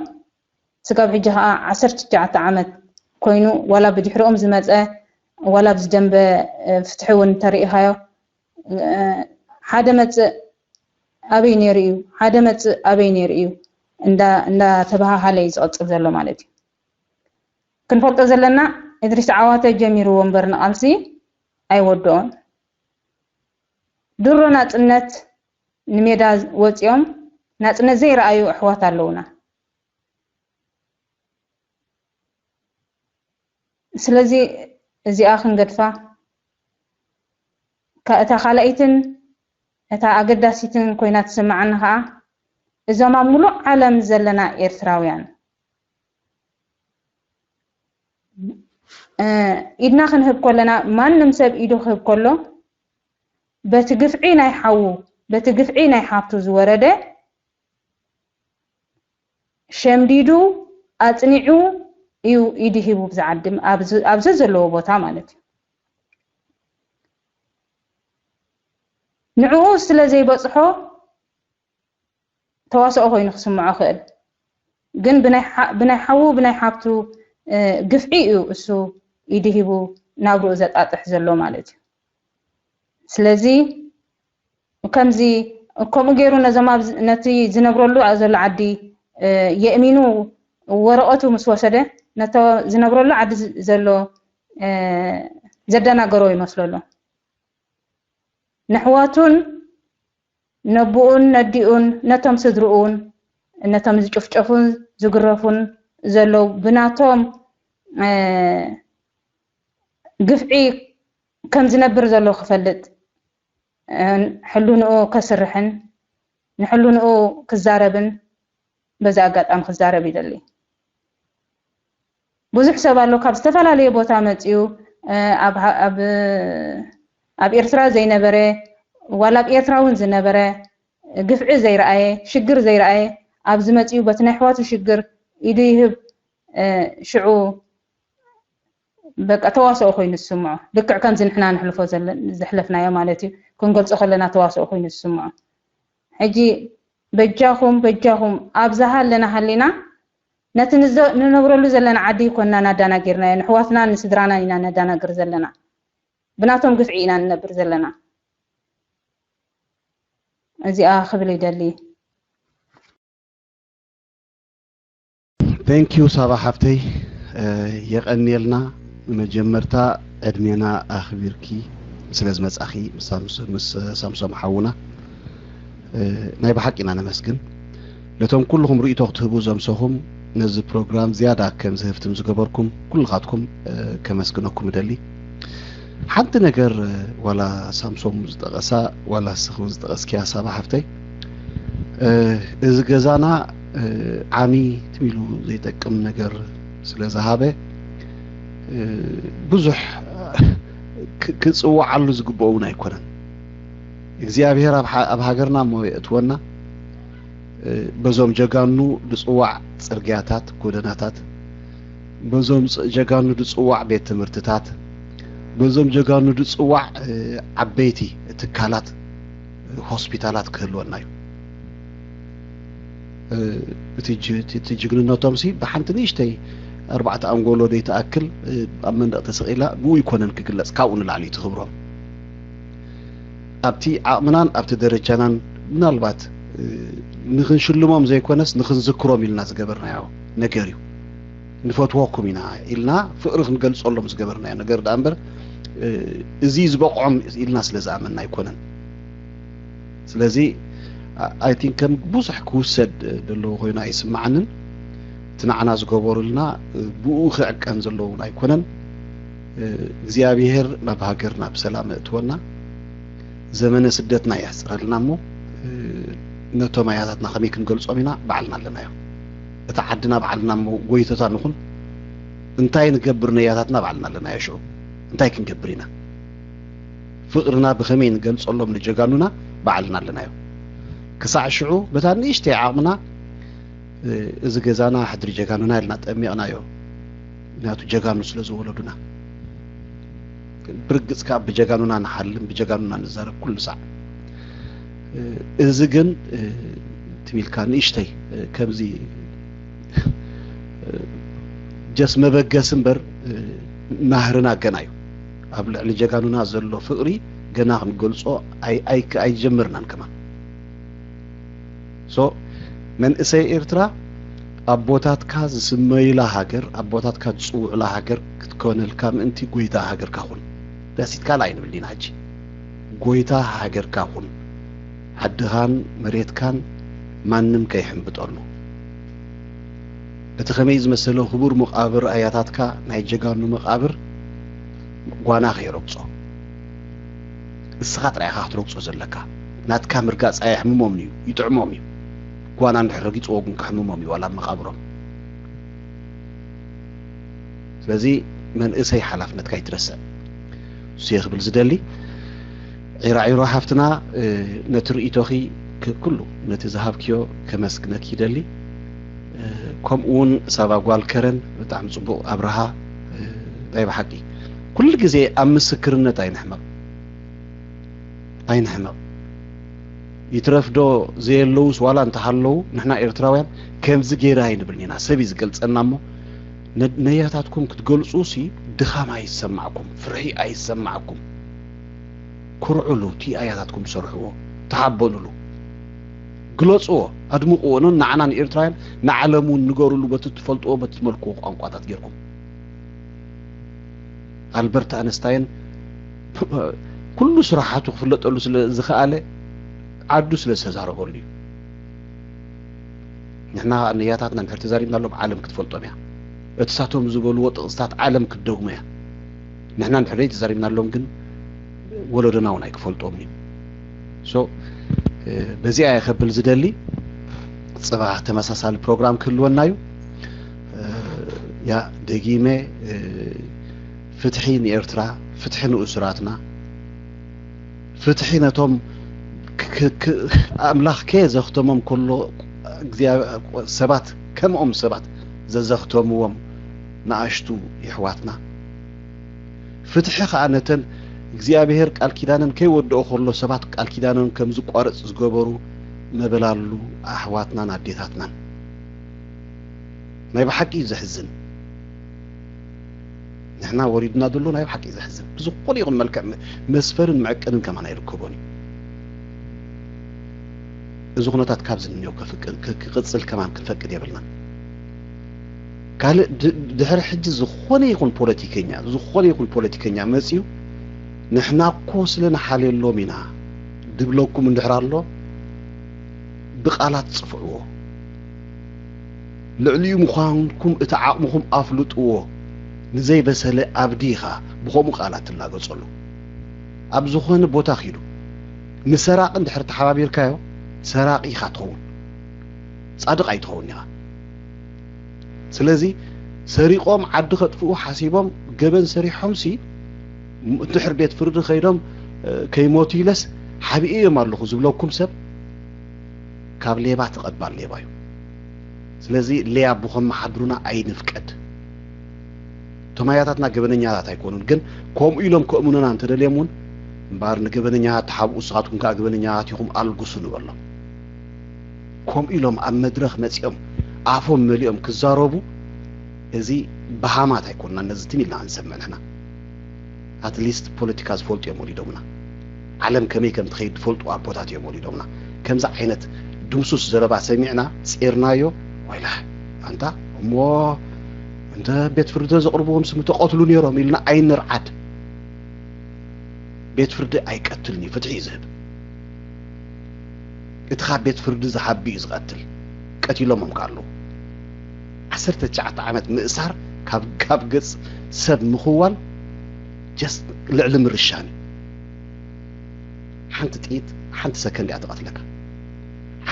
ስጋብ ሕጂ ከዓ ዓሰርተ ትሽዓተ ዓመት ኮይኑ ዋላ ብድሕሪኦም ዝመፀ ዋላ ኣብዚ ደንበ ፍትሒ እውን እንተሪኢኻዮ ሓደ መፅእ ኣበይ ነይሩ እዩ ሓደ መፅእ ኣበይ ነይሩ እዩ እንዳተባሃሃለ እዩ ዝቐፅል ዘሎ ማለት እዩ። ክንፈልጦ ዘለና እድሪስ ዓዋተ ጀሚርዎ እምበር ንቓልሲ ኣይወድኦን። ድሮ ናፅነት ንሜዳ ወፂኦም ናፅነት ዘይረኣዩ ኣሕዋት ኣለውና። ስለዚ እዚኣ ክንገድፋ እታ ካልኣይትን እታ ኣገዳሲትን ኮይና ትስምዓኒ ከዓ እዞም ኣብ ሙሉእ ዓለም ዘለና ኤርትራውያን ኢድና ክንህብ ከለና ማንም ሰብ ኢዱ ክህብ ከሎ በቲ ግፍዒ ናይ ሓዉ በቲ ግፍዒ ናይ ሓብቱ ዝወረደ ሸምዲዱ ኣፅኒዑ እዩ ኢዱ ሂቡ ብዝዓድም ኣብዚ ዘለዎ ቦታ ማለት እዩ። ንዕኡ ስለ ዘይበፅሖ ተዋስኦ ኮይኑ ክስምዖ ክእል ግን ብናይ ሓዉ ብናይ ሓብቱ ግፍዒ እዩ እሱ ኢዱ ሂቡ ናብርኡ ዘጣጥሕ ዘሎ ማለት እዩ። ስለዚ ከምዚ ከምኡ ገይሩ ነዞም ነቲ ዝነብረሉ ዘሎ ዓዲ የእሚኑ ወረቐቱ ምስ ወሰደ ነቶ ዝነብረሉ ዓዲ ዘሎ ዘደናገሮ ይመስሎ ኣሎ። ነሕዋቱን ነቡኡን ነዲኡን ነቶም ስድርኡን ነቶም ዝጭፍጨፉን ዝግረፉን ዘለዉ ብናቶም ግፍዒ ከም ዝነብር ዘሎ ክፈልጥ ሕልንኡ ከስርሕን ንሕልንኡ ክዛረብን በዚ ኣጋጣሚ ክዛረብ ይደሊ። ብዙሕ ሰብ ኣሎ ካብ ዝተፈላለየ ቦታ መፅኡ ኣብ ኤርትራ ዘይነበረ ዋላ ኣብ ኤርትራ እውን ዝነበረ ግፍዒ ዘይረኣየ ሽግር ዘይረኣየ ኣብዚ መፅኡ በቲ ናይ ኣሕዋቱ ሽግር ኢዱ ይህብ ሽዑ በቃ ተዋስኦ ኮይኑ ዝስምዖ ልክዕ ከምዚ ንሕና ንሕልፎ ዘለ- ዘሕለፍናዮ ማለት እዩ። ክንገልጾ ከለና ተዋስኦ ኮይኑ ዝስምዖ። ሕጂ በጃኹም በጃኹም ኣብዛ ሃለና ሃሊና ነቲ ንዘ- ንነብረሉ ዘለና ዓዲ ይኮንና ናዳናጊርናዮ ንሕዋትና ንስድራናን ኢና ነዳናግር ዘለና ብናቶም ግፍዒ ኢና ንነብር ዘለና። እዚኣ ክብል ይደሊ። Thank you ሳባ ሓፍተይ የቐንየልና። መጀመርታ ዕድሜና ኣኽቢርኪ ስለ ዝመጻኺ ምስ ሳምሶም ሓውና ናይ ብሓቂ ኢና ነመስግን። ነቶም ኩልኹም ርእይቶ ክትህቡ ዘምሰኹም ነዚ ፕሮግራም ዝያዳ ከም ዝህፍትም ዝገበርኩም ኩልኻትኩም ከመስግነኩም እደሊ። ሓንቲ ነገር ዋላ ሳምሶም ዝጠቐሳ ዋላ እስኺ እውን ዝጠቐስኪያ ሳባ ሓፍተይ እዚ ገዛና ዓሚ ትም ኢሉ ዘይጠቅም ነገር ስለ ዝሃበ ብዙሕ ክፅዋዓሉ ዝግብኦ እውን ኣይኮነን። እግዚኣብሔር ኣብ ሃገርና እሞ የእትወና። በዞም ጀጋኑ ድፅዋዕ ፅርግያታት፣ ጎደናታት፣ በዞም ጀጋኑ ድፅዋዕ ቤት ትምህርትታት፣ በዞም ጀጋኑ ድፅዋዕ ዓበይቲ ትካላት፣ ሆስፒታላት ክህልወና እዩ። እቲ ጅግንነቶም ሲ ብሓንቲ ንእሽተይ ኣርባዕተ ኣንጎሎ ዘይትኣክል ኣብ መንደቕ ተሰቒላ ብኡ ይኮነን ክግለፅ፣ ካብኡ ንላዕሊ እቲ ክብሮም ኣብቲ ዓቕምናን ኣብቲ ደረጃናን ምናልባት ንኽንሽልሞም ዘይኮነስ ንኽንዝክሮም ኢልና ዝገበርናዮ ነገር እዩ። ንፈትወኩም ኢና ኢልና ፍቕሪ ክንገልጸሎም ዝገበርናዮ ነገር ደኣ እምበር እዚ ዝበቕዖም ኢልና ስለ ዝኣመንና ኣይኮነን። ስለዚ ኣይ ቲንክ ከም ብዙሕ ክውሰድ ዘለዎ ኮይኑ ኣይስምዓንን። እቲ ንዓና ዝገበሩልና ብኡ ክዕቀን ዘለዎን ኣይኮነን። እግዚኣብሔር ናብ ሃገርና ብሰላም እእትወና። ዘመነ ስደትና የሕፅረልና እሞ ነቶም ኣያታትና ከመይ ክንገልጾም ኢና? ባዕልና ኣለናዮ። እቲ ዓድና ባዕልና እሞ ጎይቶታ ንኹን። እንታይ ንገብር ነያታትና ባዕልና ኣለናዮ። ሽዑ እንታይ ክንገብር ኢና? ፍቕርና ብኸመይ ንገልጸሎም ንጀጋኑና ባዕልና ኣለናዮ። ክሳዕ ሽዑ በታ ንእሽተይ ዓቕምና እዚ ገዛና ሕድሪ ጀጋኑና ኢልና ጠሚቕናዮ። ምክንያቱ ጀጋኑ ስለ ዝወለዱና። ብርግጽ ከዓ ብጀጋኑና ንሓልም፣ ብጀጋኑና ንዛረብ ኩሉ ሳዕ። እዚ ግን ትቢልካ ንእሽተይ ከምዚ ጀስ መበገሲ እምበር ናህርና ገና እዩ። ኣብ ልዕሊ ጀጋኑና ዘሎ ፍቕሪ ገና ክንገልጾ ኣይጀመርናን ከማን። ሶ መንእሰይ ኤርትራ ኣቦታትካ ዝስመዩላ ሃገር፣ ኣቦታትካ ዝጽውዑላ ሃገር ክትኮነልካ ምእንቲ ጎይታ ሃገርካ ኩን። ዳሲት ካልእ ኣይንብል ዲና ሕጂ። ጎይታ ሃገርካ ኩን። ዓድኻን መሬትካን ማንም ከይሕምብጠሉ። እቲ ከመይ ዝመሰለ ክቡር መቓብር ኣያታትካ ናይ ጀጋኑ መቓብር ጓና ከይረግጾ። እስኻ ጥራይ ኢኻ ክትረግጾ ዘለካ። ናትካ ምርጋጽ ኣየሕምሞምን እዩ፣ ይጥዕሞም እዩ። ጓና እንድሕር ረጊጽዎ ግን ከሕምሞም እዩ ዋላ ኣብ መቓብሮም። ስለዚ መንእሰይ ሓላፍነትካ ኣይትረስዕ። እሱ እየ ክብል ዝደሊ። ዒራዒሮ ሓፍትና ነቲ ርእይቶኺ ኩሉ ነቲ ዝሃብክዮ ከመስግነኪ ይደሊ። ከምኡ እውን ሳባ ጓል ከረን ብጣዕሚ ጽቡቕ ኣብርሃ። ናይ ብሓቂ ኩሉ ግዜ ኣብ ምስክርነት ኣይንሕመቕ ኣይንሕመቕ። ይትረፍዶ ዘየለውስ ዋላ እንተሃለዉ ንሕና ኤርትራውያን ከምዚ ገይረ ኣይንብልን ኢና። ሰብ እዩ ዝገልጸና እሞ ነያታትኩም ክትገልጹ ሲ ድኻም ኣይሰማዕኩም፣ ፍርሒ ኣይሰማዕኩም። ኩርዕሉ እቲ ኣያታትኩም ዝሰርሕዎ፣ ተሓበኑሉ፣ ግለጽዎ፣ ኣድምቕዎ። ኖ ንዓና ንኤርትራውያን ንዓለም እውን ንገሩሉ በቲ ትፈልጥዎ በቲ ትመልክዎ ቋንቋታት ጌርኩም። ኣልበርት ኣነስታይን ኩሉ ስራሓቱ ክፍለጠሉ ስለ ዝኸኣለ ዓዱ ስለ ዝተዛረበሉ እዩ። ንሕና ነያታትና እንድሕር ተዛሪብናሎም ዓለም ክትፈልጦም እያ። እቲ ሳቶም ዝበልዎ ጥቕስታት ዓለም ክትደግሞ እያ። ንሕና እንድሕር ተዛሪብናሎም ግን ወለዶና እውን ኣይክፈልጦም እዩ። ሶ በዚኣ እየ ከብል ዝደሊ። ፅባሕ ተመሳሳሊ ፕሮግራም ክህልወና እዩ። ያ ደጊመ ፍትሒ ንኤርትራ፣ ፍትሒ ንእሱራትና፣ ፍትሒ ነቶም ኣምላኽ ከየዘኽተሞም ከሎ ሰባት ከምኦም ሰባት ዘዘኽተምዎም ንኣሽቱ የሕዋትና፣ ፍትሒ ኸኣ ነተን እግዚኣብሔር ቃል ኪዳነን ከይወድኦ ከሎ ሰባት ቃል ኪዳነን ከም ዝቋረጽ ዝገበሩ ነበላሉ ኣሕዋትናን ኣዴታትናን። ናይ ብሓቂ እዩ ዘሕዝን። ንሕና ወሪድና ዘሎ ናይ ብሓቂ እዩ ዘሕዝን። ብዝኾነ ይኹን መልክዕ መስፈርን መዕቀንን ከማን ኣይርከቦን እዩ። እዚ ኩነታት ካብዚ ንኔው ክቕጽል ከማን ክንፈቅድ የብልናን። ካልእ ድሕሪ ሕጂ ዝኾነ ይኹን ፖለቲከኛ፣ ዝኾነ ይኹን ፖለቲከኛ መጺኡ ንሕና እኮ ስለ ንሓልየሎም ኢና ድብለኩም እንድሕር ኣሎ ብቓላት ጽፍዕዎ። ልዕሊኡ ምዃንኩም እቲ ዓቕምኹም ኣፍልጥዎ። ንዘይበሰለ ኣብዲ ኢኻ ብኸምኡ ቃላት ትላገጸሉ። ኣብ ዝኾነ ቦታ ኪዱ ንሰራቒ እንድሕር ተሓባቢርካዮ ሰራቒ ኢኻ ትኸውን፣ ጻድቕ ኣይትኸውን ኢኻ። ስለዚ ሰሪቖም ዓዲ ከጥፍኡ ሓሲቦም ገበን ሰሪሖምሲ እንድሕር ቤት ፍርዲ ከይዶም ከይሞቱ ኢለስ ሓቢኤዮም ኣለኹ ዝብለኩም ሰብ ካብ ሌባ ተቐባል ሌባ እዩ። ስለዚ ሌያ ብኸም መሓድሩና ኣይንፍቀድ። እቶም ኣያታትና ገበነኛታት ኣይኮኑን፣ ግን ከምኡ ኢሎም ከእምኑና እንተደልዮም እውን እምበኣር ንገበነኛታት ተሓብኡ፣ ንስኻትኩም ከዓ ገበነኛታት ኢኹም ኣልግሱ ንበሎም። ከምኡ ኢሎም ኣብ መድረኽ መፂኦም ኣፎም መሊኦም ክዛረቡ እዚ በሃማት ኣይኮንና፣ ነዚ ትም ኢልና ክንሰምዕ ንሕና። ኣትሊስት ፖለቲካ ዝፈልጡ እዮም ወሊዶምና። ዓለም ከመይ ከም ትኸይድ ዝፈልጡ ኣቦታት እዮም ወሊዶምና። ከምዚ ዓይነት ድምሱስ ዘረባ ሰሚዕና ጼርናዮ። ወይላ ኣንታ እሞ እንተ ቤት ፍርዲ ዘቕርብዎም ስም ተቐትሉ ነይሮም ኢልና ኣይንርዓድ። ቤት ፍርዲ ኣይቀትልን እዩ፣ ፍትሒ እዩ ዝህብ። እቲ ካብ ቤት ፍርዲ ዝሓቢ እዩ ዝቐትል። ቀቲሎሞም ከ ኣለዉ። ዓሰርተ ትሽዓተ ዓመት ምእሳር ካብ ካብ ገጽ ሰብ ምኽዋል just ልዕሊ ምርሻን እዩ። ሓንቲ ጥይት ሓንቲ ሰከንድ እያ ትቐትለካ።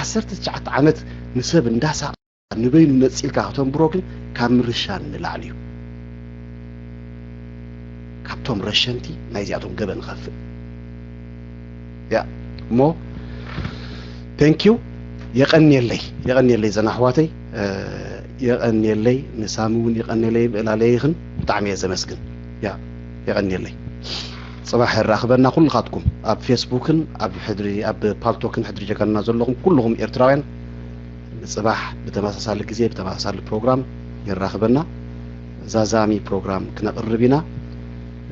ዓሰርተ ትሽዓተ ዓመት ንሰብ እንዳሳቕ ንበይኑ ነጺልካ ከተንብሮ ግን ካብ ምርሻን ንላዕሊ እዩ። ካብቶም ረሸንቲ ናይዚኣቶም ገበን ንኸፍእ ያ እሞ thank you። የቐንየለይ የቐንየለይ ዘና ኣሕዋተይ፣ የቐንየለይ። ንሳሚ እውን የቐንየለይ ብእላለይ ይኽን። ብጣዕሚ እየ ዘመስግን። ያ የቐንየለይ። ጽባሕ የራኽበና ኩልኻትኩም ኣብ ፌስቡክን ኣብ ሕድሪ ኣብ ፓልቶክን ሕድሪ ጀጋኑና ዘለኹም ኩልኹም ኤርትራውያን። ጽባሕ ብተመሳሳሊ ግዜ ብተመሳሳሊ ፕሮግራም የራኽበና። ዛዛሚ ፕሮግራም ክነቕርብ ኢና።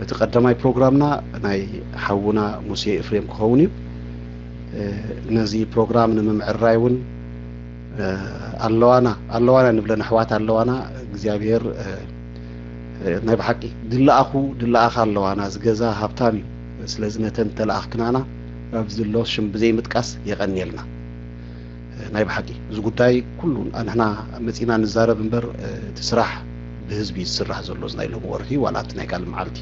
እቲ ቀዳማይ ፕሮግራምና ናይ ሓውና ሙሴ ኤፍሬም ክኸውን እዩ። ነዚ ፕሮግራም ንምምዕራይ እውን ኣለዋና ኣለዋና ንብለን ኣሕዋት ኣለዋና። እግዚኣብሔር ናይ ብሓቂ ድለኣኹ ድለኣኻ ኣለዋና። እዚ ገዛ ሃብታም እዩ። ስለዚ ነተን ተለኣኽክናና ኣብዚ ዘሎ ሽም ብዘይምጥቃስ የቐንየልና። ናይ ብሓቂ እዚ ጉዳይ ኩሉ ንሕና መፂና ንዛረብ እምበር እቲ ስራሕ ብህዝቢ ዝስራሕ ዘሎ እዚ ናይ ሎሚ ወርሒ ዋላ እቲ ናይ ካልእ መዓልቲ።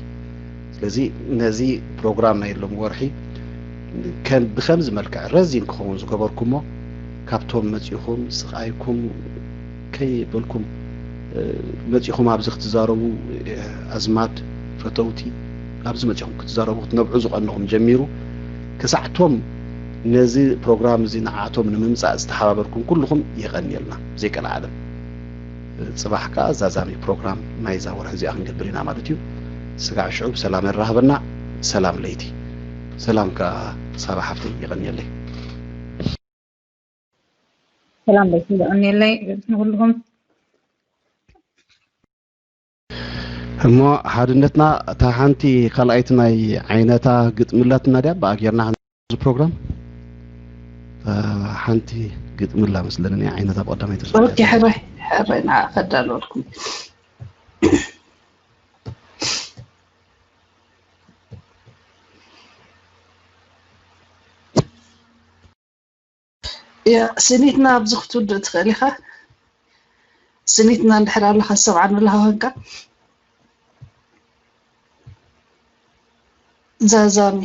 ስለዚ ነዚ ፕሮግራም ናይ ሎሚ ወርሒ ከም ብከምዚ መልክዕ ረዚን ክኸውን ዝገበርኩሞ ካብቶም መፂኹም ስቓይኩም ከይበልኩም መፂኹም ኣብዚ ክትዛረቡ ኣዝማድ ፈተውቲ ኣብዚ መፂኹም ክትዛረቡ ክትነብዑ ዝቐነኹም ጀሚሩ ክሳዕቶም ነዚ ፕሮግራም እዚ ንዓቶም ንምምፃእ ዝተሓባበርኩም ኩልኹም የቐንየልና ዘይቀልዓለም። ጽባሕ ከኣ ዛዛሚ ፕሮግራም ናይዛ ወርሒ እዚኣ ክንገብር ኢና ማለት እዩ። ስጋዕ ሽዑ ብሰላም የራኽበና። ሰላም ለይቲ። ሰላም ከኣ ሳባ ሓፍተይ የቐንየለይ። ሰላም ለይቲ የቐንየለይ ንኹልኹም። እሞ ሓድነትና እታ ሓንቲ ካልኣይቲ ናይ ዓይነታ ግጥሚ ኣላትና ድያ ብኣ ጌርና እዚ ፕሮግራም ሓንቲ ግጥሚ ኣላ መስለኒ ናይ ዓይነታ ብቐዳማይ ተሰ ኦኬ ሕራይ ሕራይ ንዓ ከዳለወልኩም ያ ስኒትና ኣብዚ ክትውድእ ትኽእል ኢኻ። ስኒትና እንድሕር ኣለኻ ዝሰምዓኒ ኣለኻ ኮንካ ዛዛሚ